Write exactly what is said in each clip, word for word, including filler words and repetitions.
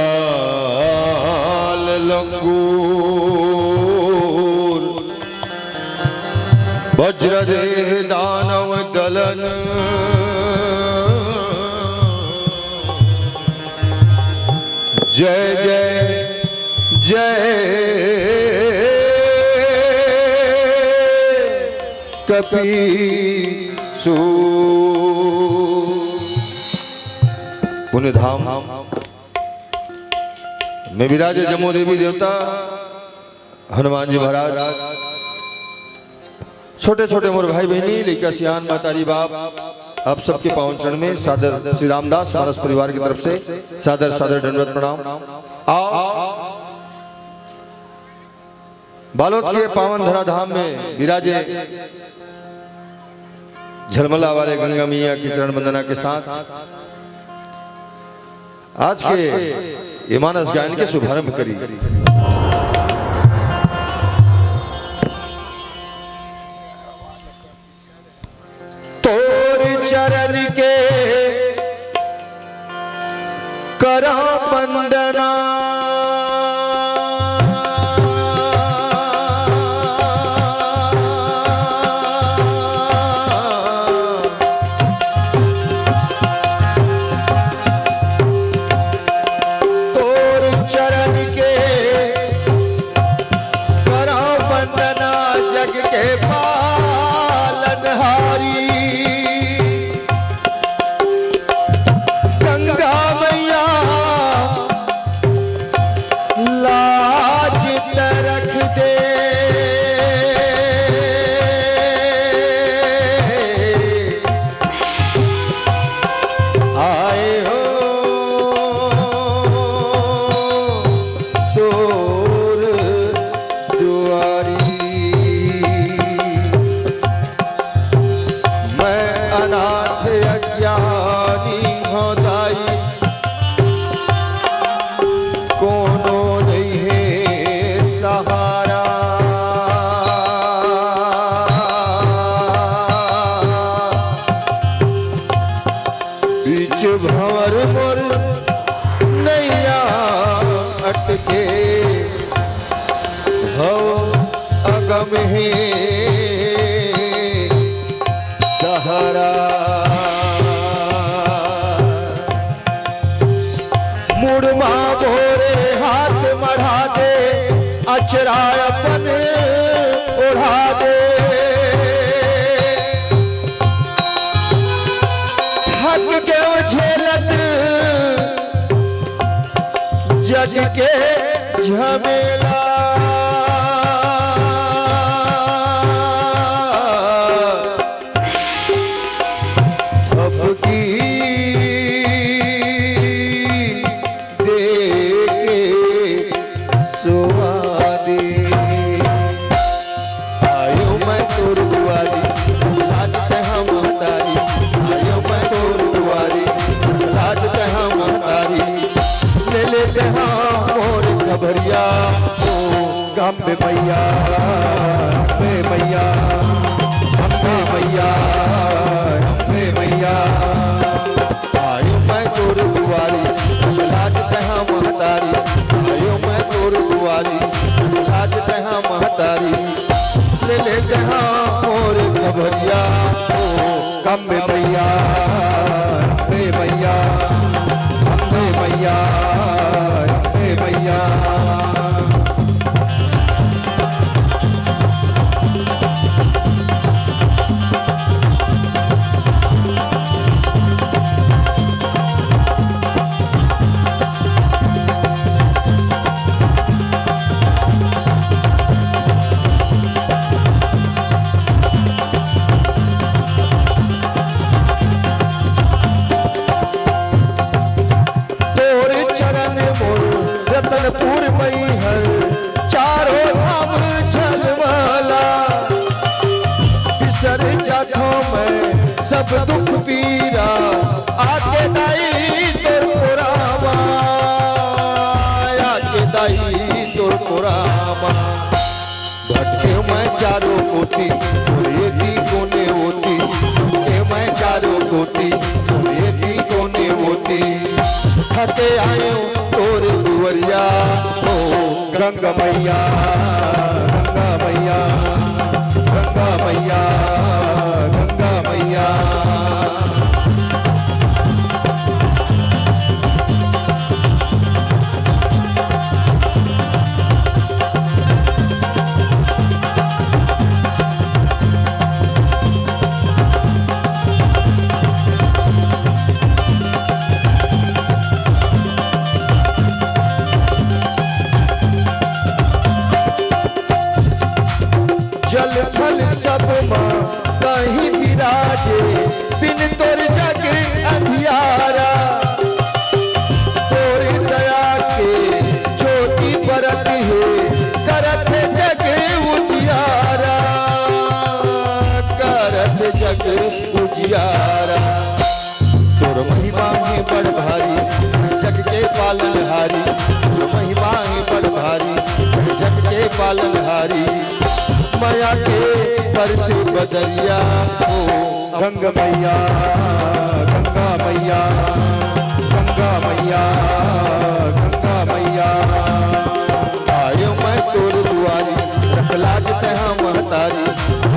लाल लंगूर, वज्रदेह दानव दलन। जय जय जय कपीसू। पुण्य धाम में विराजे जम्मो देवी देवता, हनुमान जी महाराज, छोटे छोटे मोर भाई बहिनी, लइका सियान, महतारी बाप, आप सबके पावन चरण में सादर श्री रामदास मानस परिवार की तरफ से सादर सादर दंडवत प्रणाम। आओ, बालोद के पावन धरा धाम में विराजे झलमला वाले गंगा मैया की चरण वंदना के साथ आज के ये मानस गायन के शुभारंभ करी। तोर चरण के करा वंदना। तोर चरण के करा वंदना, जग के पालनहारी। गंगा मैया लाज त रख दे। आए हो तोर दुआरी। मैं अनाथ अज्ञानी हौं दाई, कोनो नइ हे सहारा। बीच भंवर मोर नैया अटके, भव अगम हे दहरा। मुड़मा भोरे हाथ मढ़ा दे, अचरा अपन ओढ़ा दे। थक के वो झेलत जग के झमेला। अब की दे के सुवा दे। आयो मैं तोर दुआरी, लाज तैं महतारी। आयो मैं तोर दुआरी, लाज तैं महतारी। ले ले तैं मोर खबरिया, ओ अम्बे मैया, अम्बे मैया, अम्बे मैया, अम्बे मैया। आयो मैं तोर दुआरी, लाज तैं महतारी। आयो मैं तोर दुआरी, लाज तैं महतारी। ले ले तैं मोर खबरिया, ओ अम्बे मैया, अम्बे मैया, अम्बे मैया, अम्बे मैया। तोर चरण मोर रतनपुर मैहर, चारों धाम झलमला। बिसर जाथों मैं सब दुख पीरा, आके दाई तोर कोरामा, आके दाई तोर कोरामा। भटके मैं चारों कोती, तोर एती कोने ओती। भटके मैं चारों कोती, तोर एती कोने ओती। थके आयो तोर गंगा मैया, गंगा मैया, गंगा मैया, गंगा मैया। जल थल सब मा तहीं विराजे, बिन तोर जग अंधियारा। तोर दया के ज्योति बरत हे, करत जग उजियारा, करत जग उजियारा। तोर महिमा हे बड़ भारी, जग के पालनहारी। तोर महिमा हे बड़ भारी, जग के पालनहारी। मया के बरसे बदरिया हो, गंगा मैया, गंगा मैया, गंगा मैया, गंगा मैया। आयो मैं तोर दुआरी, रख लाज तैं हा महतारी।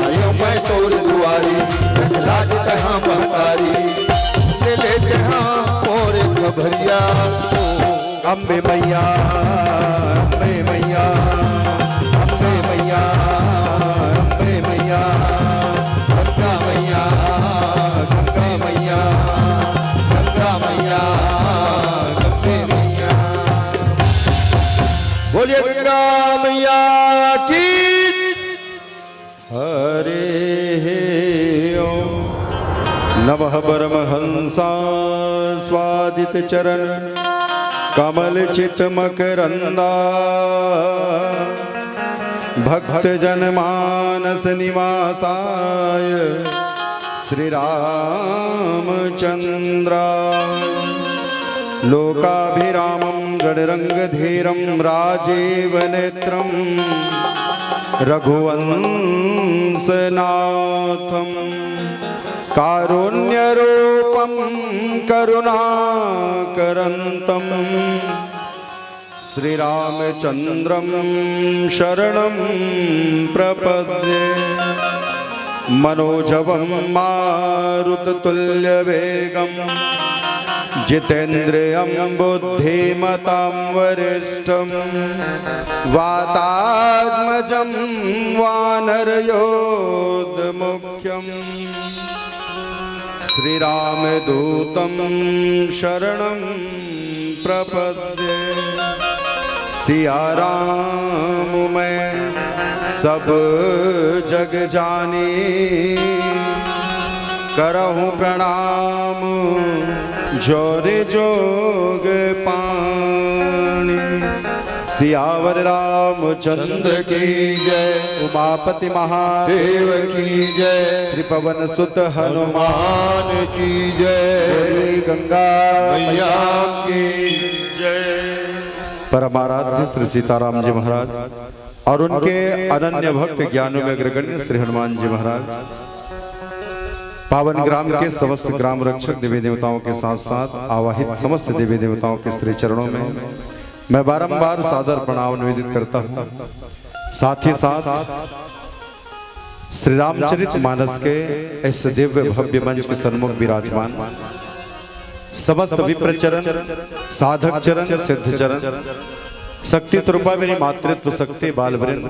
आयो मैं तोर दुआरी, रख लाज तैं हा महतारी। ले ले तैं हा मोर खबरिया। अम्बे मैया, अम्बे मैया, अम्बे मैया, अम्बे मैया। गंगा मैया, गंगा मैया, गंगा मैया, गंगे मैया। बोलिए गंगा मैया की। हरे हे ओम नमः परमहंसा स्वादित चरण कमल चित मकरंदा भक्त जन मानस निवासाय श्री रामचंद्रा। लोकाभिरामं रणरंगधीरं राजीवनेत्रं रघुवंशनाथं कारुण्यरूपं करुणाकरन्तं श्रीरामचन्द्रं शरणं प्रपद्ये। मनोजवं मारुततुल्यवेगं जितेन्द्रियं बुद्धिमतां वरिष्ठं वातात्मजं वानरयोधमुख्यं श्रीरामदूतं शरणं प्रपद्ये। सिया राम मैं सब जग जानी, करहूँ प्रणाम जोर जोग पानी। सियावर रामचंद्र की जय, उमापति महादेव की जय, श्री पवन सुत हनुमान की जय, बोलिए गंगा मैया की जय। परमाराध्य श्री सीताराम जी महाराज और उनके अनन्य भक्त ज्ञानों में अग्रगण्य श्री हनुमान जी महाराज, पावन ग्राम के समस्त ग्राम रक्षक देवी देवताओं के साथ साथ आवाहित समस्त देवी देवताओं के श्री चरणों में मैं बारंबार सादर प्रणाम निवेदित करता हूँ। साथ ही साथ श्री रामचरित मानस के इस दिव्य भव्य मंच के सन्मुख विराजमान समस्त विप्रचरण, साधक चरण, सिद्ध चरण, शक्ति स्वरूपा मेरी मातृत्व शक्ति बाल वृंद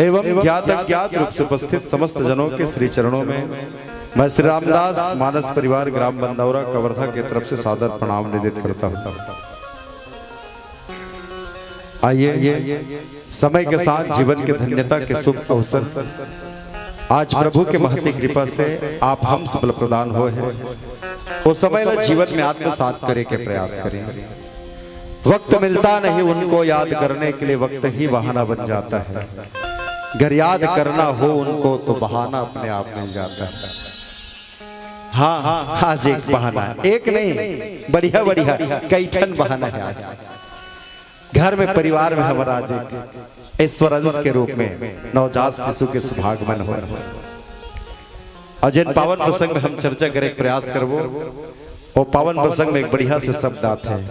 एवं ज्ञात अज्ञात रूप से उपस्थित समस्त जनों के श्री चरणों में मैं श्री रामदास मानस परिवार ग्राम बंदौरा कवर्धा की तरफ से सादर प्रणाम निवेदित करता हूँ। आइए, समय के साथ जीवन के धन्यता के शुभ अवसर आज प्रभु के महती कृपा से आप हम सब ल प्रदान होए हे। वो समय ला जीवन में आत्मसात करे के प्रयास करें। वक्त मिलता नहीं उनको याद करने के लिए, वक्त ही बहाना बन जाता है। अगर याद करना हो उनको तो बहाना अपने आप मिल जाता है। हाँ, हाँ, आज एक बहाना, एक नहीं, बढ़िया बढ़िया कई ठन बहाना है आज। घर में, परिवार में हमर आज एक ईश्वर अंश के रूप में नवजात शिशु के शुभागमन हो। और जिन पावन प्रसंग में हम चर्चा करे के प्रयास करबो, वो पावन प्रसंग में एक बढ़िया से शब्द आते हैं,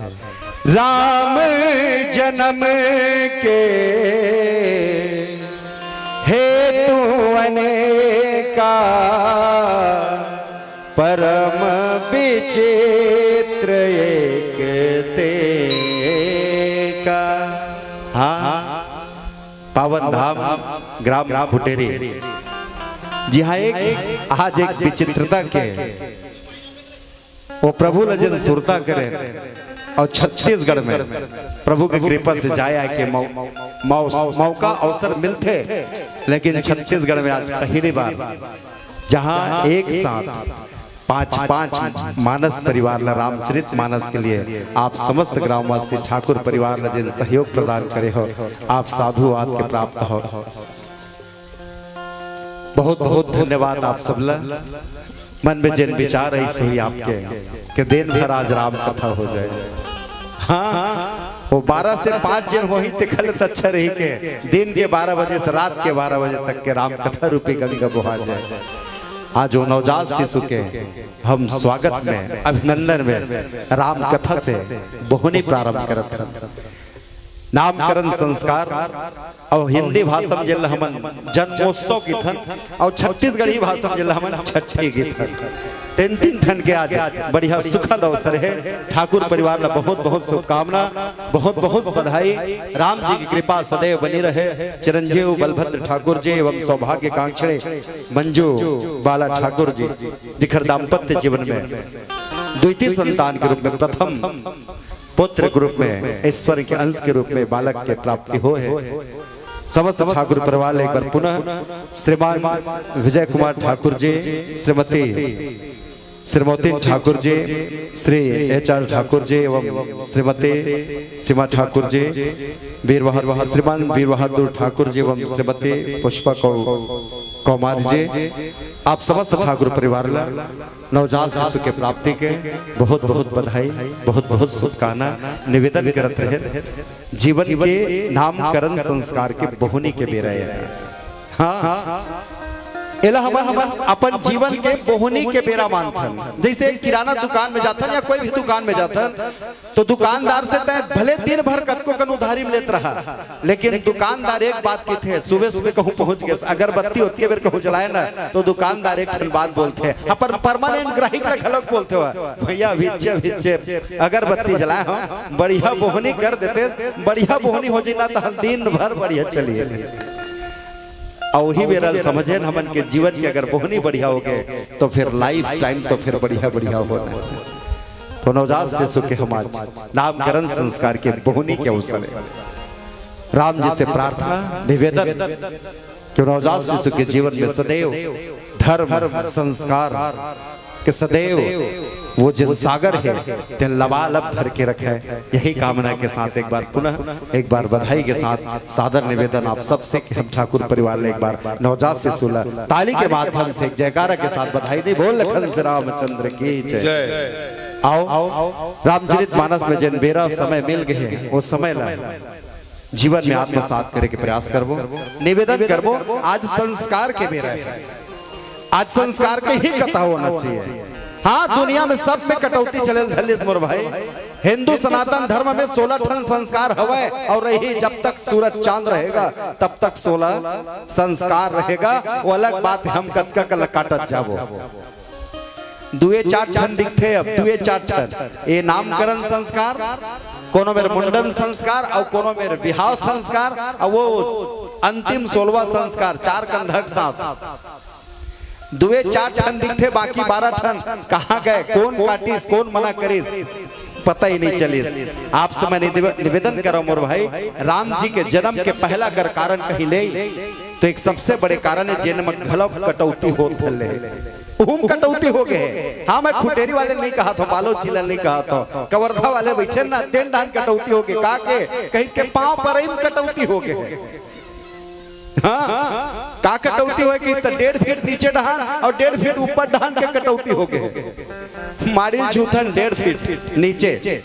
राम जन नम के हेतु अनेका, परम विचित्र एक तेका। हाँ, पावन धाम ग्राम खुटेरी, जिहाँ एक आज एक विचित्रता के वो प्रभु ल जेन सुरता करे अउ छत्तीसगढ़ में प्रभु के कृपा से जाए आए के मौ-, मौ-, मौका अवसर मिलथे, लेकिन छत्तीसगढ़ में आज पहली बार जहां एक साथ पांच, पांच मानस परिवार ला रामचरित मानस के लिए आप समस्त ग्रामवासी ठाकुर परिवार ला जेन सहयोग प्रदान करे हो, आप साधुवाद के प्राप्त हो। बहुत बहुत धन्यवाद आप सब ला। मन में जेन विचार आई सोई आपके, के दिन भर आज राम कथा हो जाए। हाँ, वो बारह से पाँच जेन होही तेखर ले त अच्छा रही के दिन के बारह बजे से रात के बारह बजे तक के राम कथा रूपी गंगा बोहा जाए। आज वो नवजात शिशु के हम स्वागत में, अभिनंदन में राम कथा से बोहनी प्रारंभ करत हन। नामकरण संस्कार अउ हिंदी भाषा में जेला हमन जन्मोत्सव किथन अउ छत्तीसगढ़ी भाषा में जेला हमन छट्ठी किथन। तीन तीन ठन के आज बढ़िया सुखद अवसर हे। ठाकुर परिवार ला बहुत बहुत शुभकामना, बहुत बहुत बधाई। राम जी की कृपा सदैव बनी रहे। चिरंजीव बलभद्र ठाकुर जी एवं सौभाग्य कांक्षणी मंजू बाला ठाकुर जी, जिखर दाम्पत्य जीवन में द्वितीय संतान के रूप में प्रथम पुत्र के रूप में, ईश्वर के अंश के रूप में बालक के प्राप्ति हो हे। समस्त ठाकुर परिवार ले एक बार पुनः श्रीमान विजय कुमार ठाकुर जी, श्रीमती श्रीमोतिन ठाकुर जी, श्री एच आर ठाकुर जी एवं श्रीमती सीमा ठाकुर जी, वीर बहादुर, श्रीमान वीर बहादुर ठाकुर जी एवं श्रीमती पुष्पा कौ-, कौमार जी, आप समस्त ठाकुर परिवार ला नवजात शिशु के प्राप्ति के बहुत बहुत बधाई, बहुत बहुत शुभकामना निवेदन करत रहे। जीवन के नामकरण संस्कार के बोहनी के बेरा हे। हाँ, एला हमन अपन जीवन के बोहनी के बेरा मानथन। जैसे किराना दुकान में जाथन या कोई भी दुकान में जाथन, तो दुकानदार से तय भले दिन भर कतको कन उधारी में लेत रहा, लेकिन दुकानदार एक बात कहिथे, सुबह सुबह कहूँ पहुँच गे, अगरबत्ती ओतके बेर कहूँ जलाए ना, तो दुकानदार एक ठन बात बोलथे, अपन परमानेंट ग्राहक ला घलोक बोलथे, "भैया, अभिच्चे, अभिच्चे अगरबत्ती जलाए हो, बढ़िया बोहनी कर देते, बढ़िया बोहनी हो जाए ना, तो हम दिन भर बढ़िया चलिए।" अउ वही बेरा ल समझे न हमन के जीवन के अगर बोहनी बढ़िया हो गए, तो फिर लाइफ टाइम तो फिर बढ़िया बढ़िया होना। तो नवजात शिशु के हम आज नामकरण संस्कार के बोहनी के अवसर हे। राम जी से प्रार्थना, निवेदन कि नवजात शिशु के जीवन में सदैव धर्म, संस्कार के सदैव वो जेन सागर हे, तेन लबालब धर के रखे। यही कामना के साथ एक बार पुनः, एक बार बधाई के साथ सादर निवेदन आप सबसे कि हम ठाकुर परिवार ले एक बार नवजात शिशु ला ताली के माध्यम से एक जयकारा के साथ बधाई दी। बोल लखन से रामचंद्र की जय। जय। आओ, रामचरित मानस में जेन बेरा समय मिल गए हे, वो समय ला जीवन में आत्मसात करे के प्रयास करबो, निवेदन करबो। आज संस्कार के बेरा हे, आज संस्कार के ही कथा होना चाहिए। हाँ, दुनिया में सब में कटौती चले धलिस मोर भाई। हिंदू सनातन धर्म में सोलह ठन संस्कार हवय अउ रही, जब तक सूरज चांद रहेगा तब तक सोलह संस्कार रहेगा। वो अलग बात हे, हम कतका कल काटत जाबो। दुए चार ठन दिखथे अब, दुए चार ठन। ए नामकरण संस्कार, कोनो मेर मुंडन संस्कार अउ कोनो मेर बिहाव संस्कार अउ वो अंतिम सोलवा संस्कार चार कंधक साथ। दुए चार ठन दिखथे, बाकी बारह ठन कहाँ गए, कोन काटिस, कोन मना करिस, पता ही नहीं चलिस। आप से मैं निदेव-, निवेदन करव मोर भाई, राम जी के जन्म के पहला अगर कारण कहीं ले तो एक सबसे बड़े कारण हे जेन म घलो कटौती होत हले। उहू म कटौती हो गए हे। हाँ, मैं खुटेरी वाले नहीं कहा था, बालोद जिला नहीं कहा था, कवर्धा वाले बैठे ना, तेन डाहन कटौती हो गए। का के? कहिस के पाँव परई म कटौती हो गए हे। हाँ, का कटौती होय कि त डेढ़ फीट नीचे डाहन अउ डेढ़ फीट ऊपर डाहन के कटौती हो गए हे। माड़ी छूथन डेढ़ फीट नीचे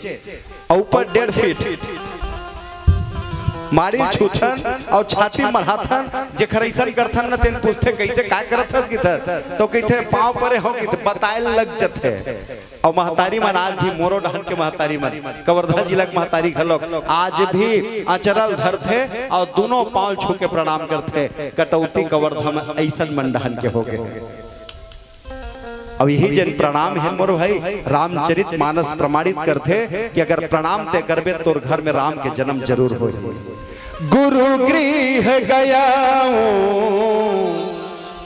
अउ ऊपर डेढ़ फीट। माड़ी छूथन अउ छाती मढ़ाथन, जेखर अइसन करथन न, तेन पूछथे, "कइसे, का करत हस?" किथन, तो कहिथे, "पाँव परे हो," किथे बताए लग जथे। अउ महतारी मन आज भी, मोरो डहन के महतारी मन, कवर्धा जिला के महतारी घलोक आज भी अचरल धरथे अउ दूनों पांव छू के प्रणाम करथे। कटौती कवर्धा में अइसन मन डहन के हो गए। अब यही जन प्रणाम हे मोर भाई, रामचरित मानस प्रमाणित करथे कि अगर प्रणाम ते करबे, तोर घर में राम के जन्म जरूर होही। गुरु गृह गया हूँ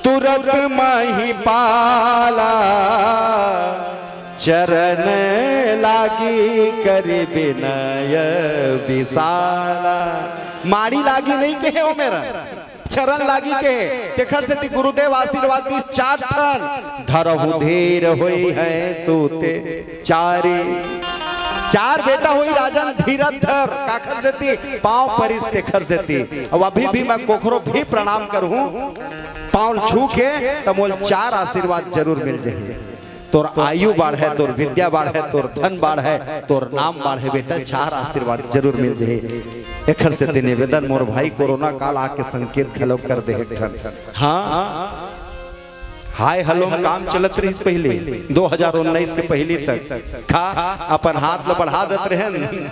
तुरत महिपाला, चरण लागी करि बिनय बिसाला। माड़ी लागी नहीं कहे हो मेरा, चरण लागी कहे। तेखर सेती गुरुदेव आशीर्वाद दिस, चार ठन धरहु धीर होई है सूते चारी। चार बेटा होई राजन धीरज धर, काखर सेती पांव परिस तेखर सेती। अब अभी भी मैं कोखरो भी प्रणाम करहूं, पांव छू के, त मोल चार आशीर्वाद जरूर मिल जाही। तोर आयु बाढ़े, तोर विद्या बाढ़े, तोर धन बाढ़े, तोर नाम बाढ़े बेटा, चार आशीर्वाद जरूर मिल जाही। एखर सेती निवेदन मोर भाई, कोरोना काल आके संकेत घलो कर दे एक ठन। हाँ, हाय हेलो म काम चलत रहिस पहले, दो हजार उन्नीस के पहले तक। का अपन हाथ ल बढ़ा देत रहेन?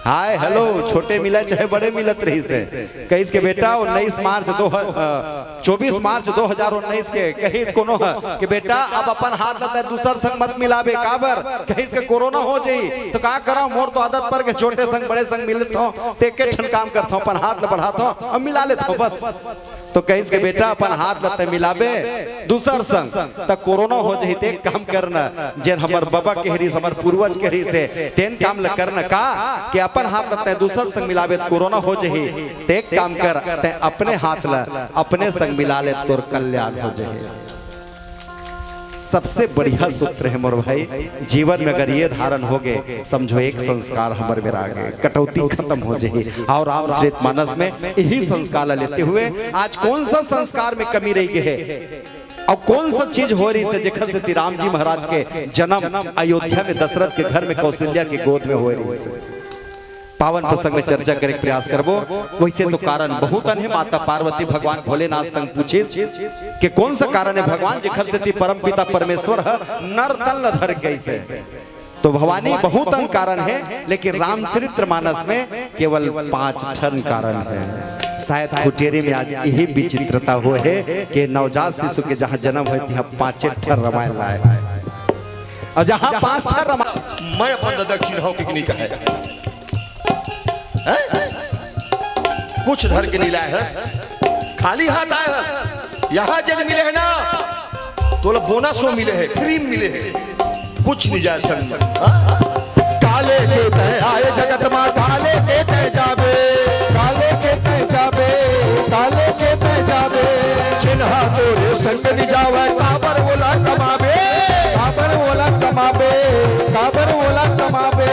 हाय हेलो, छोटे मिला चाहे बड़े मिलत रहिस हे। कहिस के बेटा, उन्नीस मार्च दो ह-, अ, चौबीस मार्च दो हजार उन्नीस के कहिस कोनो ह के बेटा, अब अपन हाथ ल तैं दूसर संग मत मिलाबे, काबर? कहिस के कोरोना हो जाही। तो का करंव, मोर तो आदत पर के छोटे संग बड़े संग मिलत हंव, ते एके ठन काम करत हंव, अपन हाथ ल बढ़ात हंव, अब मिला लेत हंव बस। तो कहिस के बेटा, अपन हाथ ल तैं मिलाबे दूसर संग, त कोरोना हो जाही। ते एक काम करना, जेन हमर बबा कहे रिहिस, हमर पूर्वज कहे रिहिस हे, तेन काम ल करना का, कि अपन हाथ ल तैं दूसर संग मिलाबे त कोरोना हो जाही। ते एक काम कर, तैं अपने हाथ ल अपने संग मिला ले, तोर कल्याण हो जाही। सबसे बढ़िया सूत्र हे मोर भाई, जीवन में अगर ये धारण हो गे, समझो एक संस्कार हमर मेर आ गे, कटौती खत्म हो जाही। अउ रामचरित मानस में यही संस्कार ला लेते हुए आज कौन सा संस्कार में कमी रह गे हे, अउ कौन सा चीज हो रहिस हे जेखर सेती राम जी महाराज के जन्म अयोध्या में दशरथ के घर में कौशल्या के गोद में हो रहिस हे? पावन प्रसंग में चर्चा करे के प्रयास करबो। वैसे तो कारण बहुत अन हे। माता पार्वती भगवान भोलेनाथ संग पूछिस कि कौन सा कारण हे भगवान, जेखर सेती परम पिता परमेश्वर ह नर तन ल धर के अइसे। तो भवानी बहुत अन कारण हे, लेकिन रामचरित्र मानस में केवल पांच ठन कारण हे। शायद खुटेरी में आज यही विचित्रता हो हे कि नवजात शिशु के जहां जन्म होय, तिहां पांचे ठन रामायण लाए। अउ जहां पांच ठन रामायण मैं अपन ददा के चिन्हांव कि नहीं कहे। हैं? कुछ धर के नहीं लाए हस, खाली हाथ आए हस। यहां जेन मिले हे ना, तोला बोनस में मिले हे, फ्री में मिले हे, कुछ नहीं जाए संग में। हाँ? काले के तैं आए जगत मा, काले के तैं जाबे, काले के तैं जाबे, काले के तैं जाबे। चिन्हा तोरे संग नि जावय, काबर ओला कमाबे, काबर ओला कमाबे, काबर ओला कमाबे।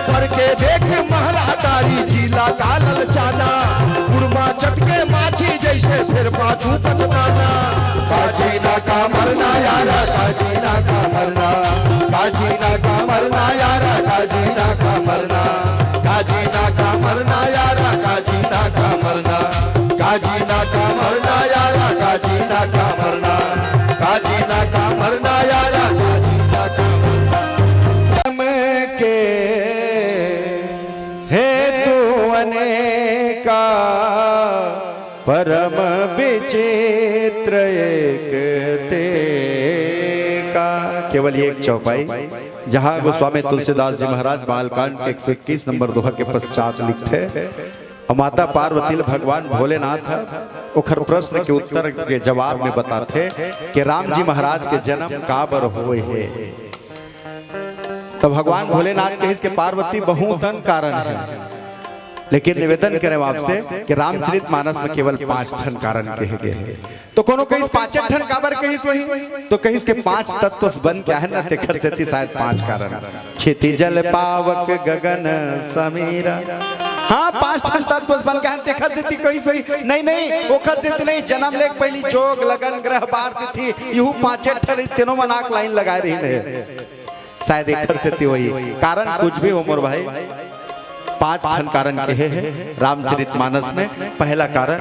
भर के देख महला तारी, जीला का ललचाना, उड़मा चटके माछी जैसे फिर पाछू पछताना। का जीना का मरना यारा, का जीना का मरना, का जीना का मरना यारा, का जीना का मरना, का जीना का मरना यारा, का जीना का मरना, का जीना का मरना यारा, का जीना का मरना, का जीना का मरना यारा, का जीना का मरना। के हेतु अनेका, परम विचित्र एक तेका। केवल एक चौपाई, जहां गोस्वामी तुलसीदास जी महाराज बालकांड के एक सौ इक्कीस नंबर दोहा के पश्चात लिखथे, अउ माता पार्वती ल भगवान भोलेनाथ ह ओखर प्रश्न के उत्तर के जवाब में बताथे कि राम जी महाराज के जन्म काबर होए हे। त भगवान भोलेनाथ कहिस के पार्वती, बहुत अन कारण हे, लेकिन निवेदन करे आपसे कि रामचरित मानस में केवल पांच ठन कारण कहे गे हे। तो कोनो कहिस पांचे ठन काबर कहिस होही, तो कहिस के पांच तत्व से बन के आहे ना, तेखर सेती शायद पांच कारण। क्षिति जल पावक गगन समीरा। हाँ, पांच ठन तत्व से बन के आहे, तेखर सेती कहिस होही। नहीं, नहीं, ओखर सेती नहीं, जन्म ले के पहिली जोग, लगन, ग्रह, बार, तिथि, इहू पांचे ठन, तेनो मन आंख लाइन लगाए रहिन हे। शायद एखर सेती होही, कारण कुछ भी हो मोर भाई, पांच ठन कारण कहे हे रामचरित मानस में। पहला कारण,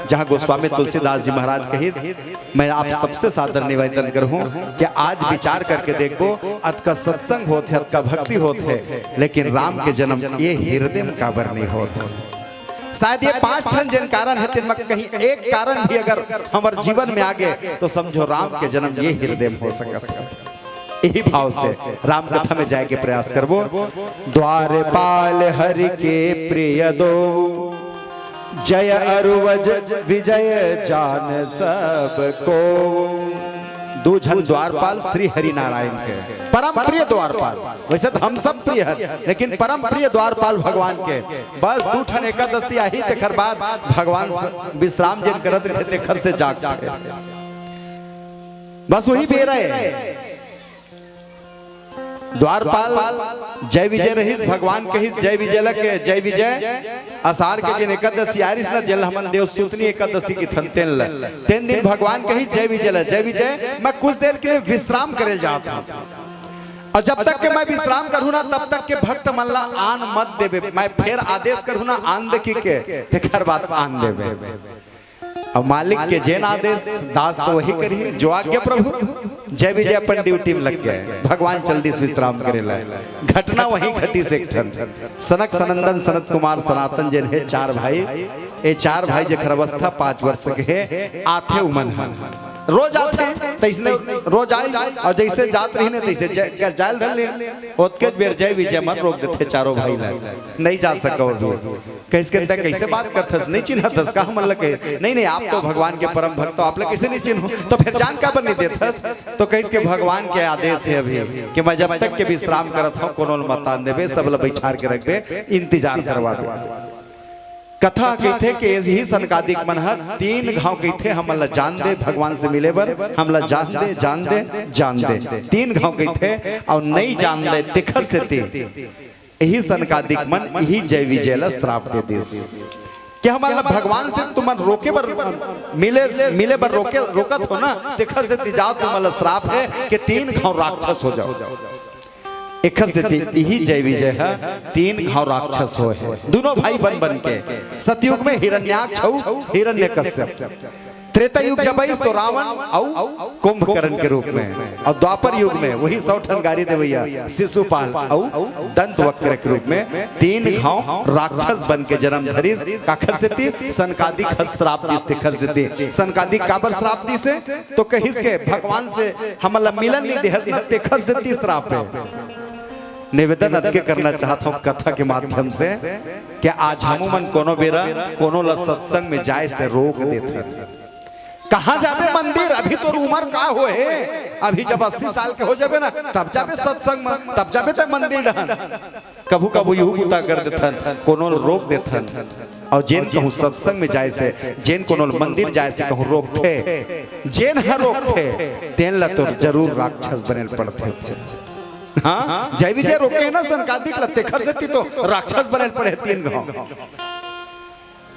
जहां गोस्वामी तुलसीदास जी महाराज कहिस, मैं आप सबसे सादर निवेदन करहूं कि आज विचार करके देखबो, अतका सत्संग होत हे, अतका भक्ति होत हे, लेकिन राम के जन्म ये हिरदे म काबर नहीं होत हे? शायद ये पांच ठन जेन कारण हे, तेन म कहीं एक कारण भी अगर हमर जीवन में आगे, तो समझो राम के जन्म ये हिरदे म हो सकत हे। यही भाव से राम कथा में जाए के प्रयास करबो। द्वारपाल हरि के प्रिय दो, जय अरुवज विजय जान सब को। दू झन द्वारपाल श्री हरि नारायण के, परम प्रिय द्वारपाल। वैसे तो हम सब प्रिय हन, लेकिन परम प्रिय द्वारपाल भगवान के। बस दू ठन एकादशी आही, तेकर बाद भगवान स-, विश्राम जेन करत रहिथे, तेकर से जागथे। बस वही बेरा हे। द्वारपाल जय विजय रहिस, भगवान कहिस जय विजय ल के, जय विजय, आषाढ़ के जेन एकादशी आय रिहिस ना, जेन ल हमन देवसुतनी एकादशी कथन, तेन ल, तेन दिन भगवान कहिस जय विजय ल, जय विजय, मैं कुछ देर के लिए विश्राम करे जात हूं, और जब तक के मैं विश्राम करहूं ना, तब तक के भक्त मन ला आन मत देबे, मैं फेर आदेश करहूं ना आन दे के, तेकर बाद आन देबे। अब मालिक के जेन आदेश, दास तो वही करही, जो आज्ञा प्रभु। जय विजय अपन ड्यूटी में लग गए, भगवान चल दिस विश्राम करे ला। घटना वही घटिस एक ठन। सनक सनंदन सनत कुमार सनातन जेन हे चार भाई, ये चार भाई जेकर अवस्था पांच वर्ष के हे, आथे उमन ह। रोज आथे, तइसने रोज आए, और जैसे जात रहिन, तैसे जा-, जायल धर ले। ओतके बेर जय विजय मन रोक देथे चारों भाई ला, नहीं जा सको अभी। कहिस के, "तैं कइसे बात करथस? नहीं चिन्हत हस का हमन ल?" कहे, "नहीं, नहीं, आप तो भगवान के परम भक्त हो, आप ल कइसे नहीं चिन्हूं? तो फेर जान काबर नहीं देथस?" तो कहिस के, "भगवान के आदेश हे अभी कि मैं जब तक के विश्राम करत हूं, कोनो ल मत आन देबे, सब ल बैठार के रखबे, इंतजार करवाबे।" कथा कहिथे कि एही सनकादिक मन ह तीन घांव कहिथे, "हमन ल जान दे, भगवान से मिले बर, हमन ल जान दे, जान दे, जान दे।" तीन घांव कहिथे, अउ नहीं जान दे, तेखर सेती एही सनकादिक मन एही जय विजय ल श्राप दे दिस कि हमन ल भगवान से तुमन रोके बर, मिले, मिले बर रोके, रोकत हो ना, तेखर सेती जाव, तुमन ल श्राप हे कि तीन घांव राक्षस हो जाव। एखर सेती एही जय विजय ह तीन घांव राक्षस होय हे, दुनों भाई बन बन के। सतयुग में हिरण्याक्ष अउ हिरण्यकश्यप। त्रेता युग जब आइस तो रावण अउ कुंभकर्ण के रूप में, अउ द्वापर युग में वही सौ ठन गारी देवैया शिशुपाल अउ दंत वक्र के रूप में तीन घांव राक्षस बन के जन्म धरिस। काखर सेती? सनकादिक ह श्राप दिस तेखर सेती। सनकादिक काबर श्राप दिस हे? तो कहिस के भगवान से हमन ला मिलन नहीं देहस ना, तेखर सेती श्राप हे। निवेदन अतके करना चाहत हूं कथा के माध्यम से कि आज हमू मन कोनो बेरा कोनो ला सत्संग में जाए से रोक देथे। कहां जाबे मंदिर, अभी तोर उमर का होहे, अभी जब अस्सी साल के हो जाबे ना, तब जाबे सत्संग में, तब जाबे त मंदिर डहन। कभू कभू यहू बुता कर देथन, कोनो ल रोक देथन। अउ जेन कहूं सत्संग में जाए से, जेन कोनो ल मंदिर जाए से कहूं रोकथे, जेन ह रोकथे, तेन ल तो जरूर राक्षस बने ल पड़थे। हां, जय विजय रोके हे ना सनकादिक ल, तेखर सेती तो राक्षस बने ल पड़े तीन घांव।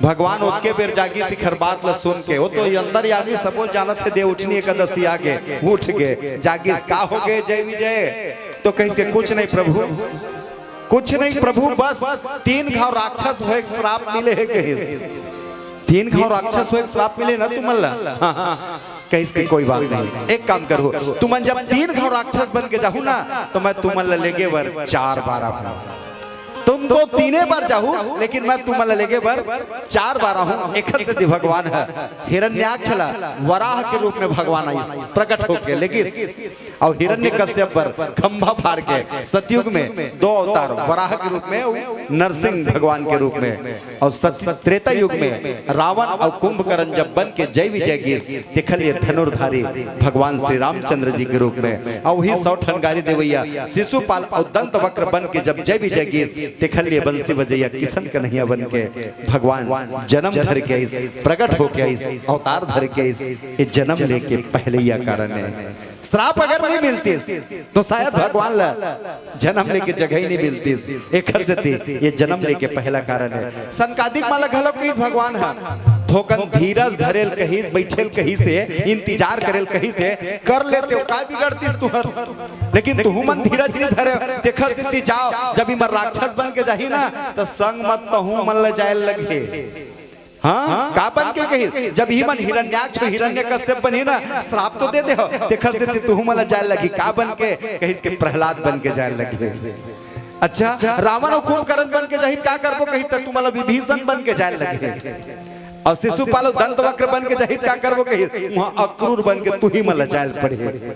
भगवान ओतके बेर जागिस इखर बात ल सुन के, ओ तो अंतर्यामी सबो जानत हे, देवउठनी एकादशी आगे, उठ गे, जागिस, का हो गे जय विजय? तो कहिस के, "कुछ नहीं प्रभु, कुछ नहीं प्रभु, बस तीन घांव राक्षस होए के श्राप मिले हे," कहिस। "तीन घांव राक्षस होए के श्राप मिले ना तुमन ला?" हां, हां। कहिस के, "कोई बात नहीं, एक काम करहू, तुमन जब तीन घांव राक्षस बन के जाहू ना, तो मैं तुमन ला लेगे बर चार बार आहूं।" तुम तो तीने बार जाहू, लेकिन मैं तुमन ला लेगे बर चार बार आहूं। एखर सेती भगवान ह हिरण्याक्ष ला वराह के रूप में भगवान आइस, प्रकट होके लेगिस, अउ हिरण्यकश्यप बर खंभा फाड़ के सतयुग में दो अवतार, वराह के रूप में अउ नरसिंह भगवान के रूप में, अउ सत-, त्रेता युग में रावण अउ कुंभकर्ण जब बन के जय विजय गिस, तेखर लिए धनुर्धारी भगवान श्री रामचंद्र जी के रूप में, अउ वही सौ ठन गारी देवैया शिशुपाल अउ दंत वक्र बन के जब जय विजय गिस, तेखर लिए बंसी बजैया किशन कन्हैया बन के भगवान जन्म धर के आइस, प्रकट होके आइस, अवतार धर के आइस। ये जन्म लेके पहलैया कारण हे। श्राप अगर नहीं मिलतिस, तो शायद भगवान ला जन्म लेके जगह ही नहीं मिलतिस। एखर सेती ये जन्म लेके पहला कारण हे। सनकादिक मन ला घलो कहिस भगवान ह, थोकन धीरज धरेल कहिस, बइठेल कहिस हे, इंतजार करेल कहिस हे, कर लेते, का बिगड़तिस तुहर? लेकिन तुहू मन धीरज नइ धरे, तेखर सेती जाव, जब इमन राक्षस बन के जाही ना, त संग म तहू मन ल जाय लगही। हाँ, का बन के कहिस? जब इमन हिरण्याक्ष, हिरण्यकश्यप बनही ना, श्राप तो दे दे हो, तेखर सेती तुहू मन ल जाय लगही। का बन के कहिस? के प्रहलाद बन के जाय लगही। अच्छा, रावण अउ कुंभकर्ण बन के जाही, का करबो कहिस? त तुमन ल विभीषण बन के जाय लगही। अउ शिशुपाल अउ दंतवक्र बन के जाही, का करबो कहिस? उहाँ अक्रूर बन के तुही मन ल जाय ल पड़ही।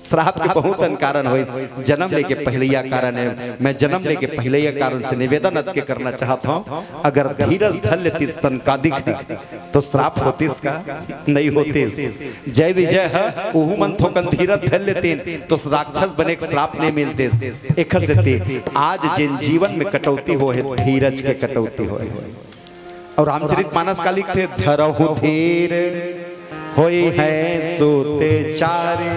श्राप के बहुत अन कारण होइस। जन्म लेके पहिलइया कारण हे। मैं जन्म लेके पहिलइया कारण से निवेदन अतके करना चाहत हौं, अगर धीरज धर लेतिस सनकादिक ह, तो श्राप होतिस का? नइ होतिस। जय विजय ह, उहू मन थोकन धीरज धर लेतिन, तो राक्षस बने के श्राप नइ मिलतिस। एखर सेती आज जेन जीवन में कटौती होहे, धीरज के कटौती होहे। अउ रामचरित मानस का लिखथे, धरहु धीर होई है सूत चारी।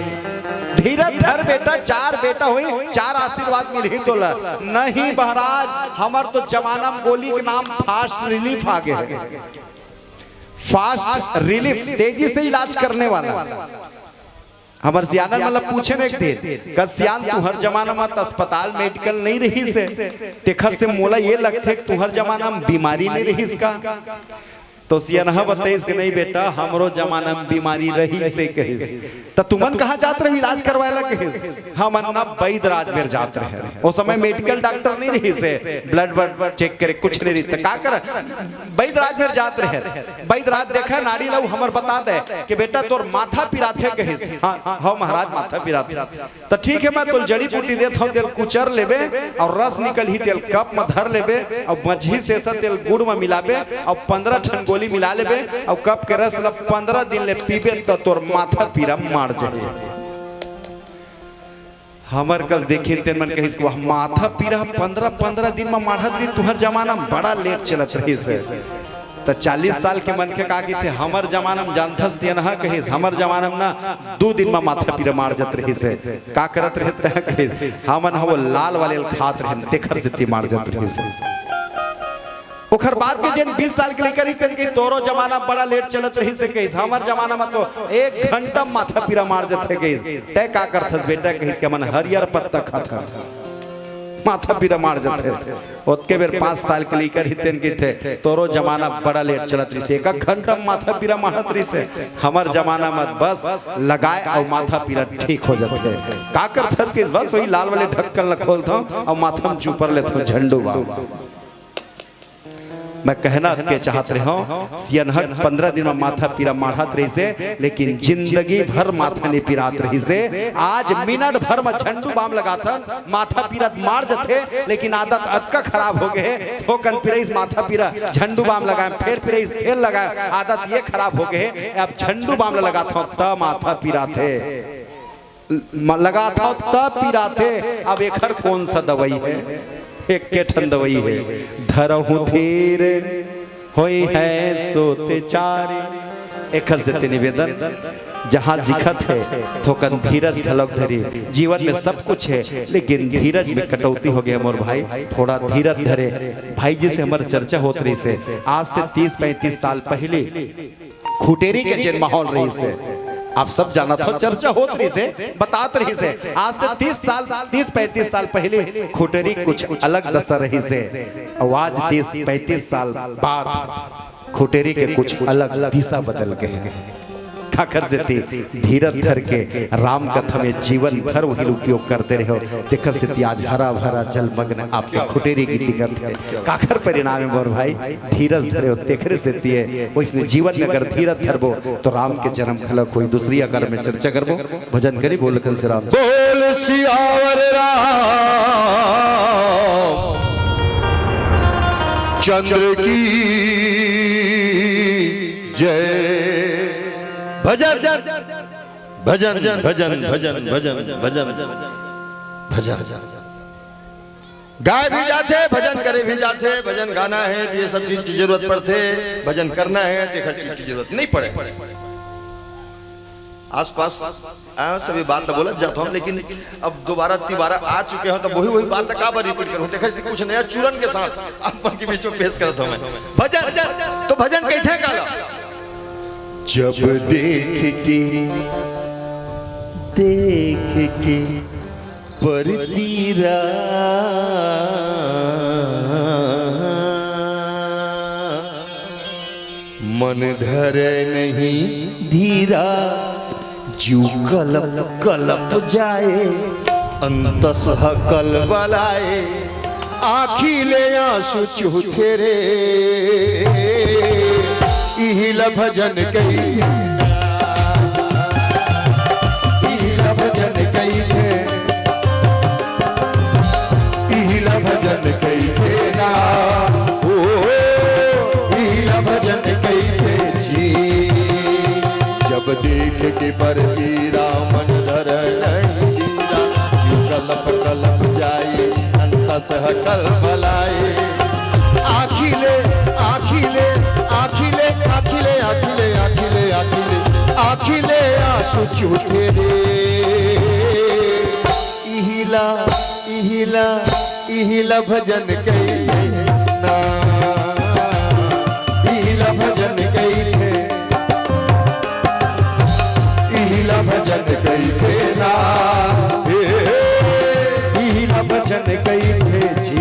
धीरज धर बेटा, चार बेटा होई, चार आशीर्वाद मिलही तोला। नहीं महाराज, हमर तो जमाना में गोली के नाम फास्ट रिलीफ आ गे हे। फास्ट रिलीफ, तेजी से इलाज करने वाला। हमर सियान मन ल पूछेन एक दिन, "कस सियान, तुहर जमाना म त अस्पताल मेडिकल नइ रिहिस हे, तेखर से मोला ये लगथे कि तुहर जमाना म बीमारी नइ रिहिस का?" तो सियनहा बताइस कि, "नहीं बेटा, हमरो जमाना म बीमारी रहिस हे," कहिस। "त तुमन कहाँ जात रहे इलाज करवाय ला?" कहिस। "हमन न बैदराज मेर जात रहे, ओ समय मेडिकल डॉक्टर नइ रिहिस हे, ब्लड व्लड चेक करे कुछ नइ रिहिस, त का कर, बैदराज मेर जात रहे।" बैद रात देखा नाड़ी ला, हमर बता दे कि बेटा तोर माथा पिराथे कहिस। हाँ, हाँ महाराज, माथा पिराथे। त ठीक हे, मैं तोल जड़ी बूटी देत हौं, तेल कुचर लेबे अउ रस निकलही, तेल कप म धर लेबे अउ मझी सेसा तेल गुड़ म मिलाबे अउ पंद्रह ठन गोली मिला लेबे अउ कप के रस ला पंद्रह दिन ले पीबे त तोर माथा पीरा माड़ जाही। हमर कस देखिन तेन मन कहिस, "वाह, माथा पीरा पंद्रह, पंद्रह दिन म माढ़त रहिस, तुहर जमाना म बड़ा लेट चलत रहिस हे।" त चालीस साल के मनखे का कहिथे, "हमर जमाना म जानथस सियनहा," कहिस, "हमर जमाना म ना दू दिन म माथा पीरा माड़ जात रहिस हे।" "का करत रहे तैं?" कहिस, "हमन ह वो लाल वाले ल खात रहेन, तेखर सेती माड़ जात रहिस हे।" ओखर बाद के जेन बीस साल के लइका रहिस, तेन कहिस, "तोरो जमाना बड़ा लेट चलत रहिस हे," कहिस, "हमर जमाना म तो एक घंटा म माथा पीरा माड़ जथे," कहिस। "तैं का करथस बेटा?" कहिस, "के हमन हरियर पत्ता खाथन, माथा पीरा माड़ जथे।" ओतके बेर पाँच साल के लइका रहिस, तेन कहिथे, "तोरो जमाना बड़ा लेट चलत रहिस हे, एक घंटा म माथा पीरा माड़त रहिस हे, हमर जमाना म बस लगाय अउ माथा पीरा ठीक हो जथे।" "का करथस?" कहिस, "बस वही लाल वाले ढक्कन ल खोलथौं अउ माथा म चुपर लेथौं झंडू बाम।" मैं कहना के चाहत रहे हौं, सियनहा पंद्रह दिन म माथा पीरा माढ़त रहिस हे, लेकिन जिंदगी भर माथा नइ पिरात रहिस हे। आज मिनट भर म झंडू बाम लगाथन, माथा पीरा माड़ जथे, लेकिन आदत अतका खराब हो गे हे, थोकन पिराइस माथा पीरा, झंडू बाम लगाय, फेर पिराइस, फेर लगाय, आदत ये खराब हो गे हे, अब झंडू बाम ल लगाथौं त माथा पिराथे। म-, लगाथौं त पिराथे। अब एखर कौन सा दवाई हे? एके ठन दवाई हे, धरहु धीर होई है सूत चारी। एखर सेती निवेदन, जहाँ दिखत हे, थोकन धीरज घलोक धरी। जीवन में सब कुछ हे, लेकिन धीरज में कटौती हो गे मोर भाई। थोड़ा धीरज धरे। भाई जी से हमर चर्चा होत रहिस हे, आज से तीस पैंतीस साल पहिली खुटेरी के जेन माहौल रहिस हे, आप सब जानत हो, चर्चा होत रहिस हे, बतात रहिस हे। आज से तीस साल, तीस पैंतीस साल पहिली खुटेरी कुछ अलग दसा रहिस हे, अउ आज तीस पैंतीस साल बाद खुटेरी के कुछ अलग दिशा बदल गे हे। काखर सेती धीरज धर के राम कथा में जीवन भर वही उपयोग करते रहे हो, तेखर सेती आज हरा भरा जलमग्न आपके खुटेरी गीत दिखत हे। काखर परिणाम हे मोर भाई, धीरज धरे हो, तेखरे सेती हे। वइसने जीवन में अगर धीरज धरबो, तो राम के जन्म घलोक होही। दूसरी अगर में चर्चा करबो, भजन करी, बोल लखन सियावर राम। बोल सियावर राम चंद्र की जय। भजन, भजन, भजन, भजन, भजन, भजन। गाय भी जाथे, भजन करे भी जाथे, भजन गाना हे त ये सब चीज की जरूरत पड़थे, भजन करना हे त एखर चीज की जरूरत नइ पड़े। आसपास, आ, सभी बात ला बोलत जात हौं, लेकिन अब दोबारा तिबारा आ चुके हौं, त वही, वही बात ला काबर रिपीट करहूं? देखा, कुछ नया चूरन के साथ आप मन के बीच में पेश करत हौं मैं। भजन, तो भजन कहिथे काला? जब देख के, देख के परतीरा, मन धरे नहीं धीरा, जीव कलप कलप जाए, अंतस ह कलबलाए, आँखी ले आँसू चूथे रे। इही ल भजन कहिथे, इही ल भजन कहिथे, इही ल भजन कहिथे ना, ओ, इही ल भजन कहिथे जी। जब देख के परतीरा, मन धरे नहीं धीरा, जीव कलप कलप जाए, अंतस ह कलबलाए। आँखी ले, आँखी ले, आँखी ले, आँखी ले, आँखी ले, आँखी ले, आँखी ले, आँखी ले आँसू चूथे रे। इही ल, इही ल, इही ल भजन कहिथे ना, इही ल भजन कहिथे, इही ल भजन कहिथे ना, ए, इही ल भजन कहिथे जी।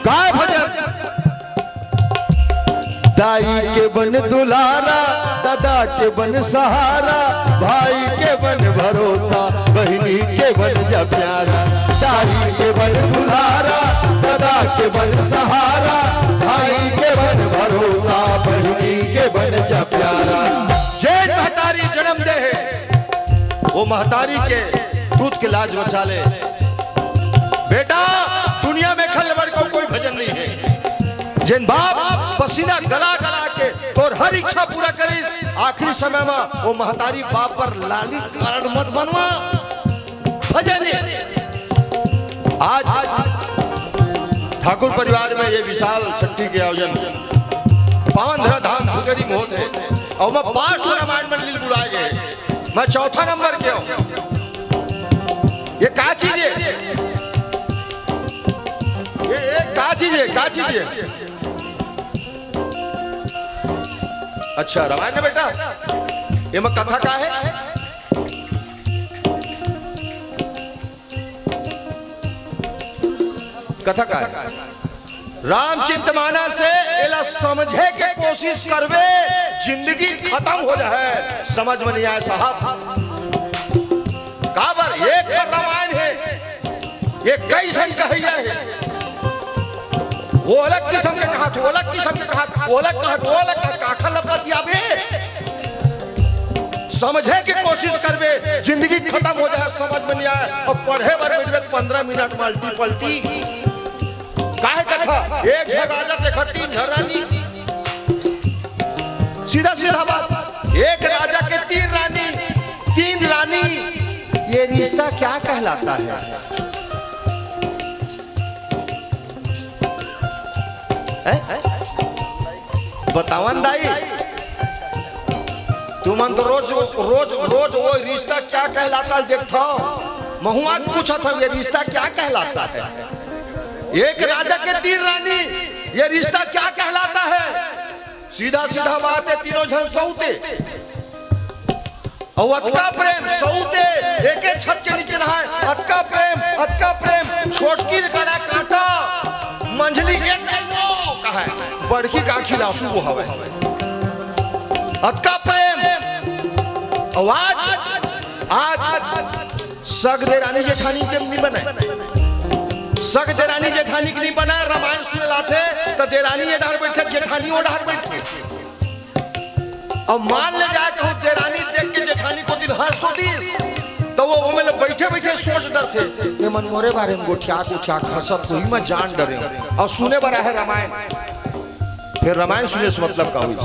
काय भजन? दाई के बन दुलारा, ददा के बन सहारा, भाई के बन भरोसा, बहिनी के बन जा प्यारा। दाई के बन दुलारा, ददा के बन सहारा, भाई के बन भरोसा, बहिनी के बन जा प्यारा। जेन महतारी जन्म दे हे, वो महतारी के दूध के लाज बचा ले। बेटा, दुनिया में खल बड़ को कोई भजन नहीं है। जेन बाप पसीना गला गला के तोर हर इच्छा पूरा करिस, आखिरी समय में वो महतारी बाप पर लाली कार्ड मत बनवा। भजन है। आज ठाकुर परिवार में ये विशाल छट्ठी के आयोजन पावन धरा धाम फुलगरी में होत हे और मैं पांच ठो रामायण मंडली बुलाए गए। मैं चौथा नंबर के हूँ। ये का चीज है? ये, ये का चीज है? का चीज है? अच्छा, रामायण है बेटा। ये मैं कथा का है? कथा का है? रामचरित मानस हे, एला समझे के कोशिश करबे, जिंदगी खतम हो जाए, समझ में नहीं आए साहब। काबर एक ठन रामायण हे, ये कई झन कहइया हे, वो अलग किसम के कहत, वो अलग किसम के कहत, वो अलग कहत, वो अलग कहत, काखर ल बतियाबे। समझे के कोशिश करबे, जिंदगी खतम हो जाए, समझ में नहीं आए। अउ पढ़े बर बइठबे पंद्रह मिनट में अल्टी पल्टी। काहे कथा? एक झन राजा तेखर तीन झन रानी। सीधा सीधा बात, एक राजा के तीन रानी, तीन रानी, ये रिश्ता क्या कहलाता है? हैं? बतावन दाई, तुमन तो रोज, रोज, रोज वो रिश्ता क्या कहलाता है देखथव। महूँ आज पूछत हँव, ये रिश्ता क्या कहलाता है? एक राजा के तीन रानी, ये रिश्ता क्या कहलाता है? सीधा सीधा बात हे, तीनों झन सउते। अउ अतका प्रेम सउते, एके छत के नीचे रहय, अतका प्रेम, अतका प्रेम, छोटकी करा काँटा, मंझली एक वो कहय, बड़की के आँखी ल आँसू बोहावय। अतका प्रेम। अउ आज, आज सग देरानी जेठानी के नइ बनय। सग देरानी जेठानी के नइ बनय। रामायण सुने ल आथे त देरानी ए डहर बइठथे, जेठानी ओ डहर बइठथे। अउ मान ले जाए कहूँ देरानी देख के जेठानी कोती हँस तो दिस, त वो, वो मतलब बैठे बैठे सोच डरथे, ये मन मोरे बारे में गोठिया गोठिया खसत होही, मैं जान डरे हूँ। और सुने बर आहे रामायण, फिर रामायण सुने से मतलब का हुई?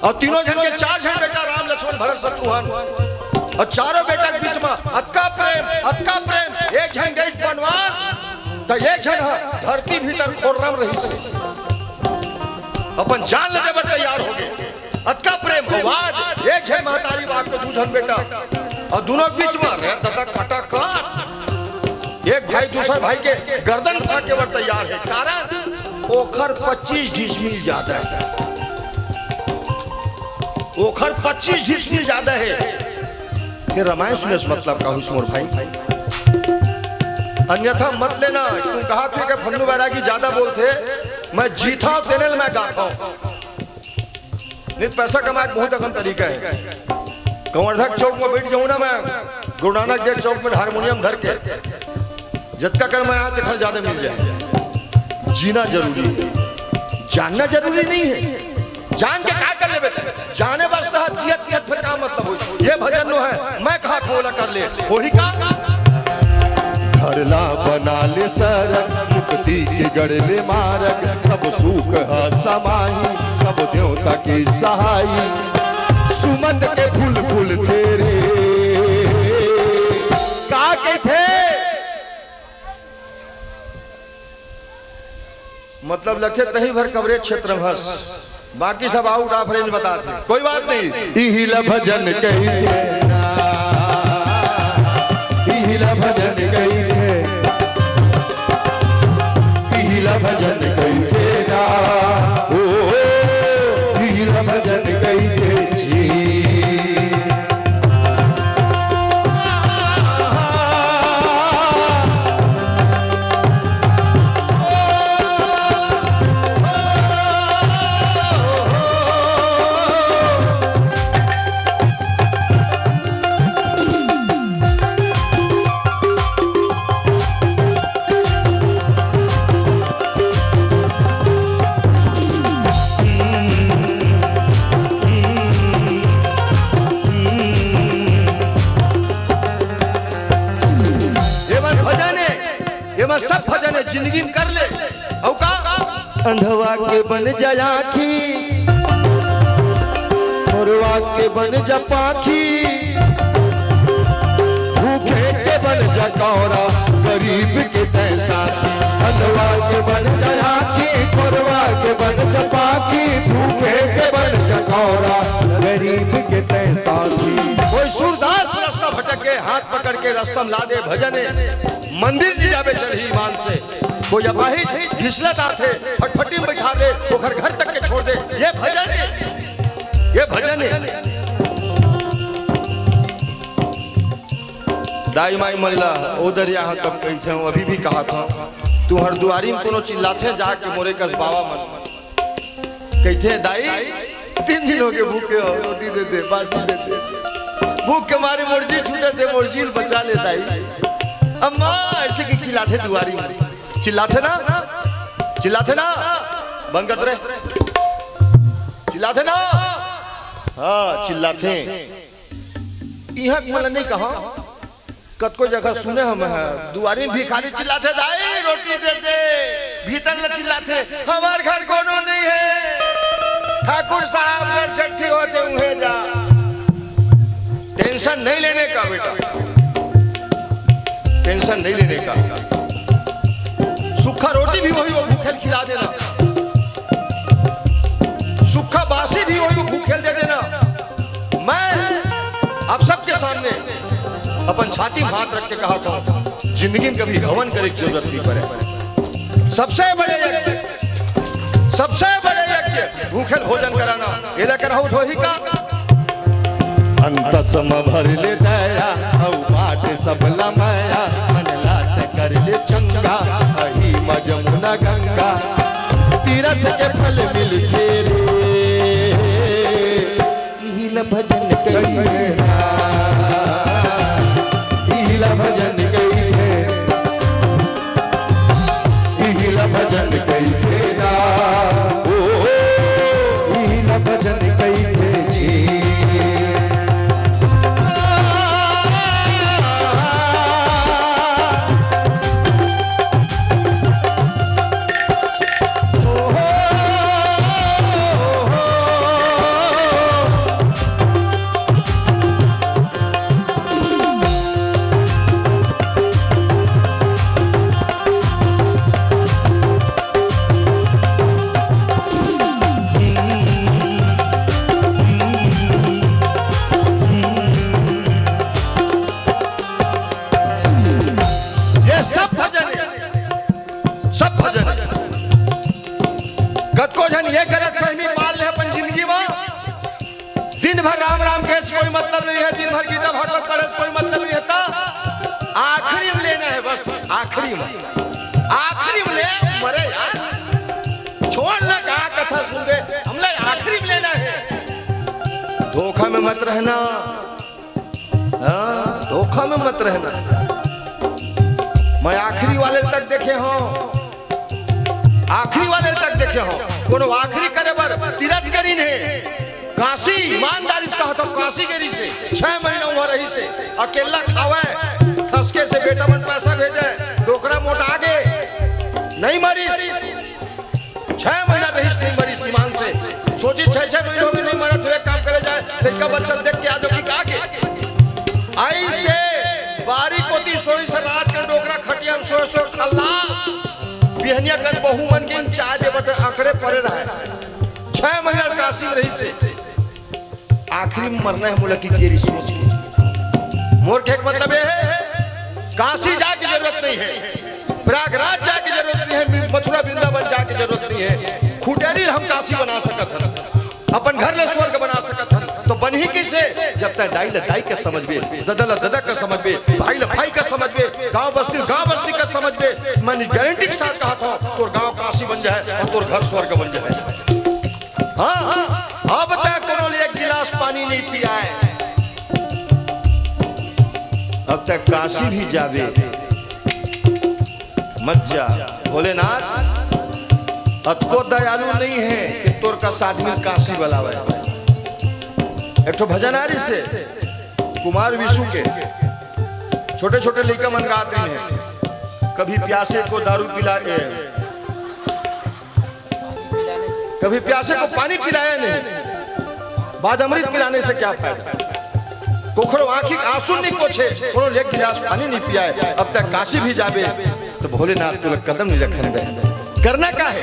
और तीनों झन के चार झन बेटा, राम, लक्ष्मण, भरत, शत्रुघ्न, और चारों बेटा के बीच में अतका प्रेम, अतका प्रेम, एक झन गई वनवास, तो एक झन ह धरती भीतर खोर्रम रहिस, अपन जान ले देबर तैयार हो गए। अतका प्रेम, आवाज, एक झन महतारी बाप के दू झन बेटा, और दोनों के बीच में रे ददा कटाकट, एक भाई दूसर भाई के गर्दन फांके बर तैयार है। कारण ओखर पच्चीस डिसमिल ज्यादा है, ओखर पच्चीस डिसमिल ज्यादा है। ये रामायण सुने से मतलब का हुई मोर भाई? अन्यथा मत लेना। तू कहा थे कि फन्नू बैरागी ज्यादा बोलथे, मैं जीता हूं तेने ले मैं गाता हूं। नहीं, पैसा कमाए के बहुत अकन तरीका है। कंवर्धक चौक में बैठ जाऊं ना मैं, गुरु नानक देव चौक में हारमोनियम धर के, जतका कर मैं आज देखल ज्यादा मिल जाए। जीना जरूरी है, जानना जरूरी नहीं है। जान के का कर लेबे? जाने बस तो हर जियत जियत फिर का मतलब होई? ये भजन नो है, मैं कहा थोला कर ले, वही का? घर ला बना ले सरग, मुक्ति के गढ़ ले मारग, सब सुख ह समाही, सब देवता के सहाई। सुमन के फूल फूल तेरे का कथे? मतलब लगथे तही भर कवरेज क्षेत्र में हस, बाकी सब आउट ऑफ रेंज बताथे। कोई बात नहीं, इहिला भजन कहिथे ना, इहिला भजन कहिथे, इहिला भजन कहिथे ना, ओ, इहिला भजन कहिथे जी। ये मन भजन है, ये मन सब भजन है, जिंदगी में कर ले। अउ का? अंधवा के बन जा आँखी, मोरवा के बन जा पाखी, भूखे के बन जा कौरा, गरीब के तय साथी। अंधवा के बन जा आँखी, मोरवा के बन जा पाखी, भूखे के बन जा कौरा, गरीब के तय साथी। कोई सूरदास रास्ता भटक गए, हाथ पकड़ के रास्ता में ला दे, भजन है। मंदिर जी जाबे चलही ईमान से। कोई अपाहिज घिसलत आथे, फटफटी में बैठा दे, ओकर घर तक के छोड़ दे, ये भजन है, ये भजन है। दाई माई मन ला ओ दरिया ह कब कहिथे, अभी भी कहा था, तुहर दुआरी में कोनो चिल्लाथे जाके मोरे कस बाबा मन। कहिथे, "दाई, तीन दिन हो गए भूखे हो, रोटी दे दे, बासी दे दे। भूख के मारे मोर जी छूटे दे, मोर जी ल बचा ले दाई।" अम्मा, ऐसे की चिल्लाथे दुआरी में। चिल्लाथे ना? चिल्लाथे ना? बंद कर दे रे। चिल्लाथे ना? हाँ, चिल्लाथे। इहाँ के मन नहीं कहा। कतको जगह सुने हम ह, दुआरी में भिखारी चिल्लाथे, "दाई, रोटी दे दे।" भीतर ले चिल्लाथे, "हमार घर कोनो नहीं है, ठाकुर साहब घर छट्ठी होथे, उहें जा।" टेंशन नहीं लेने का बेटा, टेंशन नहीं लेने का। सूखा रोटी भी वही वो भूखे ल खिला देना, सूखा बासी भी वही वो भूखे ल दे देना। मैं आप सबके सामने अपन छाती में हाथ रख के कहा था, जिंदगी में कभी हवन करे की जरूरत नहीं पड़े। सबसे बड़े यज्ञ, सबसे बड़े यज्ञ भूखे ल भोजन कराना। एला करहु धोही का? अंतस म भर ले दया, अउ बाटे सबला मया, मन लात कर ले चंगा, अही म जमुना गंगा, तीरथ के फल मिलथे रे। इहिला भजन कहिथे ना, इहिला भजन कहिथे, इहिला भजन कहिथे ना, ओ, इहिला भजन कहिथे जी। सब भजन हे, सब भजन हे। कतको झन ये गलत फहमी पाल ले अपन जिंदगी में, दिन भर राम राम कहे से कोई मतलब नहीं है, दिन भर गीता भागवत पढ़े से कोई मतलब नहीं है। त आखिरी में लेना है बस, आखिरी में, आखिरी में ले मरे यार, छोड़ ना, कहा कथा सुन दे, हमला आखिरी में लेना है। धोखा में मत रहना, हाँ, धोखा में मत रहना। मैं आखिरी वाले तक देखे हूँ, आखिरी वाले तक देखे हूँ। कोनो आखिरी करे बर तीरथ करीन हे, काशी ईमानदारी से कहा तो काशी गे रिहिसे, छह महीना वहाँ रहिसे, अकेला खावे, खसके से बेटा मन पैसा भेजे, डोकरा मोटा आगे नहीं मरी। छह महीना रहिस नहीं मरिस ईमान से। सोची छह छह महीनों में नहीं मरत हुए काम करे जाए, तेका बच्चा देख के आ जाओ कि का के। आई से बारी कोती सोई से रात के डोकरा खटिया में सोए सोए खल्लास। बिहनिया कन बहू मन के चाय दे बते आंकड़े पड़े रहे। छह महीना काशी में रहिसे। आखिरी में मरना है मोला कि केरी सोच के। मोर कहे के मतलब ये है, काशी जाए की जरूरत नहीं है, प्रयागराज जाए की जरूरत नहीं है, मथुरा वृंदावन जाए की जरूरत नहीं है। खुटेरी हम काशी बना सकत हन, अपन घर ले स्वर्ग बना सकत हन। तो बनही किसे? जब तक दाई ला दाई के समझबे, ददा ला ददा के समझबे, भाई ला भाई के समझबे, गांव बस्ती ला गांव बस्ती के समझबे, मैं गारंटी के साथ कहा था, तोर गांव काशी बन जाए और तोर घर स्वर्ग बन जाए। हाँ, हाँ, अब तक कोनो ले एक गिलास पानी नहीं पिया है। अब तक काशी भी जाबे, मत जा। भोलेनाथ अतको दयालु नहीं है कि तोर कस आदमी काशी बलावे। एक ठो भजन आ रहिसे कुमार विशु के, छोटे छोटे लइका मन गात रहिन हे, कभी प्यासे को दारू पिला ए, कभी प्यासे को पानी पिलाया नहीं, बाद अमृत पिलाने से क्या फायदा। कोखरो आंखी आंसू नहीं पोछे, कोनो ले एक गिलास पानी नहीं पियाए। अब तक काशी भी जाबे तो भोलेनाथ तुला कदम नहीं रखन दे। करना का है?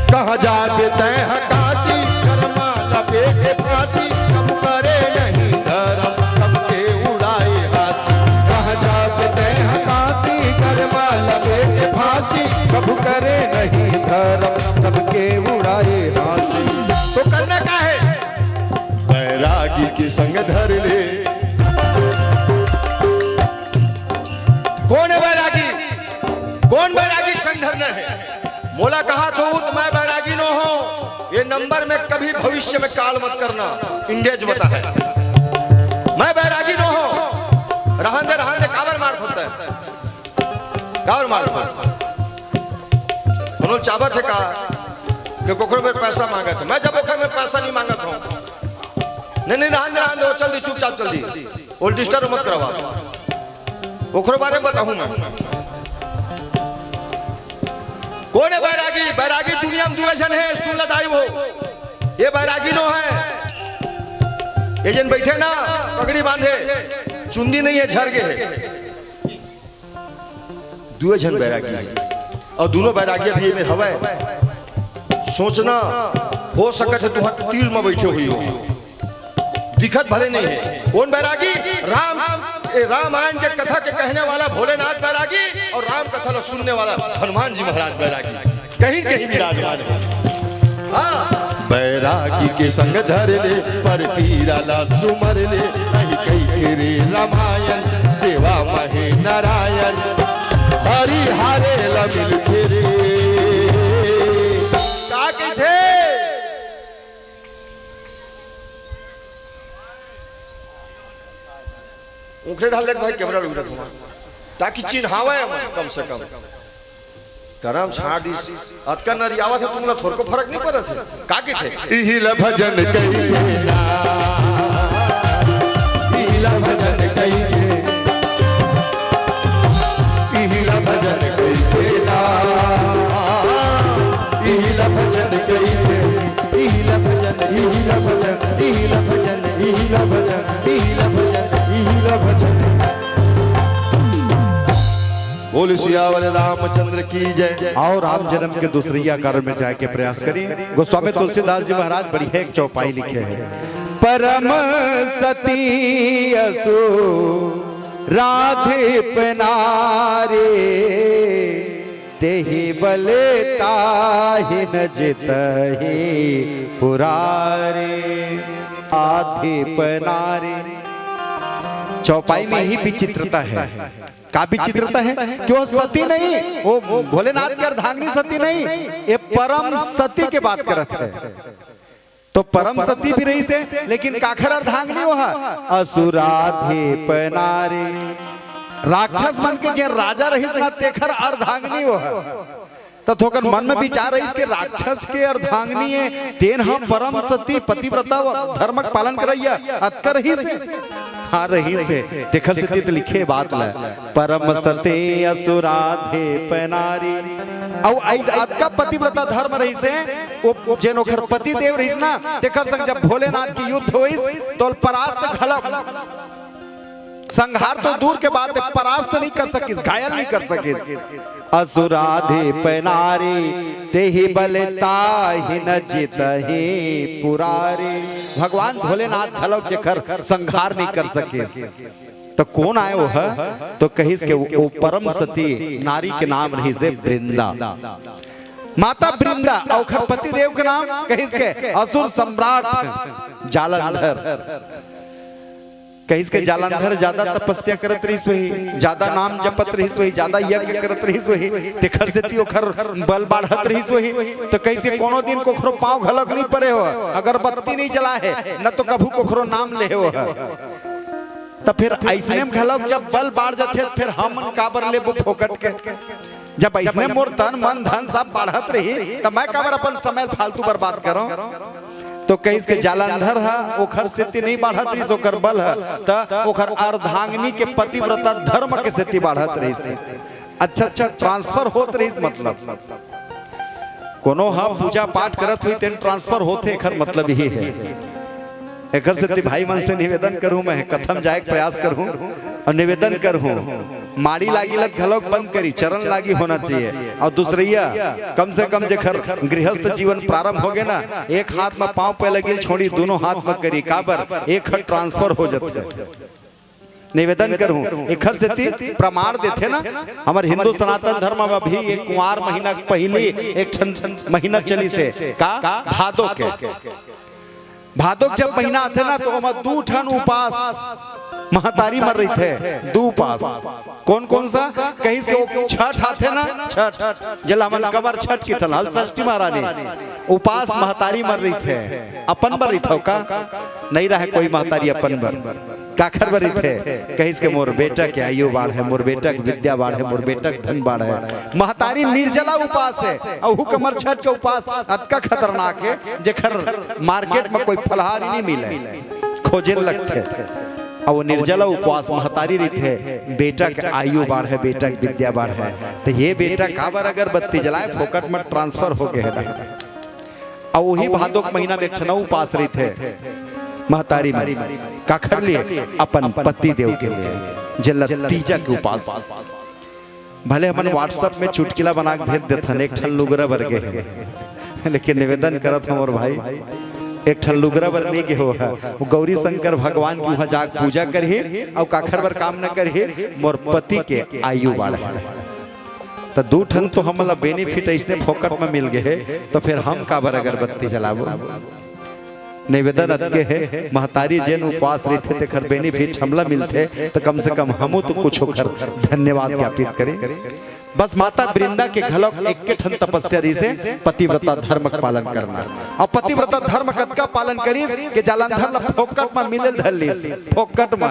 कहाँ जाबे तैं ह काशी, करमा लपेटे फांसी, कब करे नहीं धर्म, सबके उड़ाए हासी। कहाँ जाबे तैं ह काशी, करमा लपेटे फांसी, कब करे नहीं धर्म, सबके उड़ाए हासी। तो करना का है? बैरागी के संग धर ले। कौन है बैरागी? कौन बैरागी के संग धरना है? मोला कहा तो, तो मैं बैरागी नो हो। ये नंबर में कभी भविष्य में कॉल मत करना, एंगेज बता है। मैं बैरागी नो हो। रहन दे, रहन दे, काबर मारत होता है? काबर मारत होता है? कोनो चाबत है का कि कोखरो मेर पैसा मांगत है? मैं जब ओखर मेर पैसा नहीं मांगत हूँ। नहीं, नहीं, रहन दे, रहन दे, वो चल दी, चुपचाप चल दी। वो डिस्टर्ब मत करवा। ओखरो बारे में बताहूं मैं। कौन है बैरागी? बैरागी दुनिया में दुए झन है, सुन ल दाई हो। ये बैरागी नो है, ये जन बैठे ना, पगड़ी बांधे, चुंदी नहीं है, झर गे है। दुए झन बैरागी है, और दोनों बैरागी अभी ये में हवय। सोचना, हो सकत है तुहां तीर में बैठे हुई हो। दिखत भले नहीं है। कौन बैरागी? राम, ए, रामायण के कथा के कहने वाला भोलेनाथ बैरागी और राम कथा ला सुनने वाला हनुमान जी महाराज बैरागी कहीं कहीं विराजमान है। हाँ। बैरागी के संग धर ले, पर पीरा ला सुमर ले, नहीं कही तेरे रामायण, सेवा महे नारायण, हरि हरे ला मिल के रे। का कहिथे? उखरे ढाल देख भाई, कैमरा उखरे घुमा, ताकि चिन्हावे हमन कम से कम। करम छाड़ दिस, अतका नरियावत है, तुमला थोरको फरक नहीं पड़त है। का कहिथे? इही ला भजन कहिथे ना, इही ला भजन कहिथे, इही ला भजन कहिथे ना, इही ला भजन कहिथे। इही ला भजन, इही ला भजन, इही ला भजन, इही ला भजन, इही ला भजन, इही ला भजन। बोल सियावर रामचंद्र की जय। आओ राम जन्म के दूसरैया कारण में जाए के प्रयास करी। गोस्वामी तुलसीदास जी महाराज बढ़िया एक चौपाई लिखे हैं। परम सती असो राधेप नारी, तेहि बल ताहि न जितहि पुरारी। राधेप नारी। चौपाई में ही विचित्रता है। का विचित्रता है कि वो सती नहीं, वो भोलेनाथ की अर्धांगिनी सती नहीं, ये परम सती के बात करत है। तो परम सती भी रहिस हे, लेकिन काखर अर्धांगिनी वो हा? असुराधीप नारी। राक्षस मन के जे राजा रहिस ना, तेखर अर्धांगिनी वो हा। त थोकन मन में विचार रहिस के राक्षस के अर्धांगिनी हे, तेन ह परम सती पतिव्रता धर्म के पालन करइया अतका रहिस हे। हाँ, रहिस हे। तेखर सेती त लिखे बात ल, परम सती असुराधीप नारी। अउ अइ-, अतका पतिव्रता धर्म रहिस हे, वो जेन ओखर पति देव रहिस ना, तेखर संग जब भोलेनाथ के युद्ध होइस, तो परास्त घलो, संहार तो दूर के बात हे, परास्त नहीं कर सकिस, घायल नहीं कर सकिस। असुराधीप नारी, तेहि बल ताहि न जितहि पुरारी। भगवान भोलेनाथ घलो जेखर संहार नहीं कर सकिस। तो कोन आय वो ह? तो कहिस के वो परम सती नारी के नाम रहिस हे बृंदा। माता बृंदा, अउ ओखर पति देव के नाम कहिस के असुर सम्राट जालंधर। कहिस के जालंधर ज्यादा तपस्या करत रहिस होही, ज्यादा नाम जपत रहिस होही, ज्यादा यज्ञ करत रहिस होही, तेखर सेती ओखर बल बाढ़त रहिस होही। तो कहिस के कोनो दिन कोखरो पाँव घलक नहीं परे हो, अगरबत्ती नहीं जला हे, न तो कभू कोखरो नाम ले हो। त फिर अइसने में घलक जब बल बाढ़ जाथे, फिर हमन काबर लेबो फोकट के? जब अइसने मोर तन, मन, धन सब बाढ़त रही, त मैं काबर अपन समय फालतू बर्बाद करूं? तो कहिस के जालंधर ह, ओखर सेती नहीं बाढ़त रहिस ओकर बल ह, त ओखर अर्धांगिनी के पतिव्रता धर्म के सेती बाढ़त रहिस। अच्छा, अच्छा, ट्रांसफर होत रहिस, मतलब कोनो ह पूजा पाठ करत हुई तेन ट्रांसफर होथे, एखर मतलब ही है। एखर सेती भाई मन से निवेदन करूं, मैं कथम जाए के प्रयास करूं अउ निवेदन करूं, माड़ी लागी लग घलोक बंद करी, चरण लागी होना चाहिए। अउ दूसरैया, कम से कम जेखर गृहस्थ जीवन प्रारंभ होगे ना, एक हाथ में पांव पे लगिल छोड़ी, दोनों हाथ में करी, काबर एक हाथ ट्रांसफर हो जाथे। निवेदन करूं, एखर सेती प्रमाण देथे ना, हमर हिंदू सनातन धर्म में अभी एक कुंवार महीना के पहिली एक ठन महीना चलिस हे, का? भादो के। भादो के जब महीना आथे ना, तो ओमा दू ठन उपास महतारी मन रहिथे, दू उपास। कोन कोन सा? कहिस के वो छठ आथे ना, छठ, जेला हमन कमर छठ किथन, हल षष्ठी महारानी, उपास महतारी मन रहिथे, अपन बर रहिथे का? नहीं रहे कोई महतारी अपन बर। काखर बर रहिथे? कहिस के मोर बेटा के आयु बाढ़े, मोर बेटा के विद्या बाढ़े, मोर बेटा के धन बाढ़े। महतारी निर्जला उपास हे, अउ हु कमर छठ के उपास अतका खतरनाक हे, जेखर मार्केट में कोई फलहारी नहीं मिले, खोजे लगथे। अउ वो निर्जला उपवास महतारी रहिथे, बेटा के आयु बाढ़े, बेटा के विद्या बाढ़े। त ये बेटा काबर अगरबत्ती जलाए, फोकट में ट्रांसफर हो गए हे। अउ वही भादो के महीना में एक ठन अउ उपास रहिथे महतारी मन, काखर लिए? अपन पति देव के लिए, जेला तीजा के उपास। भले हमन WhatsApp में चुटकिला बना के भेज देथन, एक ठन लुगरा बर गे हे, लेकिन निवेदन करत हंव मोर भाई, एक ठन लुगरा बर नहीं गे हो ह। वो गौरी शंकर भगवान के उहाँ जाके पूजा करही, अउ काखर बर काम न करही, मोर पति के आयु बाढ़े। त दू ठन तो हमला बेनिफिट अइसने फोकट में मिल गे हे, तो फिर हम काबर अगरबत्ती जलाबो? निवेदन अतके हे, महतारी जेन उपवास रहिथे, तेखर बेनिफिट हमला मिलथे, त कम से कम हमू तो कुछ ओखर धन्यवाद ज्ञापित करें। बस माता वृंदा के घलोक एके ठन तपस्या रहिस हे, पतिव्रता धर्म के पालन करना। अउ पतिव्रता धर्म कतका पालन करिस के जालंधर ला फोकट म मिले ल धर लिस, फोकट म।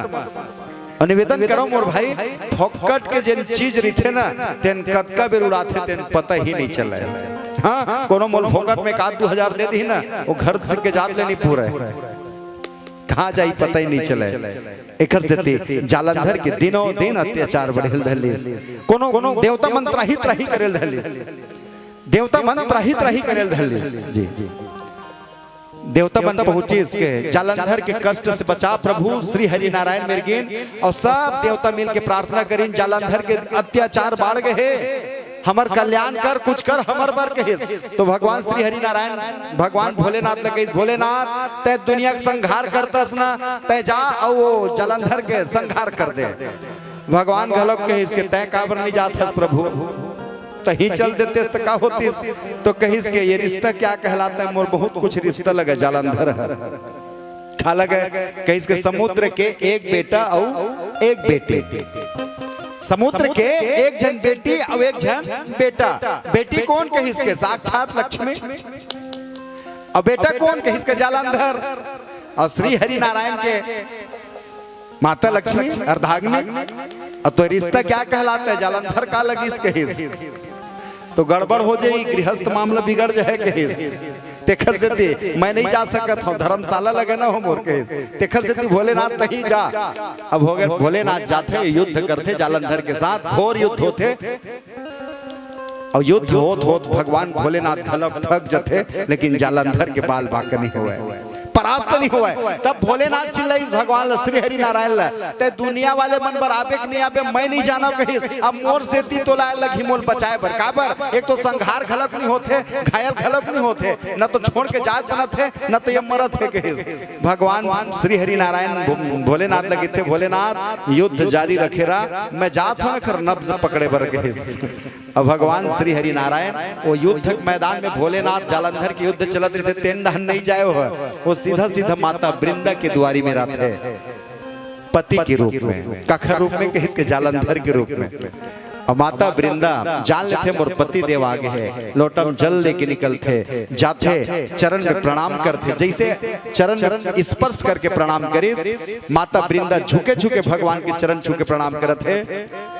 अउ निवेदन करंव मोर भाई, फोकट के जेन चीज रहिथे ना, तेन कतका बेर उड़ाथे, तेन पता ही नहीं चले। हाँ, कोनो मोल फोकट में एक आध दू हजार दे दिही ना, वो घर तक के जात ले नहीं पूरे। कहाँ जाही, पता ही नहीं चले। एखर सेती जालंधर के दिनों दिन अत्याचार बढ़े ल धर लिस। कोनो, कोनो देवता मन त्राही त्राही करे ल धर लिस। देवता मन त्राही त्राही करे ल धर लिस। जी, जी। देवता मन पहुंचिस के जालंधर के कष्ट से बचा प्रभु श्री हरि नारायण मिरगिन, अउ सब देवता मिल के प्रार्थना करिन, जालंधर के अत्याचार बाढ़ गे हे, हमर कल्याण कर, कुछ कर हमर बर कहिस। तो भगवान श्री हरि नारायण, भगवान भोलेनाथ ल कहिस, भोलेनाथ, तैं दुनिया के संहार करतस ना, तैं जा अउ वो जालंधर के संहार कर दे। भगवान घलोक कहिस के, "तैं काबर नहीं जात हस प्रभु? तहीं चल देतेस त का होतिस?" तो कहिस के, "ये रिश्ता क्या कहलाता है? मोर बहुत कुछ रिश्ता लगे जालंधर हर।" का लगे? कहिस के, "समुद्र के एक बेटा अउ एक बेटी।" समुद्र के एक झन बेटी अउ एक झन बेटा। बेटी कोन? कहिस के, "साक्षात लक्ष्मी।" अउ बेटा कोन? कहिस के, "जालंधर।" अउ श्री हरि नारायण के माता लक्ष्मी, अर्धांगिनी, "अब तो रिश्ता क्या कहलाता है, जालंधर का लगिस?" कहिस। "तो गड़बड़ हो जाई, गृहस्थ मामला बिगड़ जाए," कहिस। "तेखर सेती मैं नहीं जा सकत हूँ, धर्मशाला लगे ना हो मोर," कहिस। "तेखर सेती भोलेनाथ तहीं जा।" अब हो गए, भोलेनाथ जाथे, युद्ध करथे जालंधर के साथ, घोर युद्ध होथे। अउ युद्ध होत होत भगवान भोलेनाथ घलक थक जथे, लेकिन जालंधर के बाल बांका नहीं होवय, परास्त नहीं होवय। तब भोलेनाथ चिल्लाइस भगवान ल, श्री हरि नारायण ल, "तैं दुनिया वाले मन बर आबे कि नहीं आबे, मैं नहीं जानव," कहिस। "अब मोर सेती तोला आए लगही मोल बचाए बर।" काबर? एक तो संघार घलक नहीं होथे, घायल घलक नहीं होथे, न तो छोड़ के जात बनत हे, न तो ये मरत हे, कहिस। भगवान श्री हरि नारायण भो-, भोलेनाथ ल कहिथे, "भोलेनाथ, युद्ध जारी रखे रहा, मैं जात हूँ एकर नब्ज पकड़े बर," कहिस। अब भगवान श्री हरि नारायण वो युद्ध के मैदान में, भोलेनाथ जालंधर के युद्ध चलत रहिथे, तेन डहन नहीं जाए हो, वो सीधा सीधा माता वृंदा के दुआरी में रहिथे, पति के रूप में। काखर रूप में? कहिस के, जालंधर के रूप में। अब माता वृंदा जान लेथे, "मोर पति देव आगे हे।" लोटा म जल लेके निकलथे, जाथे, चरण में प्रणाम करथे। जैसे चरण में स्पर्श करके प्रणाम करिस, माता वृंदा झुके झुके भगवान के चरण छू के प्रणाम करत हे।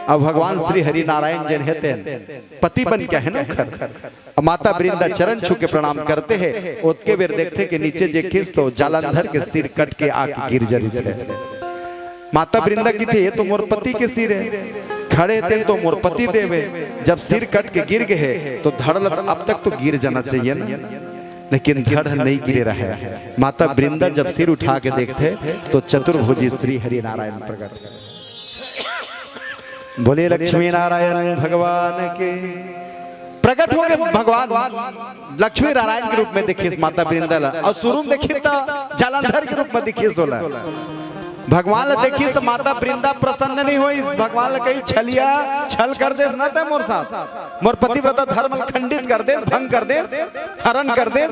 अब भगवान श्री हरि नारायण जेन हे तेन पति बन के हे ना ओखर। अब माता वृंदा चरण छू के प्रणाम करथे, ओतके बेर देखथे कि नीचे देखिस तो जालंधर के सिर कट के आके गिर जरिथे। माता वृंदा कहिथे, "ये तो मोर पति के सिर हे, खड़े हे तेन तो मोर पति देव हे, जब सिर कट के गिर गे हे तो धड़ ल अब तक तो गिर जाना चाहिए ना, लेकिन धड़ नहीं गिरे रहे।" माता वृंदा जब सिर उठा के देखथे तो चतुर्भुजी श्री हरि नारायण प्रकट हे। बोले लक्ष्मी नारायण भगवान के। प्रकट हो गए भगवान लक्ष्मी नारायण के रूप में देखिस माता वृंदा ला, अउ शुरू में देखिस त जालंधर के रूप में देखिस ओला। भगवान ला देखिस त माता वृंदा प्रसन्न नहीं होइस। भगवान ला कहिस, "छलिया, छल कर देस ना तैं मोर साथ, मोर पतिव्रता धर्म ला खंडित कर देस, भंग कर देस, हरण कर देस।"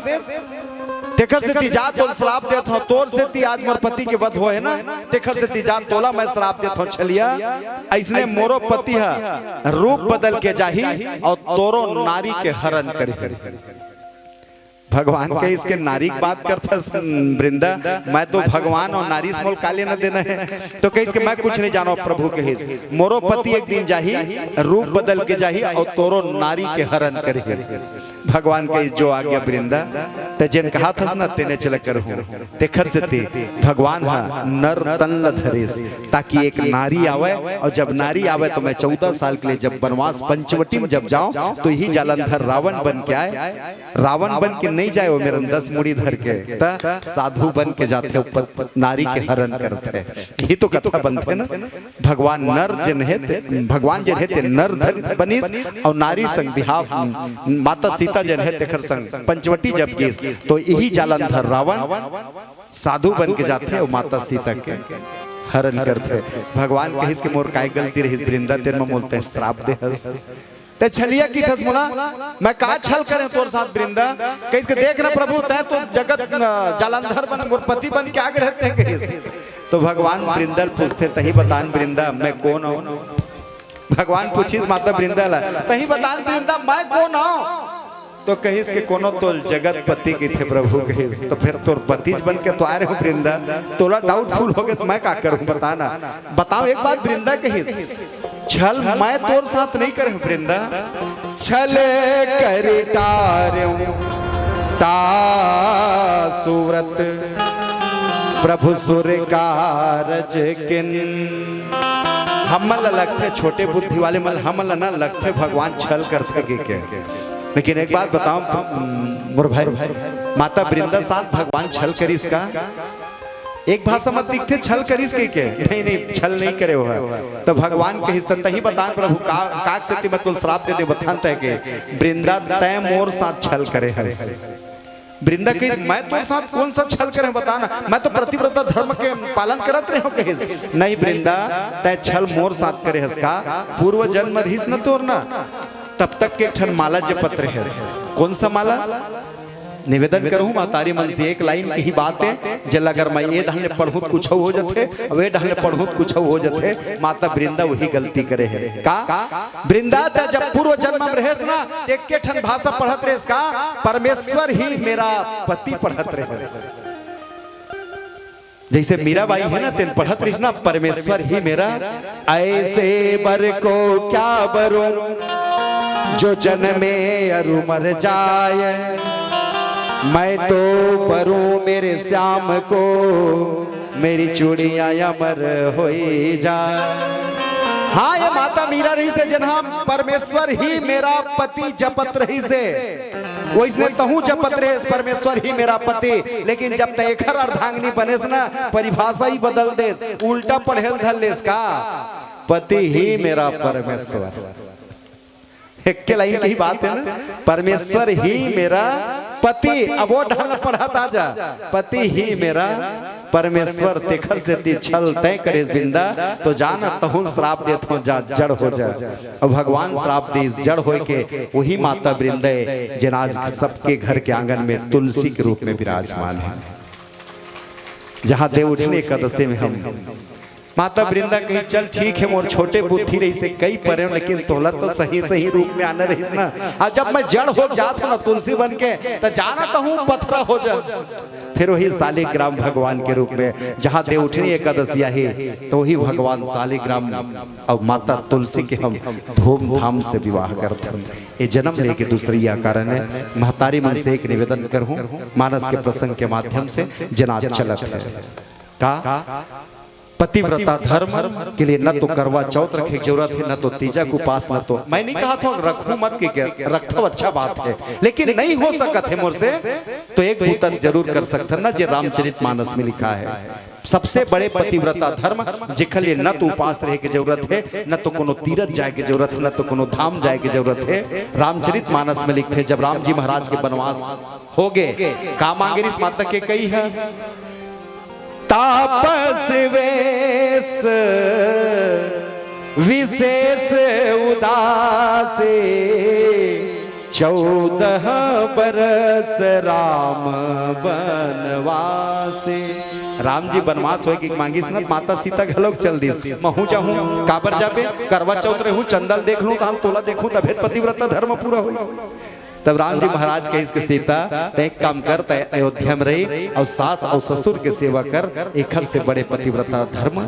तेखर सेती जा तोला श्राप देत हौं, तोर सेती आज मोर पति के वध होए हे ना, तेखर सेती जा तोला मैं श्राप देत हौं छलिया। अइसने मोरो पति ह रूप बदल के जाही अउ तोरो नारी के हरण करही। भगवान कहिस के, "नारी के बात करथस वृंदा, मैं तो भगवान हौं, नारी से मोला का लेना देना हे?" तो कहिस के, "मैं कुछ नहीं जानव प्रभु," कहिस, "मोरो पति एक दिन जाही, रूप बदल के जाही अउ तोरो नारी के हरण करही।" भगवान कहिस, "जो आज्ञा वृंदा, तैं जेन कहत हस ना, तेने चला करहूं।" तेखर सेती भगवान ह नर तन ल धरिस, ताकि एक नारी आवय, अउ जब नारी आवय, तो मैं चौदह साल के लिए जब वनवास पंचवटी में जब जाऊं, तो इही जालंधर रावण बन के आय। रावण बन के नहीं जाय, वो मेरन दस मुड़ी धर के, त साधु बन के जाथे, ऊपर नारी के हरण करथे। यही तो कथा बनथे ना। भगवान नर जेन हे ते, भगवान जेन हे ते नर धर बनिस, अउ नारी संग बिहाव, माता सीता जेन हे तेखर संग पंचवटी जब गिस, तो इही जालंधर रावण साधु बन के जाथे अउ माता सीता के हरण करथे। भगवान कहिस के, "मोर काय गलती रहिस वृंदा, तेन म मोला तैं श्राप दे हस?" तैं छलिया कहिथस मोला, मैं का छल करें तोर साथ वृंदा? कहिस के, "देख ना प्रभु, तैं तो जगत, अ, जालंधर बन, मोर पति बन के आगे रहते हैं," कहिस। तो भगवान वृंदा ल पूछथे, "तहीं बता न वृंदा, मैं कोन हौं?" भगवान पूछिस माता वृंदा ला, "तहीं बता न वृंदा, मैं कोन हौं?" तो कहिस के, "कोनो तोल जगतपति कहिथे प्रभु," कहिस। "तो फेर तोर पतिज बन के तो आय रहेंव वृंदा, तोला doubtful हो गे त मैं का करहूं, बता ना?" "बताओ एक बात वृंदा," कहिस, "छल मैं तोर साथ नहीं करे हौं वृंदा, छल करि टारेंव ता सुव्रत प्रभु सुर कारज किन।" हमन ला लगथे, छोटे बुद्धि वाले मन, हमन ला ना लगथे भगवान छल करथे कहिके। लेकिन एक बात बताओ, मोर भाई, माता वृंदा साथ भगवान छल करिस का? एक भाषा म दिखथे छल करिस कहिके, नहीं, नहीं, छल नहीं करे हो। तो भगवान कहिस, "त तहीं बता न प्रभु, का, का सेती मैं तोला श्राप दे देंव, बता न तैं के।" "वृंदा, तैं मोर साथ छल करे हस।" वृंदा कहिस, "मैं तोर साथ कौन सा छल करे हंव, बता ना, मैं तो पतिव्रता धर्म के पालन करत रहे हंव," कहिस। "नहीं वृंदा, तैं छल मोर साथ करे हस का? पूर्व जन्म रहिस न तोर ना, तब तक के एक ठन माला जपत रहे हस।" कौन सा माला? निवेदन करहूं महतारी मन से, एक लाइन के ही बात हे, जेला अगर मैं ए डहन ले पढ़हूं त कुछऊ हो जथे, अउ ए डहन ले पढ़हूं त कुछऊ हो जथे। माता वृंदा वही गलती करे हे का? वृंदा, तैं जब पूर्व जन्म में रहेस ना, त एके ठन भाषा पढ़त रहेस का? "परमेश्वर ही मेरा पति" पढ़त रहेस। जैसे मीराबाई हे ना, तेन पढ़त रहिस ना, "परमेश्वर ही मेरा, ऐसे वर को क्या वरूं, जो जन्मे अरु मर जाए, मैं तो वरूं मेरे श्याम को, मेरी चूड़ियां अमर होई जाए।" हाँ, ए माता मीरा रहिस हे, जेन हा "परमेश्वर ही मेरा पति" जपत रहिस हे। वइसने तहूं जपत रहेस, "परमेश्वर ही मेरा पति", लेकिन जब तैं एखर अर्धांगिनी बनेस ना, परिभाषा ही बदल देस, उल्टा पढ़े ल धर लेस का, "पति ही मेरा परमेश्वर।" एके लाइन के ही बात हे ना, "परमेश्वर ही मेरा पति", अब ओ डहन पढ़त आ जा, "पति ही मेरा परमेश्वर", तेखर सेती छल तैं करेस वृंदा, तो जा ना, तहूं ल श्राप देत हंव, जा, जड़ हो जा। अउ भगवान श्राप दिस, जड़ होय के वही माता वृंदा ए, जेन आज सबके घर के आंगन में तुलसी के रूप में विराजमान हे। जहां देवउठनी एकादशी में हम माता वृंदा कहिस, "चल ठीक हे, मोर छोटे बुद्धि रहिस हे, कहि परेंव, लेकिन तोला तो सही सही रूप में आना रहिस ना। अउ जब मैं जड़ हो जात हंव ना तुलसी बन के, त जा ना तहूं पथरा हो जा।" फिर वही शालिग्राम भगवान के रूप में, जहां देवउठनी एकादशी आही, त वही भगवान शालिग्राम अउ माता तुलसी के हम धूमधाम से विवाह करथन। ए जनम लेके दूसरइया कारण हे। महतारी मन से एक निवेदन करहूं, मानस के प्रसंग के माध्यम से, जेन आज चलत हे का, पतिव्रता धर्म के लिए न तो करवा चौथ रखे के जरूरत हे, न तो तीजा के उपास, न तो, मैं नहीं कहत हंव रखहू मत, के, के रखथव अच्छा बात हे, लेकिन नहीं हो सकत हे मोर से, तो एक बूता जरूर कर सकथन ना, जे रामचरित मानस में लिखा हे। सबसे बड़े पतिव्रता धर्म, जेखर लिए न तो उपास रहे के जरूरत हे, न तो कोनो तीरथ जाए के जरूरत हे, न तो कोनो धाम जाए के जरूरत हे। रामचरित मानस में लिखथे, जब राम जी महाराज के बनवास होगे, का मांगे रिहिस माता कैकई ह? तापस वेश विशेष उदासे, चौदह बरस राम बनवासे। राम जी बनवास होय के मांगिस न, माता सीता घलोक चल दिस, "महूं जाहूं।" "काबर जाबे?" "करवा चौथ रहूं, चंदा ल देख लूं, तहां तोला देखूं, तभे त पतिव्रता धर्म पूरा होई।" तब राम जी महाराज कहिस के, "सीता, त एक काम कर, त अयोध्या में रही अउ सास अउ ससुर के सेवा कर, एखर से बड़े पतिव्रता धर्म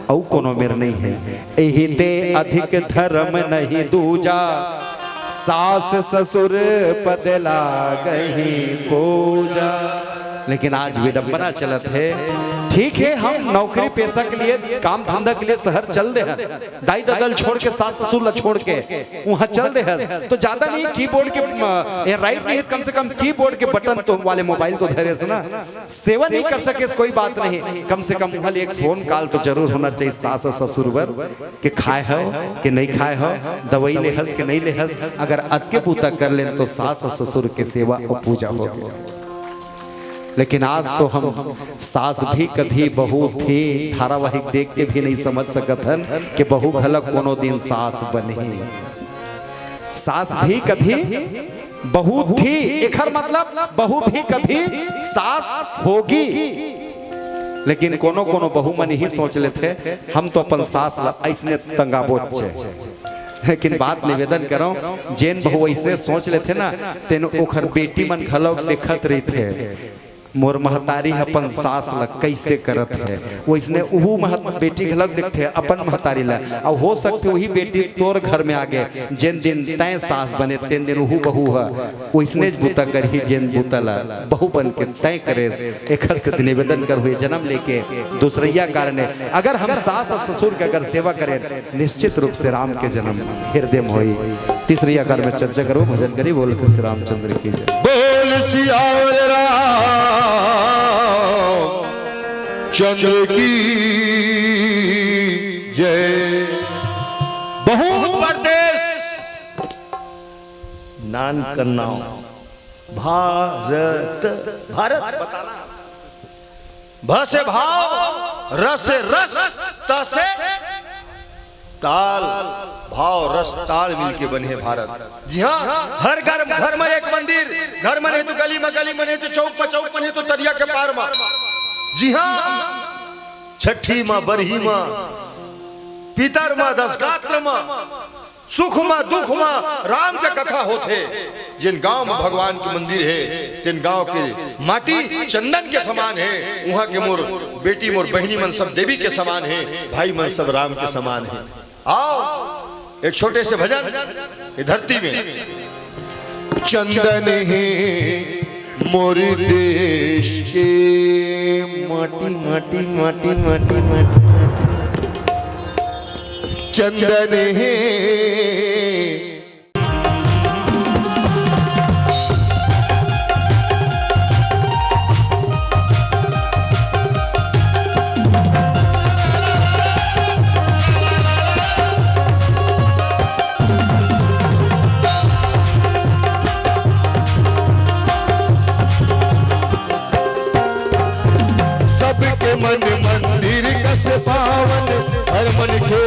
अउ कोनो मेर नहीं हे।" "एही ते अधिक धर्म नहीं दूजा, सास ससुर पद लागहि पूजा।" लेकिन आज विडंबना चलत हे। ठीक हे, हम नौकरी पेशा के लिए, काम धंधा के लिए शहर चल दे हन, दाई ददा ल छोड़ के, सास ससुर ल छोड़ के उहां चल दे हस, तो ज्यादा नहीं, कीबोर्ड के, अ, ए, राइट नहीं हे, कम से कम कीबोर्ड के बटन तो वाले मोबाइल तो धरे हस ना, सेवा नहीं कर सकेस, कोई बात नहीं, कम से कम उहां ले एक फोन कॉल तो जरूर होना चाहिए सास ससुर बर, के खाय हव के नहीं खाय हव, दवाई ले हस के नहीं ले हस। अगर अतके बूता कर लेन तो सास अउ ससुर के सेवा अउ पूजा हो। लेकिन आज तो हम सास भी कभी बहू थी धारावाहिक देख के भी नहीं समझ सकत हन कि बहू घलक कोनो दिन सास बनही। सास भी कभी बहू थी, एखर मतलब बहू भी कभी सास होगी। लेकिन कोनो कोनो बहू मन ही सोच लेथे, "हम तो अपन सास ला अइसने टंगाबोच।" लेकिन बात निवेदन करंव, जेन बहू अइसने सोच लेथे ना, तेन ओखर बेटी मन घलो देखत रहिथे, "मोर महतारी ह अपन सास ला कइसे करत हे।" वइसने उहू मह-, बेटी घलो देखथे अपन महतारी ला। अउ हो सकथे उही बेटी तोर घर में आगे, जेन दिन तैं सास बने, तेन दिन उहू बहू ह वइसनेच बूता करही, जेन बूता ला बहू बन के तैं करेस। एखर से निवेदन करहूं, ए जनम लेके दूसरइया कारण हे। अगर हम सास अउ ससुर के अगर सेवा करेन, निश्चित रूप से राम के जनम हृदय में होई। तीसरइया कारण में चर्चा करबो, भजन करी, बोल श्री रामचंद्र की जय। बोल सियावर राम चंद्र की जय। बहुत परदेस नान करना भारत, भारत बताना। भ से भाव, र से रस, त से ताल। भाव, रस, ताल मिलके बने हे भारत। जी हाँ, हर घर, घर म एक मंदिर, घर म नहीं तो गली म, गली म नहीं तो चौक म, चौक म नहीं तो तरिया के पार म। जी हाँ, छठी म, बरही म, पितर म, दसगात्र म, सुख म, दुख म राम के कथा होथे। जेन गांव म भगवान के मंदिर हे, तेन गांव के माटी चंदन के समान हे। उहां के मोर बेटी, मोर बहिनी मन सब देवी के समान हे, भाई मन सब राम के समान हे। आओ, एक छोटे से भजन, ये धरती में। चंदन हे मोर देश के माटी, माटी, माटी, माटी, माटी, माटी। चंदन हे। सबके मन मंदिर कस पावन, हर मन के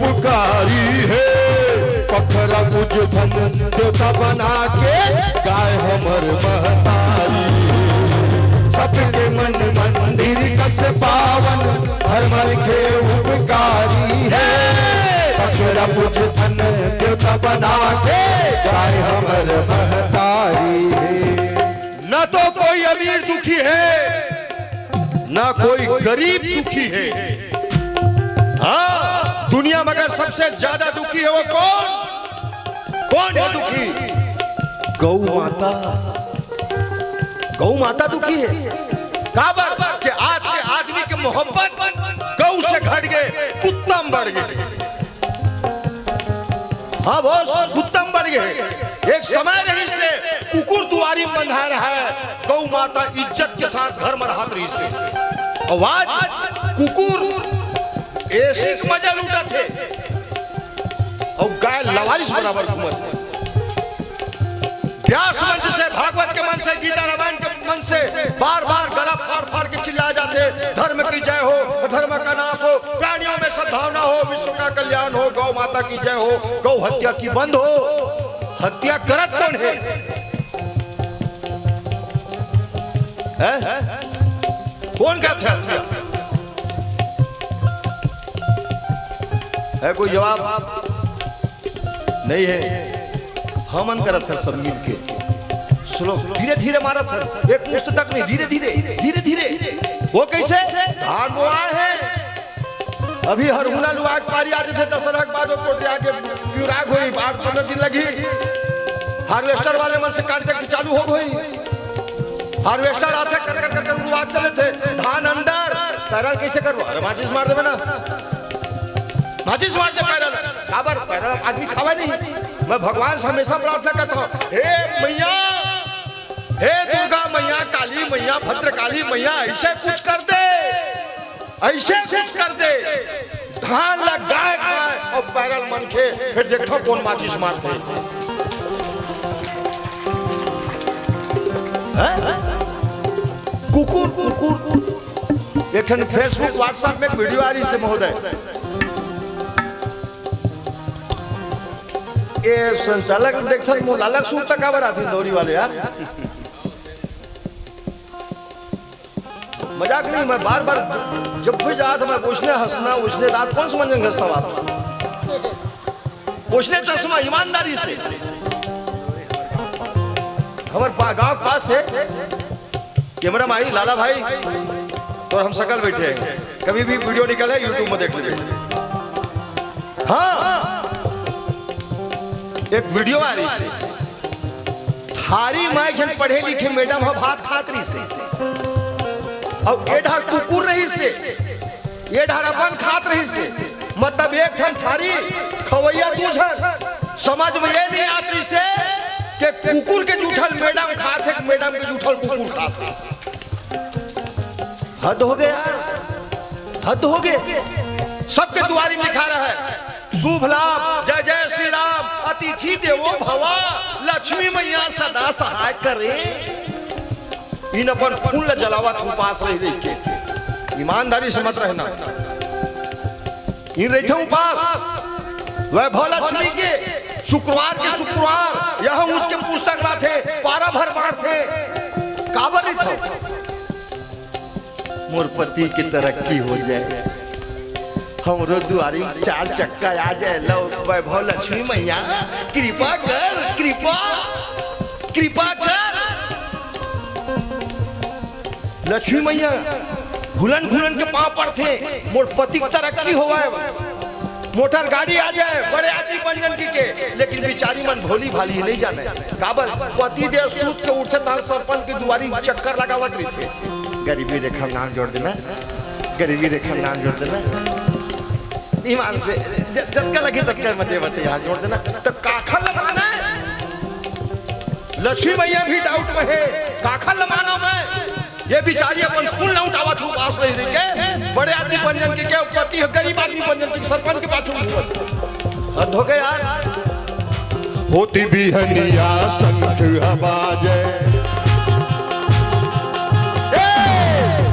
उपकारी हे। पखरा पूज धन देवता बना के, गाय हमर महतारी हे। सबके मन मंदिर कस पावन, हर मन के उपकारी हे। पखरा पूज धन देवता बना के, गाय हमर महतारी हे। न तो कोई अमीर दुखी हे, ना कोई गरीब दुखी हे। हाँ, दुनिया में अगर सबसे ज्यादा दुखी हे वो कौन? कौन हे दुखी? गौ माता। गौ माता दुखी हे। काबर के आज के आदमी के मोहब्बत गौ से घट गे, कुत्ता म बढ़ गे। हाँ बॉस, कुत्ता म बढ़ गे। एक समय रहिसे कुकुर दुवारी म बंधाय रहय, गौ माता इज्जत के साथ घर म रहत रहिसे। अउ आज कुकुर एसी के मजा लूटत हे अउ गाय लवारिस बराबर घूमत हे। व्यास मंच से, भागवत के मंच से, गीता रामायण के मंच से बार बार गला फाड़ फाड़ के चिल्लाय जाथे, धर्म की जय हो, धर्म का नाश हो, प्राणियों में सद्भावना हो, विश्व का कल्याण हो, गौ माता की जय हो, गौ हत्या की बंद हो। हत्या करत कौन हे? हैं? कौन करथे हत्या? हे कोई जवाब? नहीं हे। हमन करत हन सब मिलके। सुनो, धीरे धीरे मारत हन, एक मुश्त तक नहीं, धीरे धीरे, धीरे धीरे। वो कैसे? धान बोआय हे। अभी हरहुना लुवाय के पारी आ जथे, दशहरा के बाद वो कोटिया के पिवराय होही, आठ पंद्रह दिन लगही। हार्वेस्टर वाले मन से कॉन्टैक्ट चालू हो होही। हार्वेस्टर आथे, कर कर कर कर उड़वा चलथे। धान अंदर, पैरा ल कैसे करबो? अरे माचिस मार देबे ना, माचिस मार दे पैरा ल। काबर? पैरा ल आदमी खावय नहीं। मैं भगवान से हमेशा प्रार्थना करत हंव, हे मैया, हे दुर्गा मैया, काली मैया, भद्रकाली मैया, ऐसे कुछ कर दे, ऐसे कुछ कर दे। धान ला गाय खाय अउ पैरा ल मनखे, फेर देखथव कोन माचिस मारथे। हैं? कुकुर, कुकुर। एक ठन Facebook, WhatsApp में एक वीडियो आ रहिसे महोदय। ए संचालक ल देखथन, मोला अलग सुरता काबर आथे दौरी वाले यार। मजाक नहीं, मैं बार बार जब भी जात मैं ओइसने हंसना, ओइसने दांत, कोन से मंजन घसता बात। ओइसने चश्मा, ईमानदारी से। हमर पा-, गांव के पास हे, कैमरा माई, लाला भाई, तोर हम सकल बैठे हे, कभी भी वीडियो निकले, YouTube में देख लेबे। हाँ, एक वीडियो आ रहिसे, थारी म एक झन पढ़े लिखे मैडम ह भात खात रहिसे, अउ ए डार कुकुर रहिसे, ए डार अपन खात रहिसे, मतलब एक ठन थारी खवैया दू झन। समझ में ये नहीं आत रहिसे कि कुकुर के जूठल मैडम खात हे कि मैडम के जूठल कुकुर खात हे। हद हो गे यार, हद हो गे। सबके दुवारी लिखा रहय, शुभ लाभ, जय जय श्री राम, अ अतिथि देवो भवा, लक्ष्मी मैया सदा सहाय करे। इन अपन फूल ल जलावत उपास रहि रहिके, ईमानदारी से मत रहना। इन रहिथे उपास वैभव लक्ष्मी के। शुक्रवार के शुक्रवार यहाँ उठ के पुस्तक लाथे, पारा भर बांटथे। काबर रहिथे? मोर पति के तरक्की हो जाए, हमरो दुआरी म चार चक्का आ जाए। लो वैभव लक्ष्मी मैया, कृपा कर, कृपा, कृपा कर। लक्ष्मी मैया घुलन घुलन के पाँव पड़थे, मोर पति के तरक्की होवय, मोटर गाड़ी आ जाए, बड़े आदमी बन जन कहिके। लेकिन बिचारी मन भोली भाली नहीं जाने। काबर? पति देव सूत के उठथे तहाँ सरपंच के दुआरी चक्कर लगावत रहिथे। गरीबी रेखा म नाम जोड़ देना, गरीबी रेखा म नाम जोड़ देना। ईमान से ज-, जतका लगी ततका मते मते यहाँ जोड़ देना। तो काखर ल मानंव? लक्ष्मी मैया भी डाउट में हे, काखर ल मानंव मैं? ये बिचारी अपन खून लौटावत हे, उपास रहि रहिके, बड़े आदमी बन जन कहिके, पति ह गरीब आदमी बन जन कहिके, सरपंच के पाछू घूमत। हद हो गया यार। होती बिहनिया शंख आवाजे, ए,